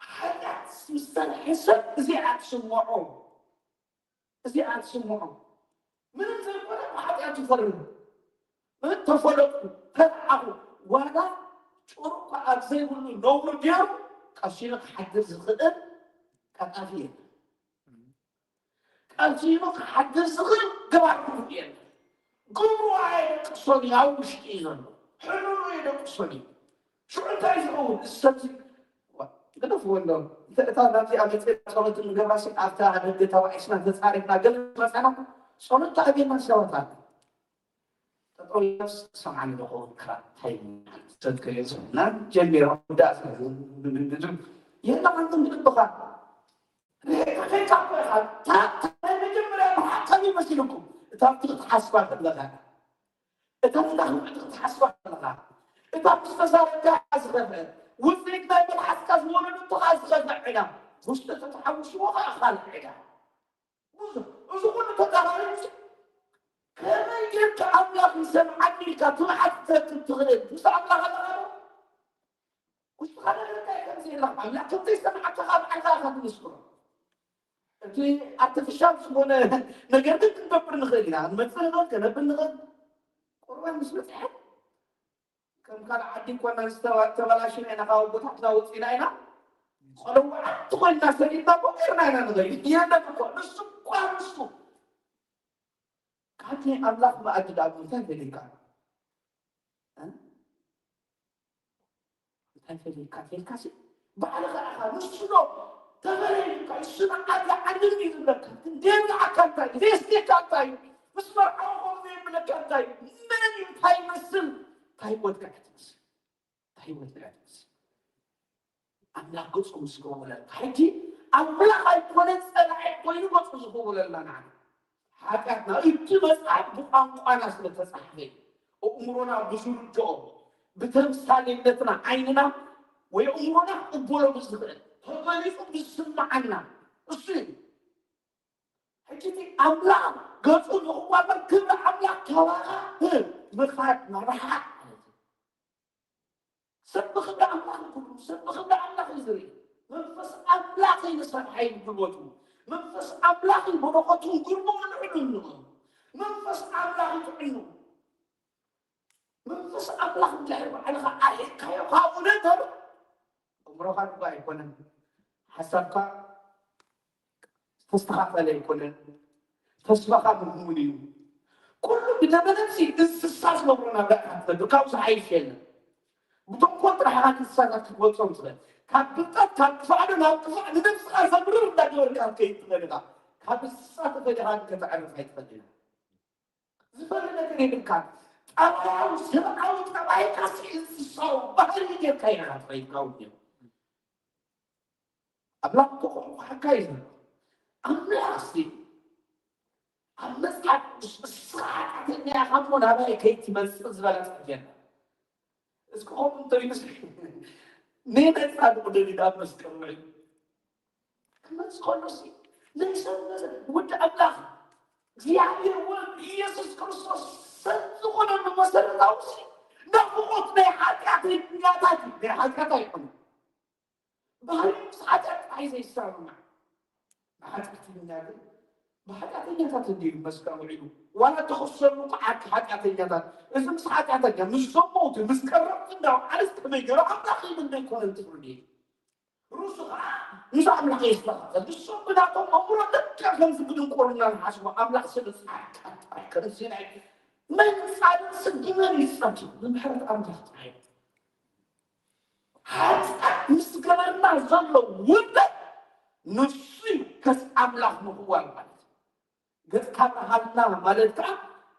ሓጢኣት ምስ ሰርሐ ሰብ እዚኣ ትስምዖ። እዚኣ ትስምዖ። ምንም ዘይኮነ ብሓጢኣት ይፈርድ። እ፣ ተፈለጥኩ፣ ተረዓኹ፣ ዋላ ጭሩ እኳ ኣብ ዘይብሉ ነውሪ ገይሩ ቀሲኑ ክሓድር ዝኽእል ቀጣፊ የለን። ቀሲኑ ክሓድር ዝኽእል ገባር ክፉእ የለን። ግብሩ ኣየደቅሶን እዩ፣ ኣብ ውሽጢ እዩ ዘሎ። ሕልኑ ኣየደቅሶን እዩ። ሽዑ እንታይ ዝኸውን? እዚ ሰብዚ ግደፍዎ እንዶ። እንተ እታ ናብዚኣ መጺእና ጸሎት እንገብራሲ ኣብታ ደገ ተባኢስና ተጻሪፍና ገለ መጻና ጸሎት ተኣብየና ሰባት ኣለ። ጠጠው ኢሎስ ሰምዓኒ ዶ ኸውን ክራ እንታይ ሰትከዮ ዝብልና ጀሚሮም ዳስ የላ ኣንተም ብልብኻ ርሒቕካ ከይድካ እኮ ኢኻ። እታ፣ እታ ናይ መጀመርያ ብሓቂ ከመይ መሲልኩም? እታ ብትኽቲ ሓስባ ከለኻ፣ እታ ትዳኽ ብትኽቲ ሓስባ ከለኻ፣ እታ ምስ ተዛረብካ ዝኸፍአ፣ ውፅኢት ናይ መልሓስካ ዝወለደትኻ ዝኸፍአ ዕዳ፣ ውሽጢ ተተሓውስዎ ኸዓ ካልእ ዕዳ። ብዙሕ፣ እዚ ኩሉ ተጠራሪቡ ከመይ ጌርካ ኣምላኽ ይሰምዓኒ ኢልካ ትምሓት ክትረክብ ትኽእል? ምስ ኣምላኽ ኣለኻ ዶ? ውሽጥኻ ነገር እንታይ ከም ዘየላ ኣምላኽ ከም ዘይሰምዓካ ካብ ባዕልኻ ኢኻ ትምስክሮ። እቲ ኣርቲፊሻል ዝኾነ ነገር ግን ክንገብር ንኽእል ኢና። ክንመጽእ ንኽእል፣ ከነብል ንኽእል። ቁርባን ምስ በጽሐ ከም ካልእ ዓዲ ኮና ዝተባ-፣ ተበላሽና ኢና፣ ካብ ኣቦታትና ወጺና ኢና። ቆለዋዓቲ ኮይና ሰሊጥና እኮ ጌርና ኢና ንኸይድ። የለን እኮ፣ ንሱ እኳ ንሱ። ካብ ናይ ኣምላኽ መኣዲ ደኣ እንታይ ፈሊካ? እ? እንታይ ፈሊካ? ፈሊካሲ ባዕልኻ ኢኻ። ንሱ ዶ ተፈለዩካ? ንሱ ንዓዲ ዓለም እዩ ዝብለካ። ግን ደብልዓካ እንታይ እዩ? ዘየስቴካ እንታይ እዩ? ምስ መርዓዊ ከምኡ ዘየብለካ እንታይ እዩ? መን እዩ? እንታይ ይመስል? እንታይ ወድቃ እያ ትመስል? እንታይ ወድቃ እያ ትመስል? ኣምላኽ ገጹ ምስ ገወለልካ። ሕጂ ኣምላኽ ኣይኮነን ጸላኢ ኮይኑ ገጹ ዝኸውን። ክወለልና ንዓና ሓጢኣትና። እቲ መጽሓፍ ብቋንቋና ስለ ተጻሕፈ እዩ። ኣእምሮና ብዝርድኦ፣ ብተምሳሌነትና ዓይንና ወይ ኣእምሮና ክቕበሎ ብዝኽእል፣ ተገሊጹ ብዝስምዓና እሱ እዩ። ሕጂ እቲ ኣምላኽ ገጹ ንኽዋበር ክብሪ ኣምላኽ ካባኻ ምኻድ ምርሓቕ ማለት እዩ። ሰብ ብኽብሪ ኣምላኽ እዩ ክብሩ፣ ሰብ ብኽብሪ ኣምላኽ እዩ ዝርኢ። መንፈስ ኣምላኽ እዩ ንሰብ ሓይሊ ጉልበቱ። መንፈስ ኣምላኽ እዩ በረኸቱን ግርምኡን ልዑል እንኾ። መንፈስ ኣምላኽ እዩ ጥዕኑ። መንፈስ ኣምላኽ እንድሕር ባዕልኻ ኣርሒቕካዮ ካብኡ ነገር እምሮኻ ድባ ኣይኮነን፣ ሓሳብካ ዝተስተኻኸለ ኣይኮነን፣ ተስፋኻ ምሁን እዩ። ኩሉ ብደመነፍሲ እንስሳ ዝነብሩ ናብራ ኢኻ ትነብር፣ ካብኡ ዝሓይሽ የለን። ብተንኮል ጥራሕ ኢኻ ንእንስሳታት ክትበልጾም ትኽእል። ካብ ብልጠት፣ ካብ ክፋእ ናብ ክፋእ ንነብስኻ ዘምርር እንዳገበርካ ክትከይድ ትኽእል ኢኻ። ካብ እንስሳ ተፈሊኻ ግን ከተዕርፍ ኣይትኽእል ኢኻ። ዝፈሊ ነገር የብልካን። ጠባያዊ ሰብኣዊ ጠባይካ ሲ እንስሳዊ ባህሪ ጌርካ ኢኻ ትኸይድ ካብ ውድብ። ኣምላኽ ክኾንኳሓካ እዩ ዘሎ። ኣምላኽ ሲ ኣብ መጽሓፍ ቅዱስ እስኻ ሓጢኣተኛ ኢኻ እሞ ናባይ ከይትመጽእ ዝበላ ጽሑፍ የለን። እስኪ ከምኡ እንተይሉስ ንመጻድቕ ደሊዳ ኣብ መስቀል ውዒሉ ክመጽእ ከሎ ሲ ናይ ሰብ ወዲ ኣምላኽ እግዚኣብሔር ወልድ ኢየሱስ ክርስቶስ ሰብ ዝኾነሉ መሰረታዊ ሲ ናፍቖት ናይ ሓጢኣተኛታት እዩ። ናይ ሓጢኣት ኣይኮነን። ባህሪ ምስ ሓጢኣት ጥራይ ዘይሰማማዕ። ብሓጢኣተኛ ግን ብሓጢኣተኛታት እንዲዩ መስቀል ውዒሉ። ዋላ ተኸሰሉ ከዓ ሓጢኣተኛታት። እዚ ምስ ሓጢኣተኛ፣ ምስ ሰሞቲ፣ ምስ ቀረብቲ እንዳው ዓለስ ከመይ ገይሩ ኣምላኽ ይብል ዘይኮነ እንትፍርድ እዩ። ርእሱ ከዓ ምስ ኣምላኽ የስተኻኸል። ንሶም ብናቶም ኣእምሮ ልክዕ ከምዚ ብድንቁርና ንሓስቦ ኣምላኽ ስለ ዝሓቃ ጥራይ ከምዚ ናይ መን ጻድቕ ስዲ መን ይጸቱ? ብምሕረት ኣምላኽ ጥራይ። ሓጢኣት ምስ ገበርና ዘሎ ውርደት ንሱ እዩ ከስ ኣምላኽ ምኽዋል ማለት እዩ። ገጽካ ብርሃልና ማለት ከዓ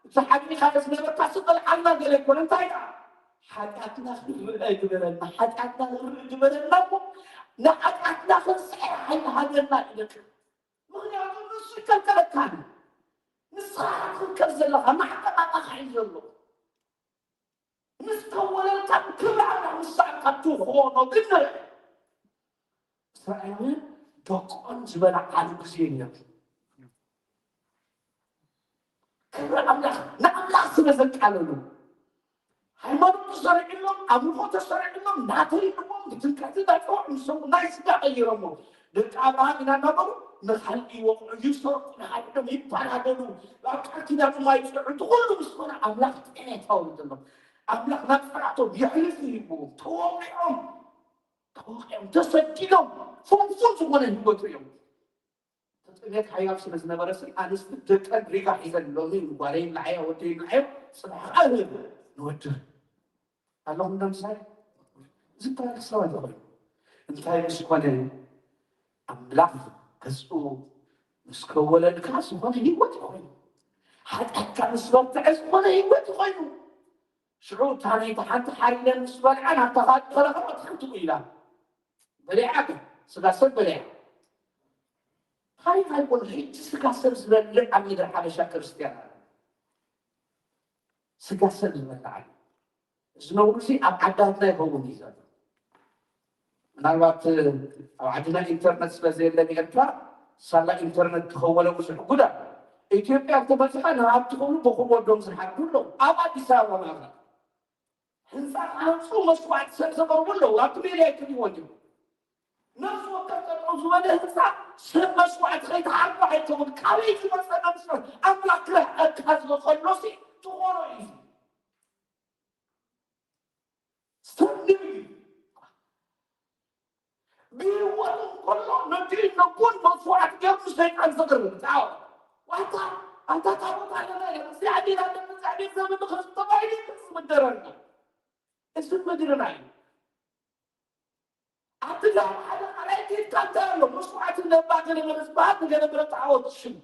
እቲ ሓቂኻ ዝነበርካ ስቕል ዓልና ገለ ይኮነ እንታይ ደኣ ሓጢኣትና ክንርኢ ግበረና። ሓጢኣትና ክንርኢ ግበረና እሞ ንሓጢኣትና ክንስዕር ሓይሊ ሃበና ኢለካ። ምኽንያቱ ንሱ ይከልከለካ ኣሎ። ንስኻ ክትክልከል ዘለኻ ማሕቀቃቃ እዩ ዘሎ። ምስ ተወለድካ ክብሪ ኣምላኽ ምስ ሰኣንካ ትኾኖ ግን ንርኢ። እስራኤላውያን ደቆም ዝበልዓሉ ግዜ ነይሩ። ክብሪ ኣምላኽ ንኣምላኽ ስለ ዘቃለሉ ሃይማኖት ተሰሪዕሎም ኣምልኾ ተሰሪዕሎም ናተይ ኢልዎም ብትምክሕቲ እንዳፀውዑ ንሶም ናይ ስጋ ቀይሮሞ ደቂ ኣብርሃም ኢና እናበሉ ንኻልእ ይወቕዑ ይሰርቁ ንሓድሕዶም ይባዳደሉ ኣብ ቃል ኪዳኖም ኣይፅንዑ እቲ ኩሉ ምስ ዝኾነ ኣምላኽ ጥሜት ኣውርደሎም ኣምላኽ ናብ ፀላእቶም የሕልፉ ይህብዎም ተወቂዖም ተወቂዖም ተሰዲዶም ፍንፉን ዝኾነ ህይወት እዮም ተጥሜት ሓያል ስለ ዝነበረ ሲ ኣንስቲ ደቀን ሪጋ ሒዘን ሎሚ ጓለይ ንዓያ ወደይ ንዓዮ ፅባሕ ኣህብ ንወድር ኣለኹም ዶ ምሳይ እዚ ታሪክ ሰባት ይኾኑ እንታይ ምስ ኮነ ኣምላኽ ገዝኡ ምስ ከወለድካ ዝኾነ ህይወት ይኾኑ ሓጢኣትካ ምስ በርትዐ ዝኾነ ህይወት ይኾኑ ሽዑ እታ ነይቲ ሓንቲ ሓሪለን ምስ በልዓ ናብታ ካልእ ከረኸበት ሓንቲ ኢላ በሊዓ ግን ስጋ ሰብ በሊዓ ታሪክ ኣይኮነ ሕጂ ስጋ ሰብ ዝበልዕ ኣብ ምድሪ ሓበሻ ክርስትያን ኣሎ ስጋ ሰብ ዝበልዕ ኣሎ እዚ ነውሩ እዚ ኣብ ዓዳትና ይኸውን እዩ ዘሎ ምናልባት ኣብ ዓድና ኢንተርነት ስለ ዘየለ ንኤርትራ ሳላ ኢንተርነት ዝኸወለ ብዙሕ ጉዳ ኢትዮጵያ እንተበፅሓ ንሃብቲ ክብሉ በኹር ወዶም ዝሓድሩ ኣለዉ ኣብ ኣዲስ ኣበባ ማእኸል ህንፃ ክሃንፁ መስዋዕቲ ሰብ ዘቕርቡ ኣለዉ ኣብቲ ሜድያ ይክልይዎ እንዲሁ ነፍሲ ወከፍ ጠጠው ዝበለ ህንፃ ሰብ መስዋዕቲ ከይተሓርዱ ኣይከውን ካበይ ዝመፀ መንስር ኣምላክ ክረሕቀካ ዝኸሎሲ ትኾኖ እዩ ሰሚዑ እዩ ብህይወት እንከሎ ነቲ ነቦን መስዋዕቲ ገይሩ ንሰይጣን ዘቕርብ ጣዖት ዋታ ኣንታ ታቦት ኣለና ኢለ እግዚኣብሔር ኣለና እግዚኣብሔር ዘመን ንክህዝብ ተባሂሉ እዩ ዝምደረና እዚ ምድርና እዩ ኣብቲ ላብ ሓደ ካልኣይ ከይድካ እንታይ ኣሎ መስዋዕቲ ነባ ገለ ዝበሃል ንገለ ብረት ዓወት ሽም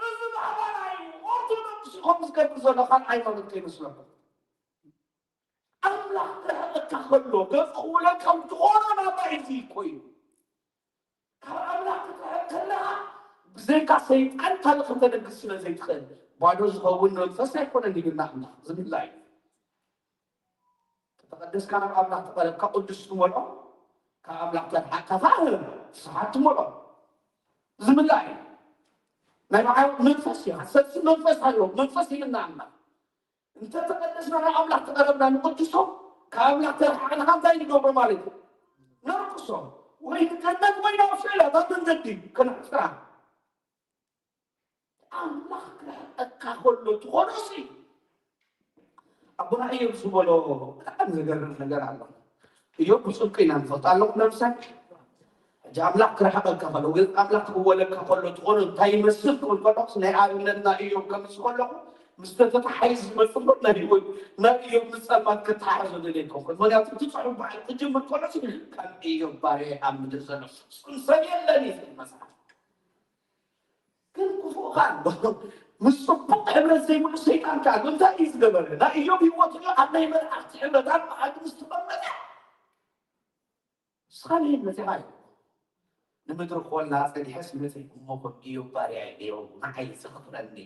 እዚ ብኣባና እዩ ኦርቶዶክስ ኢኹም ዝገብር ዘሎ ካልእ ሃይማኖት ከይመስለኩም ኣምላኽ ክርሕቐካ ከሎ ገጽ ክውለካ ዝኾነ ናባይ እዚ ኮይኑ ካብ ኣምላኽ ክትርሕቕ ከለኻ ብዘይካ ሰይጣን ካልእ ከተደግስ ስለ ዘይትኽእል፣ ባዶ ዝኸውን መንፈስ ኣይኮነን ይብልና ኣምላኽ። ዝብላ እዩ። ተቐደስካ ናብ ኣምላኽ ተቐረብካ፣ ቅዱስ ትመልኦ፣ ካብ ኣምላኽ ተርሓቕካ ኸዓ ፍስሓት ትመልኦ። ዝብላ እዩ። ናይ መዓር መንፈስ እዩ። ሓሰብሲ መንፈስ ኣለዎ። መንፈስ ይብልና ኣምላኽ። እንተ ተቐደስና፣ ናብ ኣምላኽ ተቐረብና፣ ንቕድሶ፣ ካብ ኣምላኽ ተርሓቕና፣ እንታይ ንገብሮ ማለት እዩ? ነርክሶ። ወይ ንገነት ወይ ናብ ስዕለት ኣብ መንገዲ ከነሕጽራ። ኣምላኽ ክርሕቀካ ከሎ ትኾኖ ሲ ኣቦና እዮብ ዝበሎ ብጣዕሚ ዘገርም ነገር ኣሎ። እዮብ ብጽብቂ ኢና ንፈልጦ ኣለኹም። ለምሳሌ ሕጂ ኣምላኽ ክርሕቀካ ከሎ ወይ ኣምላኽ ክወለካ ከሎ ትኾኖ እንታይ ይመስል ክብል ከለኹስ፣ ናይ ኣብነት ናይ እዮብ ከምስ ከለኹ፣ ምስ ተተታሓይዝ ዝመጽእ ናይ ህይወት ናይ እዮብ ምስ ጸልማት ክተሓሓዞ ደልየ ኣይኮንኩን። ምኽንያቱ እቲ ጽሑፍ ባዕሉ ክጅምር ከሎ ሲ፣ ከም እዮብ ባርያ ኣብ ምድሪ ዘሎ ፍጹም ሰብ የለን እዩ ዝብል መጽሓፍ። ግን ክፉእ ከኣ ኣሎ። ምስ ጽቡቕ ሕብረት ዘይብሉ ሰይጣን ከኣ ኣሎ። እንታይ እዩ ዝገበረ? ናይ እዮብ ህይወት ኣሎ ኣብ ናይ መላእኽቲ ሕብረት ኣብ መኣዲ ምስ ተቐመጠ ንስኻ ንህይወት መጺኻ እዩ። ንምድሪ ኮላ ጸኒሐስ መጺ እሞ ከም እዮብ ባርያ እዩ ነይሩ። ንዓይ ዘኽብረኒ፣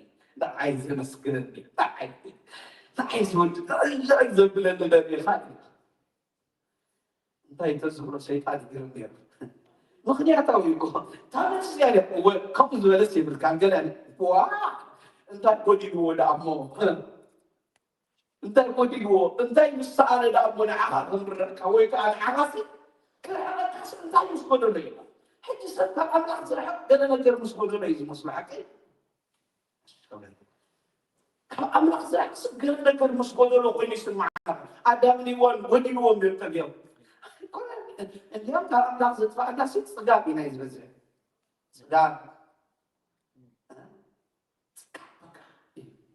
ንዓይ ዘመስግነኒ፣ ንዓይ ንዓይ ዝወድ ንዕይ ዘብለኒ ደሊኻ እዩ። እንታይ ተዝብሎ ሰይጣን ይግርም ነይሩ። ምኽንያታዊ እኮ። እታ መልሲ እዚኣ እያ። እወ፣ ከምኡ ዝበለስ የብልካን። ገለ ዋ፣ እንታይ ጎዲልዎ ደኣ እሞ? እንታይ ጎዲልዎ? እንታይ ምስ ሰኣነ ደኣ እሞ ንዓኻ ክምረቕካ? ወይ ከኣ ንዓኻሲ ክርሕቐካስ እንታይ ምስ ጎደሎ እዩ? ሕጂ ሰብ ካብ ኣምላኽ ዝርሕቕ ገለ ነገር ምስ ጎደሎ እዩ ዝመስሎ፣ ሓቀይ? ካብ ኣምላኽ ዝረሕቅስ ገለ ነገር ምስ ጎደሎ ኮይኑ ይስምዓካ። ኣዳምን ሄዋን ጎዲልዎም እዮም ተገይሮም። እንዲያም ካብ ኣምላኽ ዝጥፋእና ሲ ጽጋብ ኢና እዩ ዝበዝሕ። ጽጋብ። ጽጋብ በቃ።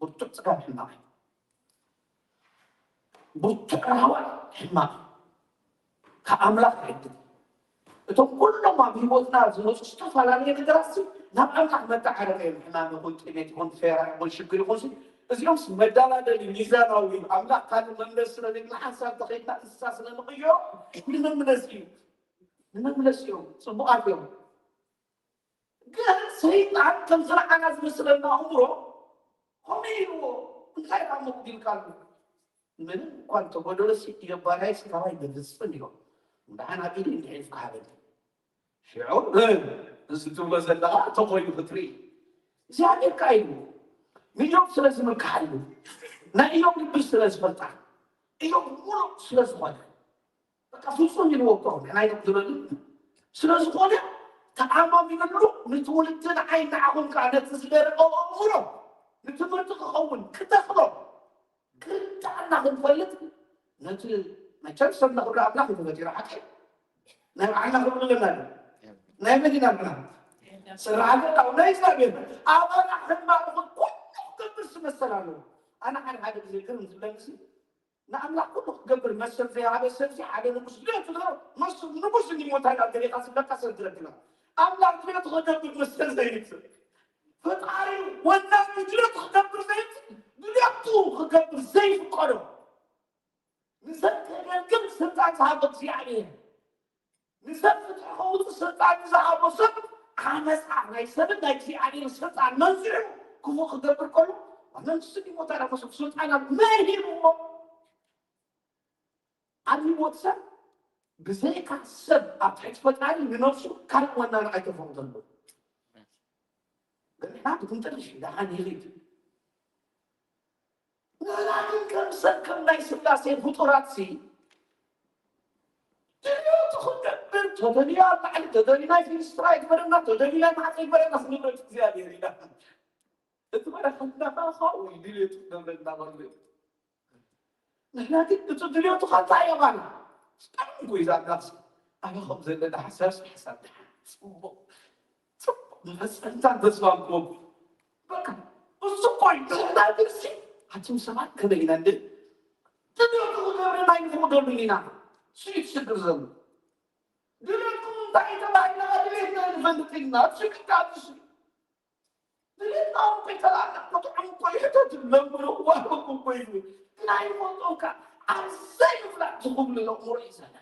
ብርቱዕ ጽጋብ ሕማቕ እዩ። ብርቱዕ ራህዋ ሕማቕ። ካብ ኣምላኽ ይዕድል። እቶም ኩሎም ኣብ ህይወትና ዝመፁ ዝተፈላለዩ ነገራት ሲ ናብ ኣምላኽ መተዓረቂ እዮም። ሕማም ይኹን ጥሜት ይኹን ፌራ ይኹን ሽግር ይኹን ሲ እዚኦም ሲ መደላደሊ ሚዛናዊ እዩ። ኣምላኽ ካልእ መንገዲ ስለ ዘይብልና ሓንሳብ ተኸይድና እንስሳ ስለ ንቕይሮ ንመምለሲ እዩ። ንመምለሲ እዮም። ፅቡቓት እዮም። ግን ሰይጣን ከምዚ ንዓና ዝመስለና ኣእምሮ ከምኡ ኢልዎ እንታይ ደኣ መጉዲልካ ኣሎ? ምንም እኳ እንተጎደሎ ሲ እዮብ ባርያይ ሲ ካባይ ብፍፅም ኢሎም ደሓን ኣብ ኢደይ እንድሕር ኢልካ ሃበኒ። ሽዑ እ፣ እዚ ትብሎ ዘለኻ ተኾይኑ ክትርኢ እግዚኣብሔር ከኣ ኢልዎ ንእዮብ ስለ ዝምክሓሉ ናይ እዮብ ልቢ ስለ ዝፈልጣ እዮብ ሙሉእ ስለ ዝኾነ በቃ ፍጹም ኢልዎ እኮ ንሕና ኣይንቕትለሉ። ስለ ዝኾነ ተኣማሚንሉ ንትውልዲ ንዓይ ንዓኹም ከኣ ነቲ ዝደረቐ ኣእምሮ ንትምህርቲ ክኸውን ክተኽሎ ክርዳእና ክንፈልጥ ነቲ መቸም ሰብ ነኽብር ኣምላኽ እዩ ተፈጢሩ። ሓቂ ናይ ባዕልና ክብሉ ዘለና ናይ መን ኢና ብና ስራሕና ናይ እግዚኣብሔር ኣባና ሕማቕ ይኹን ኩሉ ክገብር ዝመሰል ኣለዎ። ኣነ ሓደ ሓደ ግዜ ግርም ዝብለኒ ንኣምላኽ ኩሉ ክገብር መሰል ዘይሃበ ሰብሲ ሓደ ንጉስ ድሌቱ ዝገበሮ መሱ ንጉስ እንዲሞታ ናብ ገሌኻ ዝብለካ ሰብ ትረክበ ኣምላኽ ድሌቱ ክገብር መሰል ዘይብሉ ፈጣሪ ወናኒ ድሌቱ ክገብር ዘይብሉ ድሌቱ ክገብር ዘይፍቀዶ ንሰብ ከገልግል ስልጣን ዝሃቦ እግዚኣብሔር ንሰብ ፍትሒ ከውፅእ ስልጣን ንዝሃቦ ሰብ ዓመፃ ናይ ሰብን ናይ እግዚኣብሔር ስልጣን መንዚዑ ክፉእ ክገብር ከሎ መንግስቲ ዲሞታ ዳመሶ ስልጣናት መን ሂብዎ ኣብ ህይወት ሰብ ብዘይካ ሰብ ኣብ ትሕቲ ፈጣሪ ንነብሱ ካልእ ወናኒ ኣይተፈቕደሉ ንሕና ብትንጥርሽ ደሓን ይኽድ ንሕና ግን ከም ሰብ ከም ናይ ስላሴ ፍጡራት ሲ ድልዮቱ ክገብር ተደልዩ ኣብ ላዕሊ ተደልዩ ናይ ፊልስትራ ይግበረና ተደልዩ ናይ ማዕፀ ይግበረና ክንብረት እግዚኣብሔር ኢና እቲ በረኸትና ከዓ ካብኡ እዩ ድልዮቱ ክገብረልና ከሎ ንሕና ግን እቲ ድልዮቱ ካልታ እዮባና ስጣሚ ጎይዛ ኣምላኽ ኣነ ከም ዘለና ሓሳብ ሓሳብ ድሓን ፅቡቕ ፅቡቕ መፈፀምታን ተስፋን ክወብ በቃ እሱ እኮ እዩ ንሕና ግን ሲ ኣቱም ሰባት ከመይ ኢና እንደ ድልዮቱ ክገብረና ይንፍቅደሉ ኢና ስዩ ትሽግር ዘሎ ድልዮትኩም እንታይ ተባሂልና ድልየትና ንፈልጥ ኢና ሽግር ካብሱ ድሌትና እኮ ይተላና ክጥዑም እኮ ይሕተት ለምኑ ዋህበኩም እኮ ይብል ግን ኣይንፈልጦም ከ ኣብ ዘይምፍላጥ ዝኹብሉ ነእምሮ እዩ ዘለና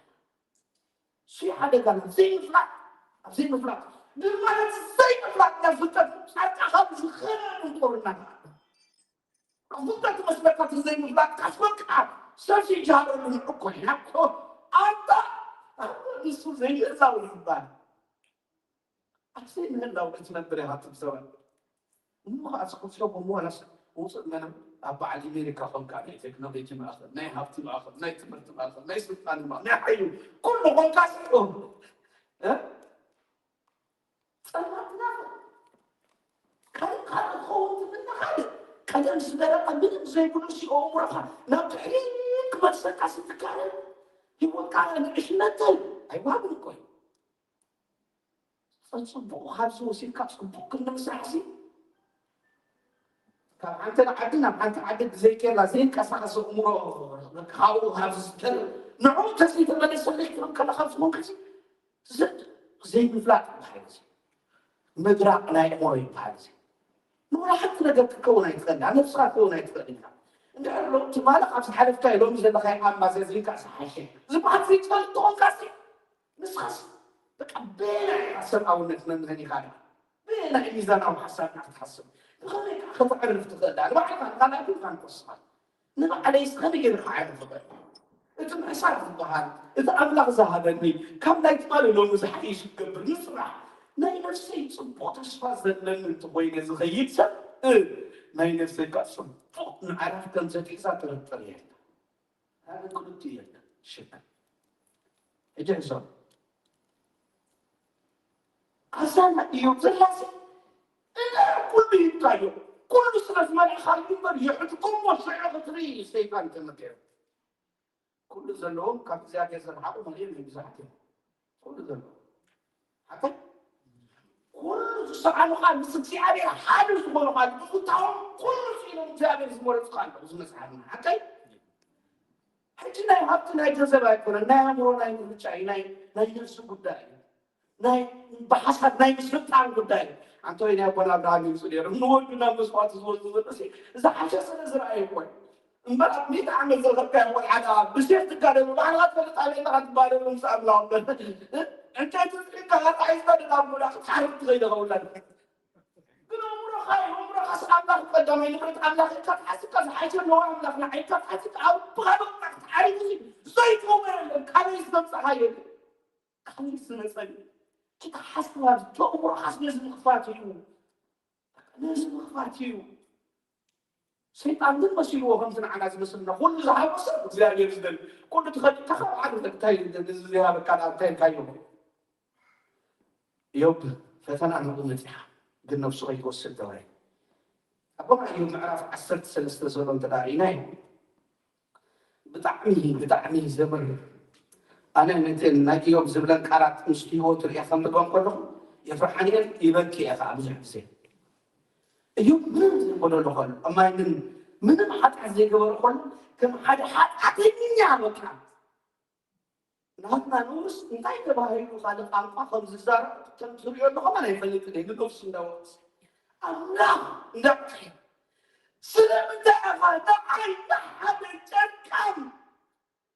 እሱ ሓደጋ ዘይምፍላጥ ኣብ ዘይምፍላጥ ድማ ነቲ ዘይምፍላጥ ናይ ፍልጠት ከመይ ድንቁርና። ክፍልጠት መስለካ እቲ ዘይምፍላጥካስ በቃ ሰብ ይጃሃረሉ። ንዑ እኮ ኢና እኮ ኣንታ ንሱ ዘይምህላው ይባል። ኣብ ዘይምህላው ክትነብር ኢኻ ትብዘበን። እሞ ከዓ ዝኸፍሎ እሞ ዋላስ ውፅእ መነ ኣብ በዓል ኣሜሪካ ኾንካ ናይ ቴክኖሎጂ ማእኸል፣ ናይ ሃብቲ ማእኸል፣ ናይ ትምህርቲ ማእኸል፣ ናይ ስልጣን ማእኸል፣ ናይ ሓይሉ ኩሉ ኾንካ እ ጸልማትና ካልእ ካልእ ክኸውን ትምነ ካልእ ቀደም ዝደረቐ ምንም ዘይብሉ ሲ ኣእምሮኻ ናብ ድሕሪት ክመልሰካ ስትካረል ህይወትካ ንዕሽነትን ኣይዋብን እኮ እዩ። ጽቡቕ ካብዚ ወሲድካ ጽቡቕ ክንዲ ምስራሕ ሲ ካብ ሓንቲ ዓዲ ናብ ሓንቲ ዓዲ ብዘይኬላ ዘይንቀሳቐስ ኣእምሮ ካብኡ ካብ ዝተር ንዕኡ ተዘይተመለሰለይ ክትብል ከለኻ ዝኾንካ ሲ ዘይምፍላጥ ይበሃል እዚ። ምድራቕ ናይ ኣእምሮ ይበሃል እዚ። ንወላ ሓንቲ ነገር ክትከውን ኣይትኽእልን፣ ኣብ ነብስኻ ክትከውን ኣይትኽእልን ኢኻ። እንድሕር ሎ ትማሊ ካብ ዝሓለፍካዮ ሎሚ ዘለኻዮ ዓማ ዘዝሪካ ዝሓሸ ዝበሃል ዘይትፈልጥ ተኾንካሲ ንስኻስ በቃ በየናይ ኢኻ ሰብኣውነት መምህን ኢኻ ድኣ? በየናይ ሚዛናዊ ሓሳብ ኢኻ ትሓስብ? ብኸመይ ከ ከተዕርፍ ትኽእል ድኣ? ንባዕልኻ ንኻልኣት ኢኻ ንኮስኻ። ንባዕለይስ ከመይ ገይረ ክዓርፍ እኽእል? እቲ ምሕሳር ዝበሃል፣ እቲ ኣምላኽ ዝሃበኒ፣ ካብ ናይ ትማሊ ሎሚ ዝሓይሽ ክገብር ምጽናሕ፣ ናይ ነፍሰይ ጽቡቕ ተስፋ ዘለኒ እንተኾይነ ዝኸይድ ሰብ፣ እ፣ ናይ ነፍሰይ ከኣ ጽቡቕ ምዕራፍ ከም ዘትሒዛ ጥርጥር የለን። ኣነ ክልቲኡ የለን። ሽክ። ሕጂ ሕሰብ። ኣዛና እዩ ዘላሲ። እንድሕር ኩሉ ሂብካዮ፣ ኩሉ ስለ ዝመልእኻሉ እምበር የሕድጎ እሞ ሽዑ ክትርኢ ሰይጣን ተመገበ። ኩሉ ዘለዎም ካብ እግዚኣብሔር ዝረሓቑ መሊኦም እዮም ብዙሓት እዮም። ኩሉ ዘለዎም። ሓቀይ? ኩሉ ዝሰኣኑኻ ምስ እግዚኣብሔር ሓደ ዝኾኑ ኻሉ ብዝታዎም ኩሉ ስኢኖም እግዚኣብሔር ዝመረጹ ኻሉ እዚ መጽሓፍና። ሓቀይ? ሕጂ ናይ ሃብቲ ናይ ገንዘብ ኣይኮነን፣ ናይ ኣእምሮ ናይ ምርጫ እዩ፣ ናይ ናይ ነፍሲ ጉዳይ እዩ። ናይ ብሓሳብ ናይ ምስልጣን ጉዳይ እዩ። ኣንተ ወይ ናይ ኣቦና ኣብርሃም ይምፁ ነይሮም ንወዱ ናብ መስዋዕቲ ዝወስዱ ዘሎ ሲ ዝሓሸ ስለ ዝረኣየ እኮ እዩ። እምበር ኣብ ሚእቲ ዓመት ዘኸብካዮ ቆልዓ ደኣ ብሴፍ ትጋደሉ ባዕልኻ ትፈልጥ ኣበይ ኣለኻ ትባደሉ ምስ ኣምላኽ እምበር ዕንጨይቲ ስዒንካ ኣጣሒስካ ደኣ ኣብ ጎዳ ክትሓርድ ትኸይድ ኸውላድ ግን ኣእምሮኻ እዩ። ኣእምሮኻስ ኣምላኽ ቀዳማይ ንብረት ኣምላኽ ኢልካ ትሓስብካ ዝሓሸ ኣለዎ ኣምላኽ ንዓይካ ትሓስብካ ኣብ ብኻልእ ክትሓርድ ዘይትኸውን የለን። ካበይ ዝተምፃኻዮ ካበይ ዝመፀ እዩ? እቲ ሓሳብ ተእምሮኻስ ነዚ ምኽፋት እዩ። ነዚ ምኽፋት እዩ። ሰይጣን ግን መሲልዎ ከምቲ ንዓና ዝመስልና ኩሉ ዝሃቦ ሰብ እግዚኣብሔር ዝደል ኩሉ ትኸድካ ካብ ዓዱ እንታይ ዝሃበካ እንታይ ኢልካዮ? ዮብ ፈተና ንኡ መፂሓ ግን ነብሱ ከይትወስድ ተባሂ ኣቦና እዩ ምዕራፍ ዓሰርተ ሰለስተ ዘሎ እንተዳሪእና እዩ ብጣዕሚ ብጣዕሚ ዘምር ኣነ ነተን ናይ እዮም ዝብለን ቃላት ምስቲ ህይወቱ ሪኣ ከንብበን ከለኹ የፍርሓን እየን ይበኪ እየ ከዓ ብዙሕ ግዜ እዩ ምንም ዘይጎደሎ ከሎ እማይ ምን ምንም ሓጢኣት ዘይገበረ ከሎ ከም ሓደ ሓጢኣተኛ በቃ ናትና ንኡስ እንታይ ተባሂሉ ካልእ ቋንቋ ከም ዝዛረብ ከም ትሪኦ ኣለኹም ኣነ ኣይፈልጥን እየ ንነብሱ እንዳወቅስ ኣምላኽ እንዳብቅሐ ስለምንታይ ኢኻ ንዓይ ንሓደ ጨካን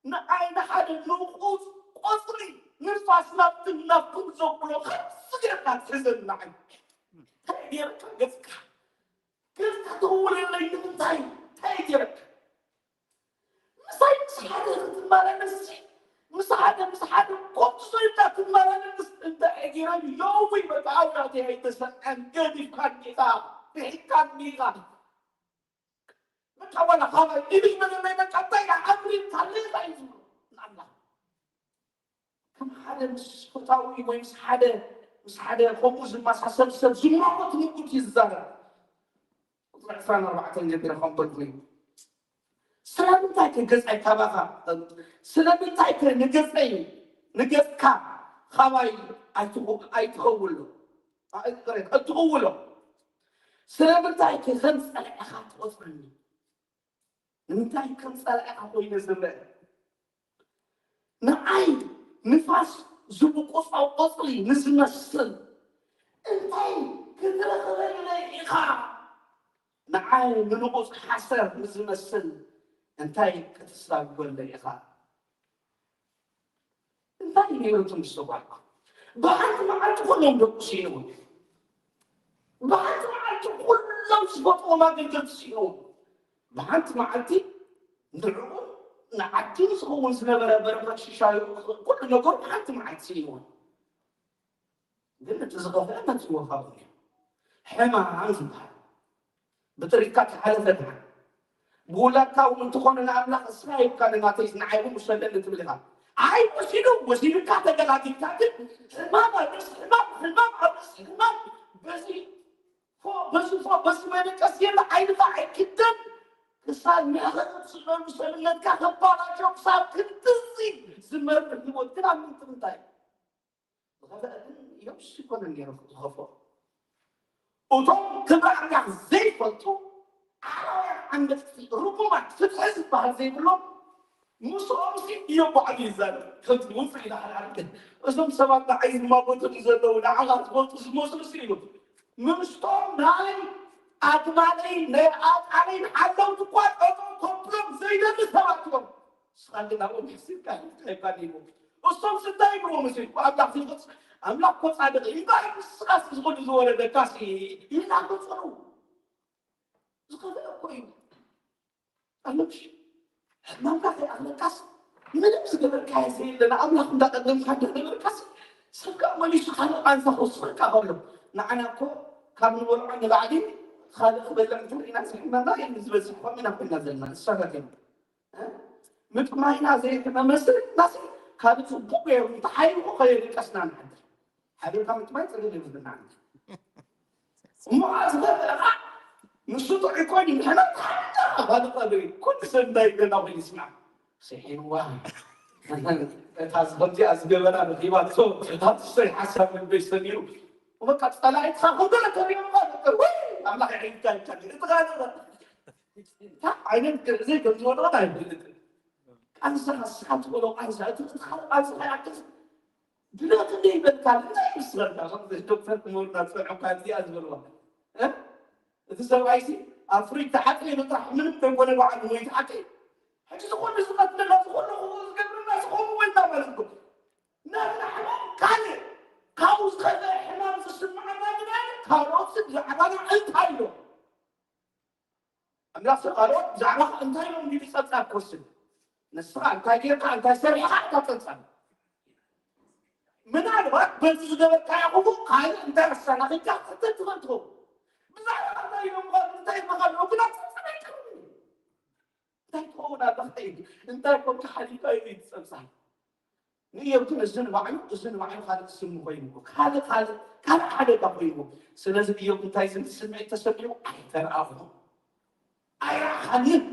ንዓይ ንሓደ ንቑፅ ቆፅሊ ንፋስ ናብትን ናብትን ዘብሎ ከምዚ ጌርካ ትሕዘኒ ንዓይ እንታይ ጌርካ ገፅካ ገፅካ ትኽውለለይ ንምንታይ እንታይ ጌርካ ምሳይ ምስ ሓደ ክትመላለስ ምስ ሓደ ምስ ሓደ ኮቱ ዘይብላ ክትመላለስ እንታይ እየ ገይረ ዮዊ በቃ ኣውዳተይ ኣይተሰዐን ገዲፍካኒ ኢኻ ርሒቅካኒ ኢኻ በቃ ዋላ ካባይ ኢልሽ መለለይ በቃ እንታይ ኢኻ ኣምሪርካለይ ኢኻ እዩ ዝብሎ ንኣምላኽ ከም ሓደ ምስ ፈታዊ ወይ ምስ ሓደ ምስ ሓደ ከምኡ ዝመሳሰል ሰብ ዝመርዖ ትምጉት እዩ ዝዛረብ ቁፅሪ ዕስራን ኣርባዕተን ጀሚረ ከምበልኩ እዩ ስለምንታይ ከ ገፀይ ካባኻ ስለምንታይ ከ ንገፀይ ንገፅካ ካባይ ኣይትኸውሎ ኣይትኸውሎ ስለምንታይ ከ ከም ፀላኢኻ ትቆፅረኒ ንምንታይ ከም ጸላኢኻ ኮይነ ዝረአ ንዓይ ንፋስ ዝብቁጻው ቆጽሊ ንዝመስል እንታይ ክትረኽበለይ ኢኻ ንዓይ ንንቑጽ ሓሰር ንዝመስል እንታይ ክትሳጎለይ ኢኻ እንታይ ነይሩ ትምስጓልኩም ብሓንቲ መዓልቲ ኩሎም ደቁ ስኢንዎም ብሓንቲ መዓልቲ ኩሉ ዝፈጥዎም ኣገልገልቲ ስኢንዎም። ብሓንቲ መዓልቲ ንዕኡ ንዓድን ዝኸውን ዝነበረ በረኸት ሽሻዩ፣ ኩሉ ነገሩ ብሓንቲ መዓልቲ ስኢንዎም። ግን እቲ ዝኸፍአ መጺእዎ ካብኡ እዩ። ሕማም ዝበሃል ብጥሪትካ ተሓለፈ ድሓን ብውላድካ እውን እንተኾነ ንኣምላኽ እስኻ ሂብካ ንናተይ ንዓይ እውን ውሰደኒ ትብል ኢኻ። ኣይ ወሲዱ ወሲድካ ተገላጊልካ ግን ሕማም ኣብ ርእሲ ሕማም፣ ሕማም ኣብ ርእሲ ሕማም፣ በዚ ፎ በዚ ፎ በዚ መደቀስ የለ ዓይንኻ ኣይክደን ክሳብ ምሕረት ዝለሉ ሰብነትካ ከባላቸው ክሳብ ክንድዚ ዝመርር ህይወት ግን ኣብ ምንጥምንታይ ዝኸፍአ ግን ኢዮብስ ይኮነን ነይሩ ዝኸፍኦ። እቶም ክብሪ ኣምላኽ ዘይፈልጡ ዓረውያን ዓመፅቲ ርጉማት ፍትሒ ዝበሃል ዘይብሎም ምስኦም ሲ ኢዮብ ባዕሉ ይዛረብ ከምቲ ውፅእ ኢላ ሓዳርክን እዞም ሰባት ንዓይ ዝማጎትሉ ዘለዉ ንዓኻ ዝፈልጡ ዝመስሉ ሲ ኢሉ ምስቶም ናይ ኣግማለይ ናይ ኣጣለይን ሓለውቲ እኳ ጠጠው ከብሎም ዘይደሊ ሰባት እዮም። ንስኻ ግን ኣብኦም ሕሲብካ ሂብካ ይባል ይብሉ። እሶም እንታይ ይብልዎ መሲልኩ? ኣምላኽ ዘይፈጽ ኣምላኽ እኮ ጻድቕ እዩ። እምበኣር ንስኻስ እዚ ኩሉ ዝወረደካስ ይናገጽ ነው። ዝኸፍአ እኮ እዩ። ኣሎሽ ሕማምካ ከይኣኽለካስ ምንም ዝገበርካዮ ዘየለ ንኣምላኽ እንዳቐደምካ እንዳነበርካስ ሰብ ከዓ መሊሱ ካልእ ቃንዛ ክወስኸካ ከሎ ንዓና እኮ ካብ ንበልዖ ንላዕሊ ካልእ ክበልዕ እንተርኢና ዝሕመና እዩ ዝበዝሕ ከምኡ ኢና ኮይና ዘለና ንሳታት እዮም ምጥማይና ዘይሕመመ ስርናሲ ካብ ጽቡቕ ገይሩ እንተሓይኹ ከየደቀስና ንሓድር ሓቢርካ ምጥማይ ጽግል ይብልና እሞ ኣዝበለኻ ንሱ ጥዑይ ኮይኑ ንሕና ተሓታ ባልቐ ድሪ ኩሉ ሰብ እንታይ ገና ኮይኑ ይስማዕ ስሒዋ እታ ከምዚኣ ዝገበራ ረኺባቶ ኣብሰይ ሓሳብ ልበይ ሰሚሩ በቃ ጸላኢትኻ ክብለ ተሪኦም ወይ ኣምላኽ ይሕይካ ይቻል እቲ ጋር እንታይ ዓይነት ግዕዘይ ከም ዝወደቐት ኣይፈልጥን። ቃንዛ ንስኻ ትበሎ ቃንዛ እቲ ቃንዛ ይኣክል ድለት እንደ ይበልካ እንታይ ይመስለካ? ዶክተር ክመሩና ዝፀንሑ እኳ እዚኣ ዝበልዋ እቲ ሰብኣይሲ ኣብ ፍሪጅ ተሓፀ ኢሉ ጥራሕ ምንም ከይኮነ በዓል ሞይት ሓቂ ሕጂ ዝኾነ ዝቐትለና ዝኾነ ዝገብርና ዝኾኑ ወይና ማለት እኮ ናትና ሕማም ካልእ ካብኡ ዝኸፍአ ሕማም ዝስምዓና ግን ካልኦት ብዛዕባና እንታይ ኢሎም ኣምላኽ ስለ ካልኦት ብዛዕባኻ እንታይ ኢሎም ድዩ ጸብጻብ ክወስድ? ንስኻ እንታይ ጌርካ እንታይ ሰሪሕኻ እታ ጸብጻብ ምናልባት በዚ ዝገበርካዮ ክፉእ ካልእ እንታይ ኣሰናኺልካ ክትሕተት ትኽእል ትኸውን። ብዛዕባ እንታይ ኢሎም እንታይ ኢልካ ኣለዉ ግን ኣብ ጸብጻብ ኣይቀርብን እዩ። እንታይ ትኸውን ኣለኻ እዩ እንታይ ኮንካ ሓሊፋ እዩ እቲ ጸብጻብ ንእዮብ ግን እዚ ንባዕሉ እዚ ንባዕሉ ካልእ ስም ኮይንዎ ካልእ ካልእ ካልእ ሓደጋ ኮይንዎ ስለዚ እዮብ እንታይ ዝብል ስምዒት ተሰሚዑ ኣይተረኣኹ ኣይረኣኻንን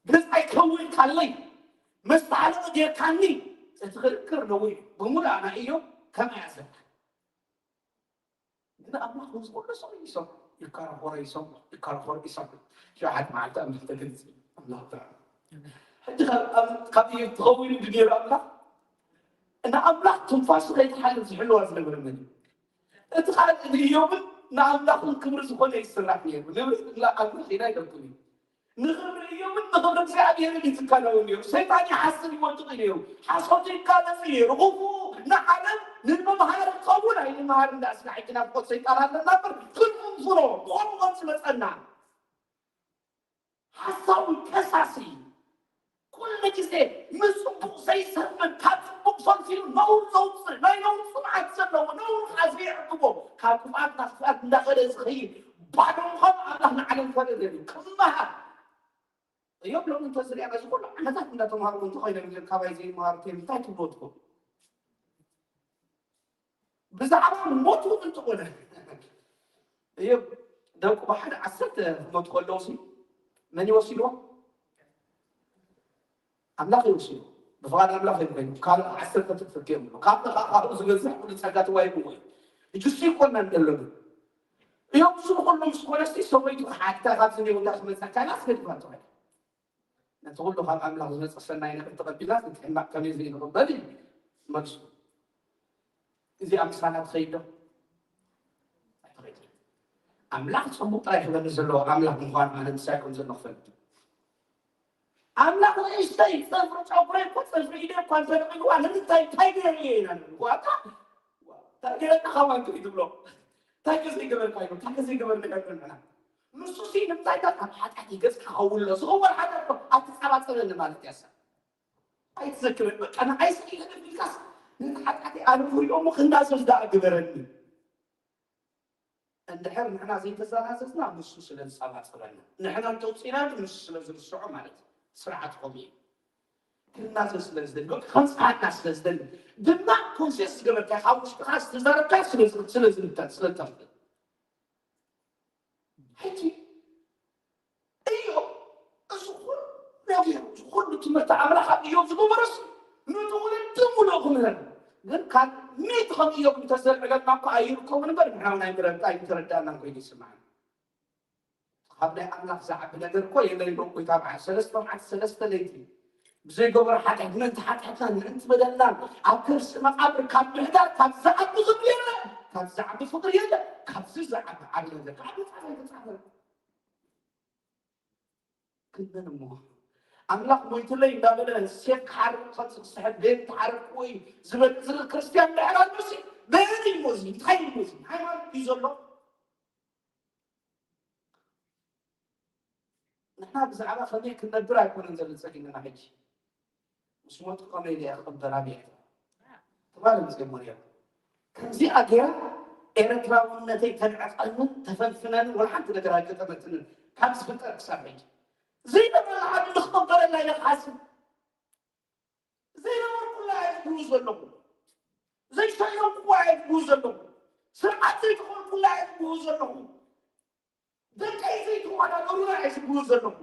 ገጻይ ከዊልካለይ መስተዓለቒ ጌርካኒ እቲ ክርክር ነዊሕ ብሙሉእ ናይ እዮብ ከመይ ኣዘካ ግን ኣምላኽ ምስ ኩሉ ሰብ ይሰምዖ ይከራኸሮ ይሰምዖ ይከራኸሮ ይሰምዖ ሸውዓት መዓልቲ ኣምላኽ ተገልጽ ኣምላኽ ጥራ ሕጂ ካብ እዮብ ተኸዊሉ ድገይሩ ኣምላኽ ንኣምላኽ ትንፋሱ ከይትሓልፍ ዝሕልዋ ዝነበረ መን እዩ እቲ ካልእ ንእዮብን ንኣምላኽን ክብሪ ዝኾነ ይስራሕ ነይሩ ንብረት እምላ ኣምላኽ ኢና ይለኩም እዩ ንኽብሪ እዮብን ንኽብሪ እግዚኣብሔርን ይትካለውን ነይሩ ሰይጣን ይሓስብ ይወድቕ ነይሩ ሓሶት ይጋለጽ ነይሩ ክፉ ንዓለም ንመምሃሪ ክኸውን ኣይንመሃር እንዳ ስና ሕጂ ናፍቆት ሰይጣን ኣለና እምበር ክንፍንፍኖ ብኸምኡ ከም ዝመፀና ሓሳዊ ከሳሲ ኩሉ ግዜ ምስ ፅቡቕ ዘይሰምን ካብ ፅቡቕ ፈልፊሉ ነውር ዘውፅእ ናይ ነውር ፅምዓት ዘለዎ ነውር ከዓ ዘይዕቅቦ ካብ ክፍኣት ናብ ክፍኣት እንዳኸደ ዝኸይድ ባዶ ምዃኑ ኣምላኽ ንዓለም ከርኢ ክመሃር እዮም ሎም እንተዝሪኣ ነዚ ኩሉ ዓመታት እንዳተምሃሩ እንተኾይኖም እዮም ካባይ ዘይምሃሩ እንታይ ትብሎ ትኾኑ ብዛዕባ ሞት እውን እንተኾነ እዮም ደቁ ብሓደ ዓሰርተ ክመቱ ከለውሲ መን ይወሲድዎም ኣምላኽ ይወሲዱ ብፍቓድ ኣምላኽ እዮም ኮይኑ ካልእ ዓሰርተ ትክፍል እዮም ካብ ካብኡ ዝበዝሕ ኩሉ ጸጋ ትዋሂብዎ እዩ እጁ ይኮና እንደለሉ እዮም እሱ ኩሉ ምስ ኮነስቲ ሰበይቱ ሓታ ካብ ዝኔውታ ክመጸካ ኢላ ኣስገድፋ ትኾነ ነቲ ኩሉ ካብ ኣምላኽ ዝመጸ ሰናይ ነገር ተቐቢላ እቲ ሕማቕ ከመይ ዘይንቕበል እዩ መልሱ እዚኣ ምሳና ትኸይድ ዶ ኣምላኽ ጽቡቕ ጥራይ ክበኒ ዘለዎ ኣምላኽ ምዃኑ ኣነ ምሳይ ከም ዘሎ ክፈልጥ ኣምላኽ ንእሽተይ ጽፍሪ ጨጉረይ እኮ ጽፍሪ ኢደ እኳ እንተልዕልዋ ንምንታይ እንታይ ገይረ እየ ኢና ንብል ዋታ እንታይ ገይረካ ካብ ኣንቱ እዩ ትብሎ እንታይ ከ ዘይገበርካ እዩ እንታይ ከ ዘይገበርና ኢና ንሱ ሲ ንምንታይ ዳ ካብ ሓጢኣት ይገጽ ክኸውን ኣሎ ዝኸውን ሓጢኣት እኮ ኣይትጸባጸበኒ ማለት እያ። ሰብ ኣይትዘክረን በቃ ንዓይ ስለ ኢልካስ ነቲ ሓጢኣት ኣነ ክሪኦሞ ክናዘዝ ደኣ ግበረኒ። እንድሕር ንሕና ዘይተዘናዘዝና ንሱ ስለ ዝጸባጸበና ንሕና እንተውፅኢና ግን ንሱ ስለ ዝርስዖ ማለት እዩ። ስርዓት ከምኡ እዩ። ክናዘዝ ስለ ዝደሊ በቃ ከንፅሓና ስለ ዝደሊ ድማ ኮንሴስ ዝገበርካ ካብ ውሽጥካ ዝተዛረብካ ስለ ዝብተን ስለ ተፍል ሕጂ እዮብ እዚ ኩሉ ገይሩ እዚ ኩሉ ትምህርቲ ኣምላኽ ኣብ እዮብ ዝገበረስ ንትውልዲ ሙሉእ ክምህር ግን ካብ ሚእቲ ከም እዮብ እንተዘልዕለልና እኮ ኣይርከቡን እምበር ንሕና ናይ ምረብጣ ኣይተረዳእናን ኮይኑ ይስምዓና። ካብ ናይ ኣምላኽ ዝዓቢ ነገር እኮ የለን። በቁይታ በዓል ሰለስተ መዓልቲ ሰለስተ ለይቲ ብዘይገበሮ ሓጢኣት ምእንቲ ሓጢኣትና ምእንቲ በደልና ኣብ ከርሲ መቃብር ካብ ምሕዳር ካብ ዝዓቢ ክብሪ የለ፣ ካብ ዝዓቢ ፍቅሪ የለ፣ ካብዚ ዝዓቢ ዓቢ ነገር ካብ መጽሓፍ ኣይተጻሕፈን። ክንደን እሞ ኣምላኽ ሞይቱለይ እንዳበለ ሴፍ ክሓርቅ ከምዚ ክስሕብ ቤት ክሓርቅ ወይ ዝበል ዝብል ክርስትያን ድሕር ኣሉሲ በየን እዩ ሞዚ እንታይ እዩ ሞዚ ሃይማኖት እዩ ዘሎ። ንሕና ብዛዕባ ከመይ ክንነብር ኣይኮነን ዘሎ ጸጊምና ሕጂ ምስ ሞትኩ ከመይ ኢለ ክቕበር ኣብየ ትባል መዝገብ ሞርያም ከምዚኣ ገይራ ኤርትራውነተይ ተንዕቐንን ተፈንፍነንን ወላ ሓንቲ ነገር ኣይገጠመትንን ካብ ዝፍጠር ክሳብ ሕጂ ዘይነበረ ዓዱ ንክቕበረላ ኢለ ክሓስብ ዘይነበርኩላ እየ ዝብሉ ዘለኹ ዘይሸየምኩዋ እየ ዝብሉ ዘለኹ ስርዓት ዘይተኾንኩላ እየ ዝብሉ ዘለኹ ደቀይ ዘይተዋዳደሩና እየ ዝብሉ ዘለኹ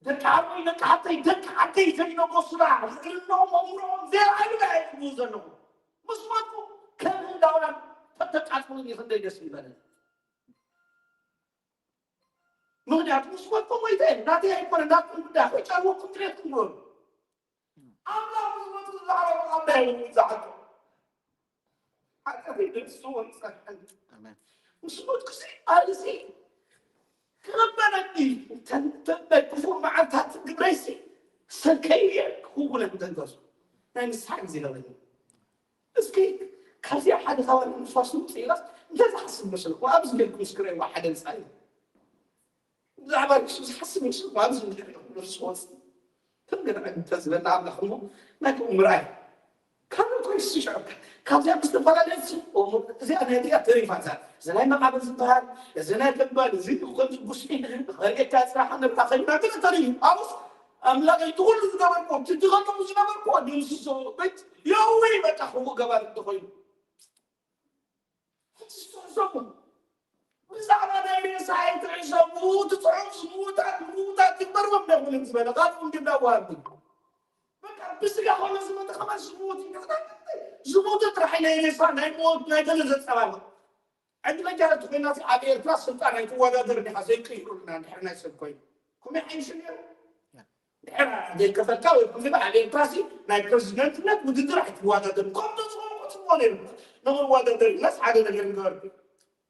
ደቂ ዓበይ ደቂ ሓብተይ ደቂ ዓደይ ዘይነገሱና ልዕልናኦም ኣእምሮኦም ዘይረኣዩና እየ ዝብሉ ዘለኹ ምስ መጡ ከም ህንዳውያን ተተቃጽሉኒ ክንደይ ደስ ይበለኒ ምኽንያቱ ምስ መጡ ሞይተ እየ ናተይ ኣይኮነ ናትኩም ጉዳይ ከይጨርወኩም ድሌትኩም ግበሩ ኣምላኽ ምስ መጡ ዝዛዕረቡ ኣምላኽ እዩ ዝዛዕረቡ ሓጢኣተይ ደምስስዎ ንጸንሐኒ ምስ ሞትኩሲ ኣርእሲ ክቕበለኒ ናይ ክፉእ መዓልታት ግብረይሲ ሰንከየ ክውነ ክደንገሱ ናይ ንስሓ ግዜ ነበኒ እስኪ ካብዚኣ ሓደ ካባን ንፋስ ምፅእ ኢላስ እንታይ ዝሓስብ መሰልኩ ኣብዚ ጌርኩም እስክረይዋ ሓደ ንፃ ብዛዕባ ንሱ ዝሓስብ ምስ ኣብዚ ንድሕሪ ነፍሲ ወፅ ከም ገለ ዕግብተ ዝበላ ኣምላኽ እሞ ናይ ከምኡ ምርኣይ ካብ ኮይስ ሽዑ ካብዚኣ ብዝተፈላለየ እዚኣ ናይ እዚኣ ተሪፋ እዛ እዚ ናይ መቃብር ዝበሃል እዚ ናይ ተግባር እዚ ከምዚ ጉስጢ ኸርእየካ ፅራሕ ንብላ ኸይና ግን ተሪፉ ኣብስ ኣምላኽ እቲ ኩሉ ዝገበርኩ እቲ ዝገለሙ ዝነበርኩ ድምስሶ ቤት የዊ በቃ ከምኡ ገባር እንተኾይኑ ሕጂ ዝተሕሰቡ ብዛዕባ ናይ ሬሳ ኣይትሕሰቡ እቲ ፅሑፍ ዝምውታት ምውታት ይበርቦም ደኹልን ዝበለ ካልኡ እንግዳ ዋሃቢ በቃ ብስጋ ኮነ ዝመጠ ከማን ዝምውት ዝምውት ጥራሕ ናይ ሬሳ ናይ ሞት ናይ ገለ ዘፀባበ ዕድመኛ ተኮይና ኣብ ኤርትራ ስልጣን ኣይትወዳደር ዲኻ ዘይቀይሩልና እንድሕር ናይ ሰብ ኮይኑ ከመይ ዓይንሽ ነይሩ ድሕር ዘይከፈልካ ወይ ከምዚ በዓል ኤርትራሲ ናይ ፕረዚደንትነት ውድድር ኣይትወዳደር ከምቶ ዝኾንኩ ጽቡቕ ነይሩ ንኽወዳደር ኢልናስ ሓደ ነገር ንገበርኩ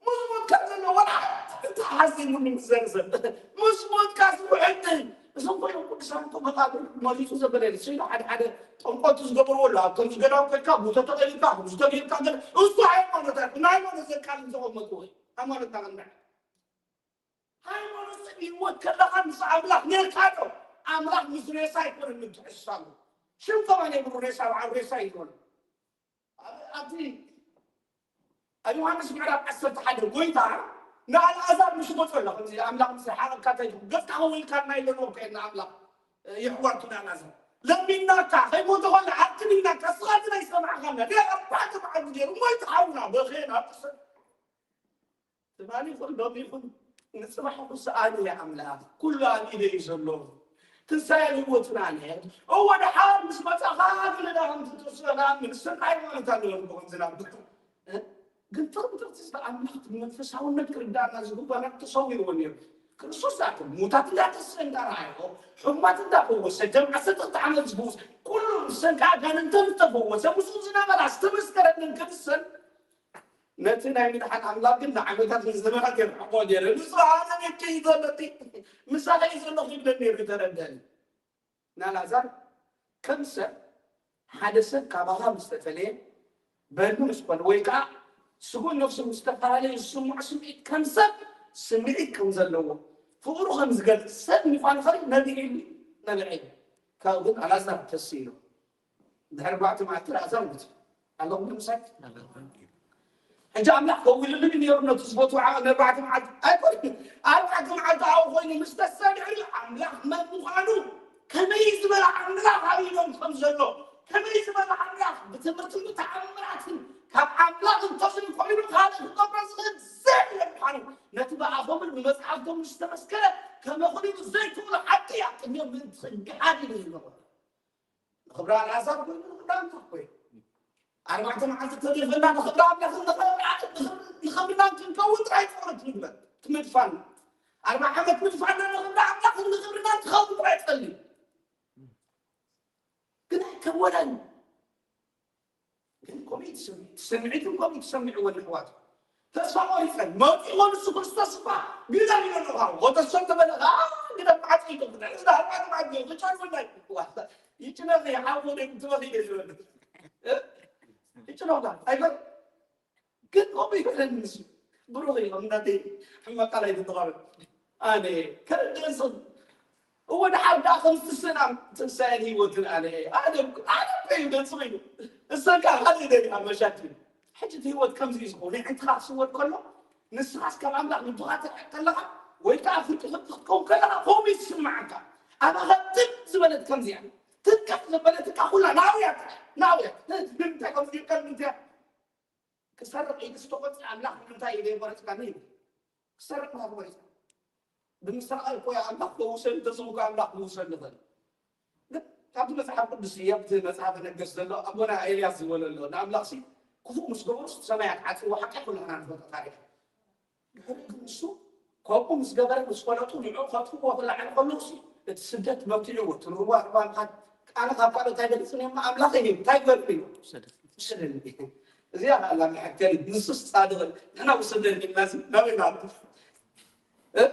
ምስ ሞትካ ዘሎ ዋላ ሓንቲ ሓዘን ይብሉ ምስ ዘርዘር ምስ ሞትካ ዝውሕድ እዞም ኮይኖም ቅዱሳን እኮ መቃብር መሪጹ ዘበለ ስኢሉ ሓደ ሓደ ጠንቆልቲ ዝገበርዎ ኣሎ ኣብ ከምዚ ገዳም ኮይንካ ጉቶ ተቐይርካ ከምዚ ተገይርካ ገለ እሱ ሃይማኖታት ብናይ ሃይማኖት ዘቃልል ዘቐመጥዎ ሃይማኖትና ክንምዕድ ሃይማኖት ሰብ ህይወት ከለኻ ምስ ኣምላኽ ኔርካ ዶ ኣምላኽ ምስ ሬሳ ኣይኮነን ምትሕስሳቡ ሽም ከማን የብሉ ሬሳ በዓል ሬሳ ይኮነ ኣብቲ ኣብ ዮሃንስ ምዕራፍ ዓሰርተ ሓደ ጎይታ ንኣልኣዛር ምስ መፀ ኣሎ ከምዚ ኣምላኽ ምስ ሓቐካ እንታይ ገፍካ ከወልካና ኢለኖ ከየና ኣምላኽ የሕዋርቱ ንኣልኣዛር ለሚናካ ከይሞተ ኮለ ዓርክን ኢልናካ ስኻ ግን ኣይሰማዕካና ደ ኣርባዕተ መዓልቲ ገይሩ ሞይቱ ሓውና በኸና ትማሊ ይኹን ሎሚ ይኹን ንፅባሕ ክስኣን እየ ኣምላኽ ኩሉ ኣብ ኢደ እዩ ዘሎ ትንሳኤ ህይወትን ኣነ እወ ደሓር ምስ መፃኻ ገለዳ ከም ትተስፈና ምንስን ሃይማኖት ኣለዎም ብኸም ዝናብር ግን ጥቕምጥቕቲ ኣምላኽ መንፈሳውነት ክርዳእና ዝግባና ተሰዊርዎ ነይሩ ክርስቶስ ኣክል ሙታት እንዳተስፈ እንዳረኣዮ ሕሙማት እንዳፈወሰ ደም ዓሰርተ ክልተ ዓመት ዝፈወስ ኩሉ ንሰን ከዓ ጋንንተን ዝተፈወሰ ምስኡ ዝነበራ ዝተመስከረለን ክንሰን ነቲ ናይ ምድሓን ኣምላኽ ግን ንዓመታት ንዘመናት የርሕቆ ነይረ ንስኻ ኣነ ቤት ከይዘለቲ ምሳኻ እዩ ዘለኹ ይብለ ነይሩ ተረደኒ ናላዛር ከም ሰብ ሓደ ሰብ ካባኻ ምስ ተፈለየ በድኑ ምስ ኮነ ወይ ከዓ ስጉን ነፍሱ ምስ ተፈላለየ ዝስምዖ ስምዒት ከም ሰብ ስምዒት ከም ዘለዎ፣ ፍቕሩ ከም ዝገልጽ ሰብ ምዃኑ ኸ ነቢዒ ነቢዒ። ካብኡ ግን ኣልዓዛር ተስኢሉ። ድሕሪ ኣርባዕተ መዓልቲ ኣልዓዛር ሞተ። ኣለኹም ምሳይ? ሕጂ ኣምላኽ ከውልሉ ድዩ ነይሩ ነቲ ዝፈትዎ ዓቐብ ንኣርባዕተ መዓልቲ? ኣይኮነን። ኣርባዕተ መዓልቲ ኣብኡ ኮይኑ ምስ ተስኣ ድሕሪ ኣምላኽ መን ምዃኑ፣ ከመይ ዝበለ ኣምላኽ ኣብ ኢዶም ከም ዘሎ፣ ከመይ ዝበለ ኣምላኽ ብትምህርትን ብተኣምራትን ካብ ኣምላኽ እንተዘይኮይኑ ካልእ ክገብሮ ዝኽእል ዘየለ ምዃኑ፣ ነቲ ብኣፎምን ብመጽሓፍቶምን ዝተመስከረ ከመኽንዩ ዘይክእሉ ሓቂ ኣብ ቅድሚኦም ምእንቲ ክገሃድ ኢሉ ዝነበረ። ንኽብሪ ኣልዓዛር ኮይኑ ንኽብሪ ኣምላኽ ኮይኑ። ኣርባዕተ መዓልቲ ተሪፈና ንኽብሪ ኣምላኽን ንኽብሪ ዓለም ንኽብሪ-፣ ንኽብርናን ክንከውን ጥራይ ጸሎት ንግበር። እቲ ምድፋን። ኣርብዓ ዓመት ምድፋና ንኽብሪ ኣምላኽን ንኽብርናን ክኸውን ጥራይ ጸልዩ። ግን ኣይከወለን። ግን ከምኡ እዩ ትስምዒ-፣ ትስምዒትን ከምኡ እዩ ትሰምዕዎ ኣሕዋት። ተስፋ ቆሪጸን መጺኡ ንሱ ክርስቶስ እኳ ግደፍ ኢሉ ኣለኹ። ወተሰብ ተበለ፣ ኣ፣ ግደፍ መዓት ኢሉ፣ እዚ ኣርባዕተ መዓት እዩ፣ ክጨርሱ ናይ፣ ዋ፣ ይጭነቕ፣ ይሓቦ፣ ትበኺ እዩ ዝበለ። እ? ይጭነቕ፣ ኣይበል። ግን ከምኡ ይበለኒ ንሱ። ብሩኽ እዩ፣ እምነተይ ሕመቃል ኣይትተቐበል። ኣነ ከርደስን እወ፣ ደሓር ደኣ ከም ዝስእን ኣብ ትንሳኤን ህይወትን ኣነ እየ። ኣነ፣ ኣነ እኮ እዩ ገንጽሉ እዩ። እሰን ከኣ ካልእ ደሊኻ መሻት እዩ። ሕጂ እቲ ህይወት ከምዚ እዩ ዝኾነ። ንዕንትኻ ክስወድ ከሎ፣ ንስኻስ ካብ ኣምላኽ ልብኻ ትርሕቕ ከለኻ፣ ወይ ከኣ ፍርቂ ፍርቂ ክትከውን ከለኻ፣ ከምኡ እዩ ዝስምዓካ። ኣባኻ ትም ዝበለት ከምዚኣ፣ ትንካፍ ዘበለትካ ኩላ ናውያ ጥራሕ፣ ናውያ። ንምንታይ ከምዚ ይብቀል፣ ንምንታይ ክሰርቕ ኢሉ ዝተቖጽዐ ኣምላኽ ንምንታይ እዩ ዘይቆረጽካኒ? ክሰርቕ ምዃኑ ቆሪጽካ። ብምስራቕ እኮ ኣምላኽ ክውሰድ፣ እንተስሙ እኮ ኣምላኽ ክውሰድ ንኽእል። ግን ካብቲ መጽሓፍ ቅዱስ እዩ፣ ኣብቲ መጽሓፈ ነገስት ዘሎ ኣቦና ኤልያስ ዝበሎ ኣሎ። ንኣምላኽሲ ክፉእ ምስ ገበሩስ ሰማያት ዓጽይዎ፣ ሓቂ ኩላህና ንፈልጦ ታሪኽ። ድሕሪ ግን ንሱ ከምኡ ምስ ገበረ ምስ ፈለጡ ንዕኡ ከጥፍእዎ ክለዓል ከለውሲ እቲ ስደት መብትዕዎ፣ እቲ ሩባ ሩባ ምኻድ ኣነ ካብ ካልኦት ኣይበልጽን እየ እሞ ኣምላኸይ እዩ፣ እንታይ ክበልኩ እዩ? ውሰደት። ውሰደኒ። እዚኣ ኣላ መሐከሊ፣ ንሱስ ጻድቕ፣ ንሕና ውሰደኒ ኢልናሲ ናበይ ንኣቱ? እ?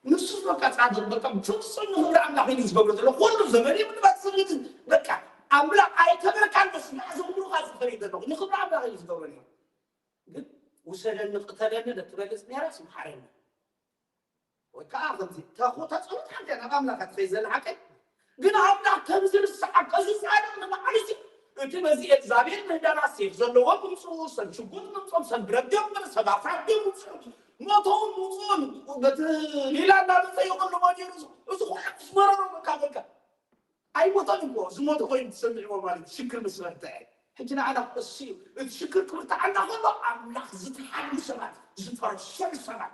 ንሱስ በቃ ጻድቕ፣ በቃ ፍጹም ንኽብሪ ኣምላኽ ኢሉ ዝገብሮ ዘሎ ኩሉ ዘመን እዩ ምንባር ዝብል በቃ ኣምላኽ ኣይከበርካን በስ ንዓ ዘኽብሩኻ ዝፈሪ ዘለኹ ንኽብሪ ኣምላኽ ኢሉ ዝገብሮ ነይሩ። ግን ውሰደኒ ቅተለኒ ለትበልጽ ነይራስ መሓረኒ። ወይ ከዓ ከምዚ ተኹ-፣ ተጸሎት ሓንቲ እያ ናብ ኣምላኽ እያ ትኸይድ ዘላ ሓቀይ። ግን ኣምላኽ ከም ዝርስዓካ እዚ ጻድቕ ንባዕሉ ሲ፣ እቲ በዚ ኤልዛቤል ምህዳና ሴፍ ዘለዎ ምምጽኡ፣ ሰብ ሽጉጥ ምምጾም፣ ሰብ ብረት ጀምር፣ ሰብ ኣሳድ ጀምር፣ ሞቶም ምምጽኡን፣ በቲ ሊላ እናመጸ ይቕልቦ ነይሩ። እዚ፣ እዚ ኩሉ ዝመረሮ በቃ፣ በቃ። ኣይሞተን እኮ፣ ዝሞተ ኮይኑ ትሰምዕዎ ማለት ሽክር ምስ በርትዐ። ሕጂ ንዓና እሱ እዩ። እቲ ሽክር ክብርትዓና ከሎ ኣምላኽ ዝተሓሉ ሰባት፣ ዝተረሸኑ ሰባት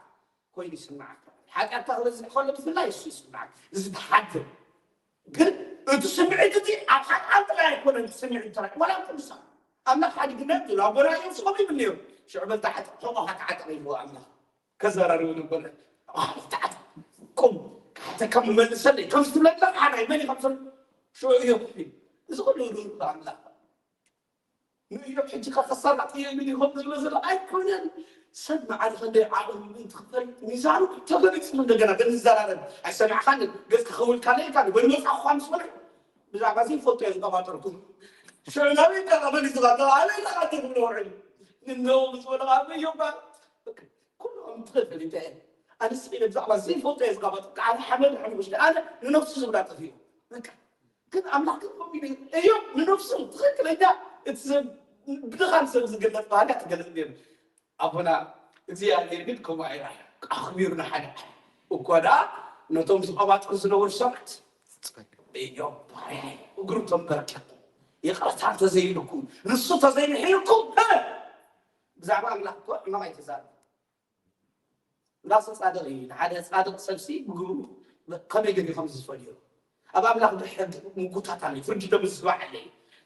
ኮይኑ ይስምዓካ። ሓጢኣትካ ክበዝሕ ከሎ ብፍላይ እሱ ይስምዓካ። ዝተሓተ። ግን እቲ ስምዒት እቲ ኣብ ሓጢኣት ጥራይ ኣይኮነን እቲ ስምዒት ጥራይ። ዋላ ኣብ ቅዱሳን። ኣምላኽ ሓዲግና ይብሉ። ኣቦና እዮም ስቆም ይብል ነይሩ። ሽዑ በል ተዓጠቕ፣ ሕቖኻ ተዓጠቕ ይብልዎ ኣምላኽ። ከዘራርቡ ነበር። ኣዎ፣ ተዓጠቕ። ቁም። ካሕተ ከም መልሰለይ። ከም ዝብለላ ሓናይ መን እዩ ከም ዝብል? ሽዑ እዮም። እዚ ኩሉ ርኡይ ኣምላኽ። ንእዮብ ሕጂ ከኸሳላት እየ ኢሉ ይኾን ዝብሎ ዘሎ ኣይኮነን። ሰብ መዓልቲ ክንደይ ዓቕሚ ምእንቲ ክፈልጥ ሚዛኑ ተገሊጹ እንደገና ገ-፣ ንዘራረብ። ኣይሰማዕካንን፣ ገጽ ክኸውልካ ለይካን፣ ወይ መጻኹ ምስ በለ ብዛዕባ ዘይፈልጦ እየ ዝቀባጠርኩ። ሽዑ ናበይ ኢኻ ተመሊስኻ? ኣበይ ኢኻ ትብሎ ውዕል? ንነው ምስ በለ ኣብ እዮብ በቃ፣ ኩሉ ከምቲ ፈሊጠ እየ። ኣነ ስቕ ኢለ ብዛዕባ ዘይፈልጦ እየ ዝቀባጠር። ኣነ ሓመድ ሕሙሽ፣ ኣነ ንነፍሱ ዝብላ ጠፊኡ። በቃ። ግን ኣምላኽ ግን ከምኡ ኢሉ እዩ። እዮብ ንነፍሱ ትኽክለኛ እቲ ሰብ፣ ብድኻን ሰብ ዝግለጽ ባህሪ ትገልጽ ነይሩ። ኣቦና እግዚኣብሔር ግን ከምኡ ኣይረኣየ። ኣኽቢሩ ንሓደ እኳ ደኣ ነቶም ዝቐባጥሩ ዝነበሩ ሰባት፣ እዮብ ባርያይ እግሩ ተንበርኪኹ ይቕርታ እንተዘይኢልኩም፣ ንሱ እንተዘይምሒሩኩም፣ እ፣ ብዛዕባ ኣምላኽ እኮ ሕማቕ ኣይተዛረበ። ኣምላኽ ጻድቕ እዩ። ንሓደ ጻድቕ ሰብሲ ብግብሩ ከመይ ገይሩ ከም ዝፈልዮ። ኣብ ኣምላኽ ብሕግ ምጉታት ኣሎ። ፍርዲ ደም ዝባዕ ኣሎ።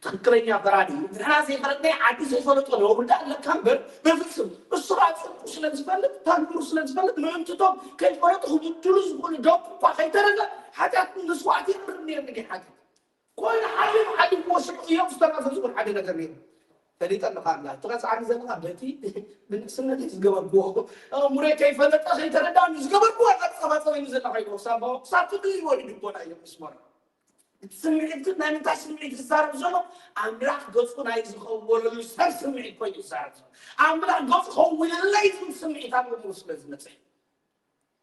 ትኽክለኛ ፈራዲ እዩ። ንሕና ዘይፈለጥናዮ ዓዲ ዘይፈለጦ ነውሪ ደኣ ኣለካ እምበር፣ በፍጹም። እሱ ኸኣ ጽድቁ ስለ ዝፈልጥ፣ እታ ግብሩ ስለ ዝፈልጥ፣ ምእንትቶም ከይፈለጡ ክብድሉ ዝኽእሉ ደቁ እኳ ከይተረፈ፣ ሓጢኣት መስዋእቲ የቕርብ ነይሩ። እንግዲህ ሓጢኣት ኮይኑ ሓሊፉ ሓሊፉ ወስዱ እዮም ዝተናዘዙ። ሓደ ነገር ነይሩ። ፈሊጠ ኣለኻ ኣላ። ትቐጽዓኒ ዘለኻ በቲ ብንእስነተይ ዝገበርክዎ። ኣእምሮይ ከይፈለጠ ከይተረዳእኒ ዝገበርክዎ። ኣጸባጸበኒ ዘለኻ እዩ። ሳባ፣ ክሳብ ትግል ይወርድ እኮ ናይ እዮም መስመር። እቲ ስምዒት ግን ናይ ምንታይ ስምዒት ዝዛረብ ዘሎ? ኣምላኽ ገጹ ናይ ዝኸወለሉ ሰብ ስምዒት ኮይኑ ይዛረብ ዘሎ። ኣምላኽ ገጹ ከውለለይ ዝብል ስምዒት ኣብ ልቡ ስለ ዝመጸ እዩ።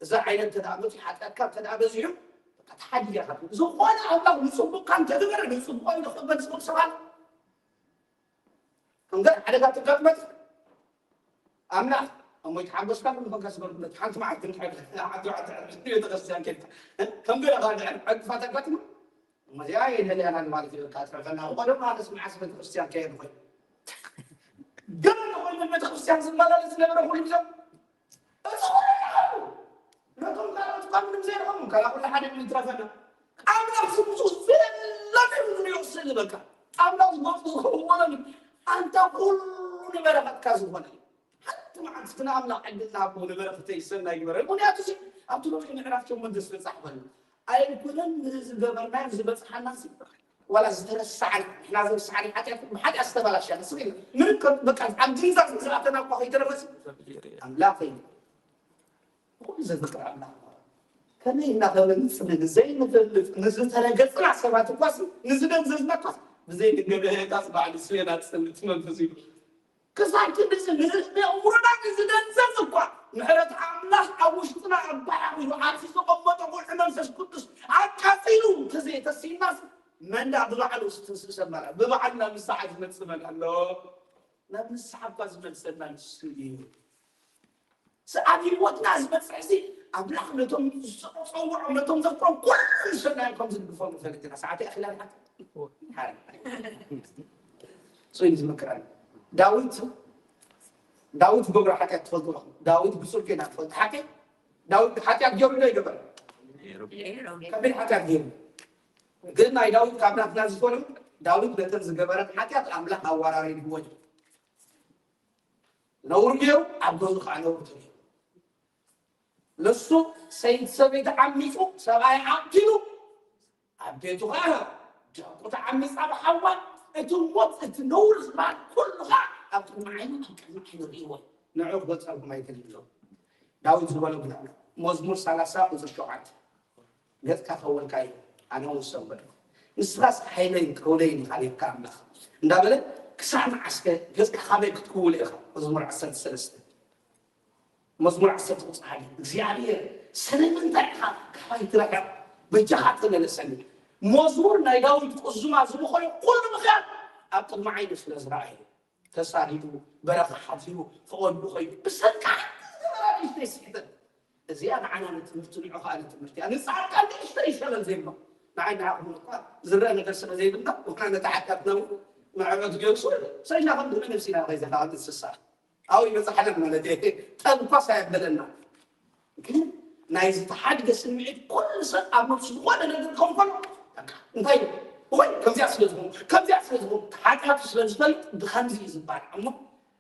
እዚ ዓይነት እንተ ደኣ መፂኡ ሓጢኣትካ እንተ ደኣ በዚሑ በቃ ተሓዲጋ ኢኻ። ዝኾነ ኣምላኽ ንፅቡቕካ እንተገበረ ንፅቡቕ ኢሉ ክቕበል ዝኽእል ሰብ ኣሎ? ከም ገለ ሓደጋ ተጋጥመት ኣምላኽ እሞ ይትሓጎስካ ኩሉ ኮንካ ዝበልኩለት ሓንቲ መዓልቲ ንድሕር ዓዲ ዓዲ ቤተክርስትያን ኬድካ ከም ገለ ካብ ድሕር ዕንቅፋት ኣጋጥሙ እዚኣ የደልያና ማለት እዩ። በቃ ትረፈና። እሞ ድማ ኣነስ መዓስ ቤተክርስትያን ከየድኹ? ገለ ኮይኑ ቤተክርስትያን ዝመላለስ ዝነበረ ኩሉ ግዜ እዚ ኩሉ ይኸዱ። ነቶም ካልኦት እኳ ምንም ዘይረኸቡ፣ ካላ ኩሉ ሓደ እዩ ዝትረፈና። ኣምላኽ ዝምፁ ዝለለ ዝሪኦ ስእሊ በቃ። ኣምላኽ ዝመፁ ዝኸውን ወለሉ። ኣንታ ኩሉ ንበረኸትካ ዝኾነ። ሓንቲ መዓልቲ እቲ ንኣምላኽ ዕድል ንሃቦ ንበረኸተይ ሰናይ ግበረ። ምኽንያቱ እዚ ኣብቲ ሎሚ ምዕራፍ ሸሞንተ ዝተጻሕፈሉ። ኣይኮነን ንዝገበርናዮ ዝበጽሓና ሲ። ዋላ ዝተረሳዕና፣ ንሕና ዝረሳዕና ሓጢኣት፣ ብሓጢኣት ዝተበላሸና። ስቕ ኢልና ምንም ከም በቃ ኣብ ድንዛዝ ዝኣተና እኳ ከይተረፈ ሲ። ኣምላኸይ፣ ኩሉ ዘፍቅር ኣምላኽ። ከመይ ኢልና ከም እንጽሊ ንዘይንፈልጥ፣ ንዝተረገጽና ሰባት እኳ ሲ፣ ንዝደንዘዝና እኳ ሲ፣ ብዘይ ንገበ ዳስ ባዕሉ ስሌና ዝጸልእ እቲ መንፈስ እዩ። ክሳብ ክንድዚ ንህዝቢ እምሮና ንዝደንዘዝ እኳ ምሕረት ኣምላኽ ኣብ ውሽጥና ኣባራቢሩ ኣብቲ ዝተቐመጠ ቁልዒ መንፈስ ቅዱስ ኣቃጺሉ እንተዘይተሲእናስ መን ደኣ ብባዕሉ ዝትንስእ ሰብ መን ኣሎ? ብባዕሉ ናብ ንስሓ ዝመጽእ መን ኣሎ? ናብ ንስሓ እኳ ዝመልሰና ንሱ እዩ። ስ-፣ ኣብ ህይወትና ዝመጽእ እዚ ኣምላኽ ነቶም ዝጸውዖም ነቶም ዘፍቅሮም ኩሉ ሰናዮም ከም ዝድግፎም ንፈልጥ ኢና። ሰዓት ኣኺላ ንሓት። ሓረ። ሶይ ዝመክራል። ዳዊት ዳዊት ገብረ ሓጢኣት ትፈልጡ ኢኹም። ዳዊት ብጽድቂ ኢና ትፈልጡ። ሓቂ ዳዊት ሓጢኣት ገይሩ ዶ ይገበር? ከቢድ ሓጢኣት ገይሩ። ግን ናይ ዳዊት ካብ ናትና ዝፈልዩ ዳዊት ነተን ዝገበረን ሓጢኣት ኣምላኽ ኣዋራሪድዎ እዩ። ነውር ገይሩ ኣብ ገዙ ከዓ ነውር ተገይሩ። ንሱ ሰይቲ ሰበይቲ ዓሚፁ ሰብኣይ ዓቂሉ ኣብ ቤቱ ከዓ ደቁ ተዓሚፃ ብሓዋ እቲ ሞት እቲ ነውር ዝበሃል ኩሉ ከዓ ኣብ ቅድሚ ዓይኑ ኣብ ቅድሚ ዓይኑ ርእይዎ ንዑ ክገልፀልኩም ኣይክእል ኣሎ። ዳዊት ዝበሎ ግና መዝሙር ሰላሳ ቁፅሪ ሸውዓተ ገፅካ ከወልካ እዩ ኣነ እውን ሰንበድኩ ንስኻስ ሓይለይን ክውለይን ኢኻ ነርካ ኣምላኽ እንዳበለ ክሳዕ መዓስከ ገፅካ ካበይ ክትክውል ኢኻ? መዝሙር ዓሰርተ ሰለስተ መዝሙር ዓሰርተ ቁፅሪ ሓደ እግዚኣብሔር ስለምንታይ ኢኻ ካባይ ትርሕቕ? በጃኻ ተመለሰኒ። መዝሙር ናይ ዳዊት ቁዝማ ዝብኸዮ ኩሉ ምኽያድ ኣብ ቅድሚ ዓይኑ ስለ ዝረኣየ ተሳዲዱ በረኻ ሓፊሩ ፈቐዱ ኸይዱ ብሰንካ ንእሽተይ ስሕተት እዚኣ ንዓና ንትምህርቲ ንዑ ከዓ ንትምህርቲ እያ ንፃድቃን ንእሽተይ ሸለል ዘይብሎ ንዓይ ንዓኹም እኳ ዝረአ ነገር ስለ ዘይብልና ዋላ ነቲ ሓጢኣትና እውን መዕበት ገይሩ ሰኢልና ከም ድሕነ ነብሲና ከይዘካ እንስሳ ኣብኡ ይበፅሓና ማለት እየ። ጠብ እኳ ሳየበለና ግን ናይ ዝተሓድገ ስምዒት ኩሉ ሰብ ኣብ ነብሱ ዝኾነ ነገር ከም ኮሎ እንታይ ወይ ከምዚኣ ስለ ዝኾኑ ከምዚኣ ስለ ዝኾኑ ሓጢኣቱ ስለ ዝፈልጥ ብከምዚ እዩ ዝበሃል እሞ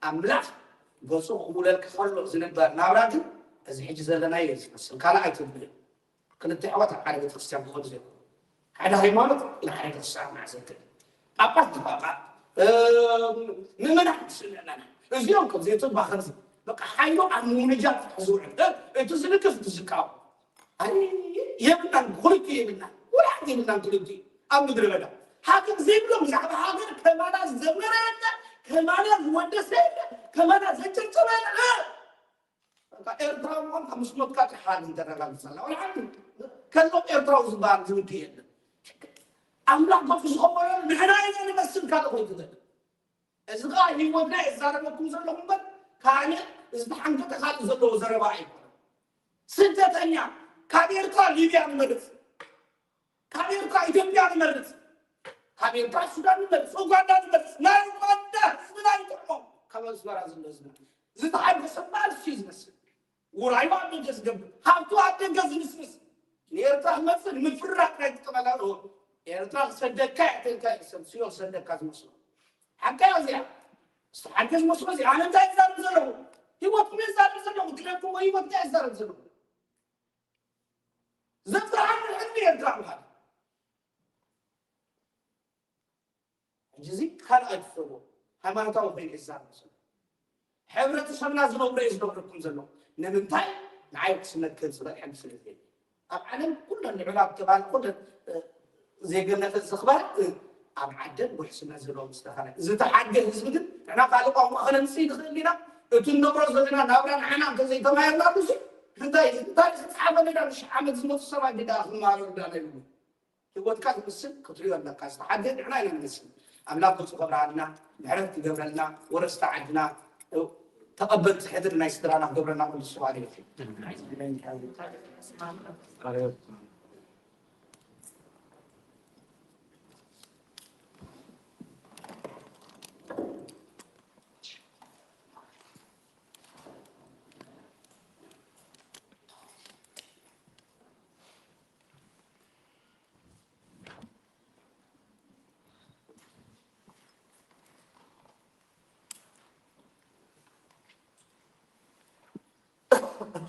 ኣምላኽ ገፁ ክውለልካ ከሎ ዝንበር ናብራ ግን እዚ ሕጂ ዘለናዮ እዩ ዝመስል ካልእ ኣይትብል ክልተ ኣሕዋት ኣብ ሓደ ቤተክርስትያን ክኸዱ ዘይኮኑ ሓደ ሃይማኖት ንሓደ ክርስትያን ማዕዘን ክእል ጳጳስ ንጳጳ ምእመናን ክስምዕናና እዚኦም ከምዚ እቲ ባኸዚ በቃ ሓይሉ ኣብ ምውንጃል ጥራሕ ዝውዕል እቲ ዝልክፍ እቲ ዝቃወም የብልናን ክልቲኡ የብልናን ወላ ሓንቲ የብልናን ክልቲኡ ኣብ ምድረ በዳ ሃገር ዘይብሎም ብዛዕባ ሃገር ከማና ዝዘመረ የለ ከማና ዝወደሰ የለ ከማና ዘጨብጨበ የለ ኤርትራዊ ምዃንካ ምስ ሞትካ ጥራሕ እንተረጋግጽ ኣላ ወላ ሓንቲ ከሎም ኤርትራዊ ዝበሃል ዝውድእ የለን ኣምላኽ ገጹ ዝኸበረሉ ንሕና ኢና ንመስል ካልእ ኮይኑ ዘለ እዚ ከዓ ህይወትና የዛረበኩም ዘለኹ እምበር ካልእ ዝተሓንገጠ ካልእ ዘለዎ ዘረባ ኣይኮነ ስደተኛ ካብ ኤርትራ ሊብያ ንመርጽ ካብ ኤርትራ ኢትዮጵያ ንመርጽ ካብ ኤርትራ ሱዳን ንመርጽ ኡጋንዳ ንመርጽ ናይ ኡጋንዳ ህዝብና ይጥዕሞ ካብ ኣስመራ ዝመዝና ዝተሓገሰ ባልሲ ዝመስል ውራዩ ኣብ ደገ ዝገብር ሃብቱ ኣብ ደገ ዝምስምስ ንኤርትራ ክመጽእ ንምፍራቅ ናይ ዝጥቀመላ ርሆ ኤርትራ ክሰደካ እያ ተልካ እዩ ሰብ ስዮ ክሰደካ ዝመስሎ ሓቃ እዚኣ ዝተሓገ ዝመስሎ እዚ ኣነ እንታይ ይዛረብ ዘለኹ ህይወትኩም ይዛረብ ዘለኹ ግደኩም ወይ ህይወት እንታይ ይዛረብ ዘለኹ ዘፍርሓኒ ሕልሚ ኤርትራ ምዃን ሕጂ እዚ ካልእ ኣይትፍርዎ ሃይማኖታዊ ኮይኑ ይዛረብ ዘሎ ሕብረተሰብና ዝነብሮ እዩ ዝነግረኩም ዘሎ ንምንታይ ንዓይ ውሕስነት ክህብ ዝኽእል ሕጊ ስለ ዘየለ ኣብ ዓለም ኩለን ልዑላት ተባለ ኩለን ዜግነተን ዘኽበረ ኣብ ዓደን ውሕስነት ዘለዎ ምስ ተኸለ ዝተሓገ ህዝቢ ግን ንሕና ካልእ ቋንቋ ከነምፅእ ንኽእል ኢና እቲ ንነብሮ ዘለና ናብራ ንዓና እንተዘይተማየርናሉ እንታይ እንታይ ዝተጻሕፈ ነገር ሺሕ ዓመት ዝመፁ ሰባት ግዳ ክንማሃር ዳና ይብሉ። ህይወትካ ዝምስል ክትሪኦ ኣለካ። ዝተሓገ ንሕና ኢና ንመስል። ኣምላኽ ገጹ ከብርሃልና፣ ምሕረት ክገብረልና፣ ወረስቲ ዓድና፣ ተቐበልቲ ሕድሪ ናይ ስድራና ክገብረና ኩሉ ስብሐት ይኹን።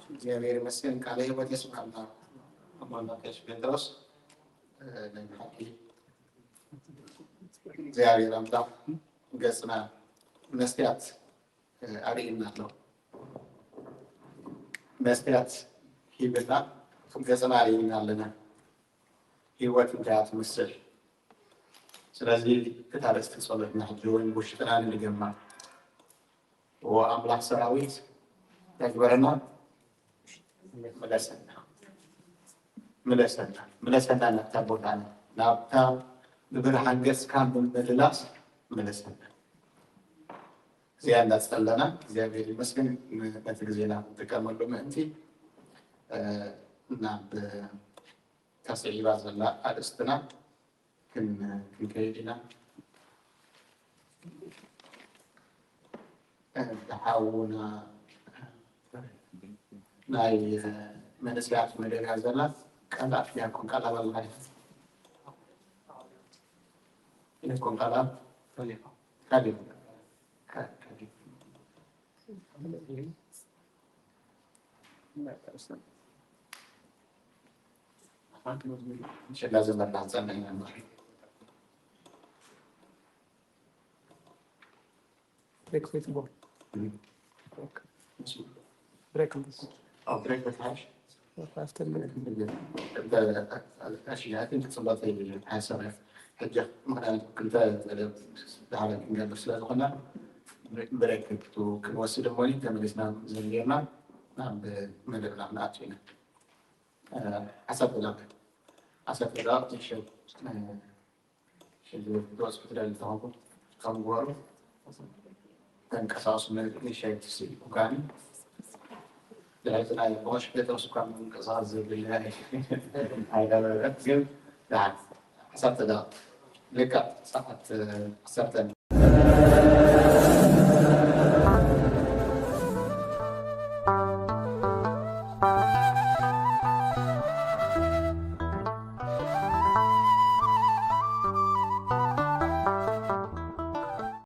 እግዚኣብሔር ይመስገን። ቃለ ሕይወት የስምዓልና። ኣቦና ቀሺ ጴጥሮስ፣ እ፣ ናይ ብሓቂ እግዚኣብሔር ኣምላኽ ገጽና መስትያት፣ እ፣ ኣርእዩና ኣሎ። መስትያት ሂብና ገጽና ኣርእዩና ኣለና። ህይወት እንታይ እያ ትመስል? ስለዚ እታ ርእስቲ ጸሎትና ሕጂ እውን ውሽጥና ንድገማ። ኦ ኣምላኽ ሰራዊት፣ እንታይ ግበረና? ምለሰና። ምለሰና። ምለሰና ናብታ ቦታና። ናብታ ብብርሃን ገጽካ ብምምላስ ምለሰና። እዚኣ እንዳጸለና እግዚኣብሔር ይመስገን ነቲ ግዜና ንጥቀመሉ ምእንቲ፣ እ፣ ናብ እታ ስዒባ ዘላ ኣርእስትና ክን-፣ ክንከይድ ኢና። እ፣ ሓውና ናይ፣ እ፣ መንእሰያት መደብ እያ ዘላ። ቃል ኣፍ ዲያቆን ቃል ኣባል ማለት ዲያቆን ቃል ኣብ ካሊእ፣ ካሊእ። ሽላ ዘመርና ጸኒሕና ንርኢ። ብሬክ ወይ ትቦ? እም። ብሬክ። ብሬክ እንድስ? ኣብ ብሬክ በታች። ኣብተን ብሬክ። እንደ፣ እሺ፣ I think ጽላተ ሓሳብ ሕጂ ምኽንያቱ ክልተ መደብ ዳሕረ ክንገብር ስለ ዝኾና ብሬክ ክንወስድ እሞ ተመሊስና ዘንጌርና ናብ መደብና ክንኣቱ ኢና። እ፣ ዓሰርተ ደቂቕ፣ ዓሰርተ ደቂቕ ትንሽው፣ እ፣ ሽንቲ ቤት ክትወጽኡ ትደልዩ ተኾንኩም፣ ከም ግበሩ። ተንቀሳቐሱ፣ ንሻይ ትስእዩ። ኳኒ ድሕሪ ናይ ብቐሽ ጴጥሮስ እኳ ምንቅስቓስ ዘብል ኣይነበረን፣ ግን ደሓን ዓሰርተ ደቂቕ፣ ልክዕ ሰዓት ዓሰርተ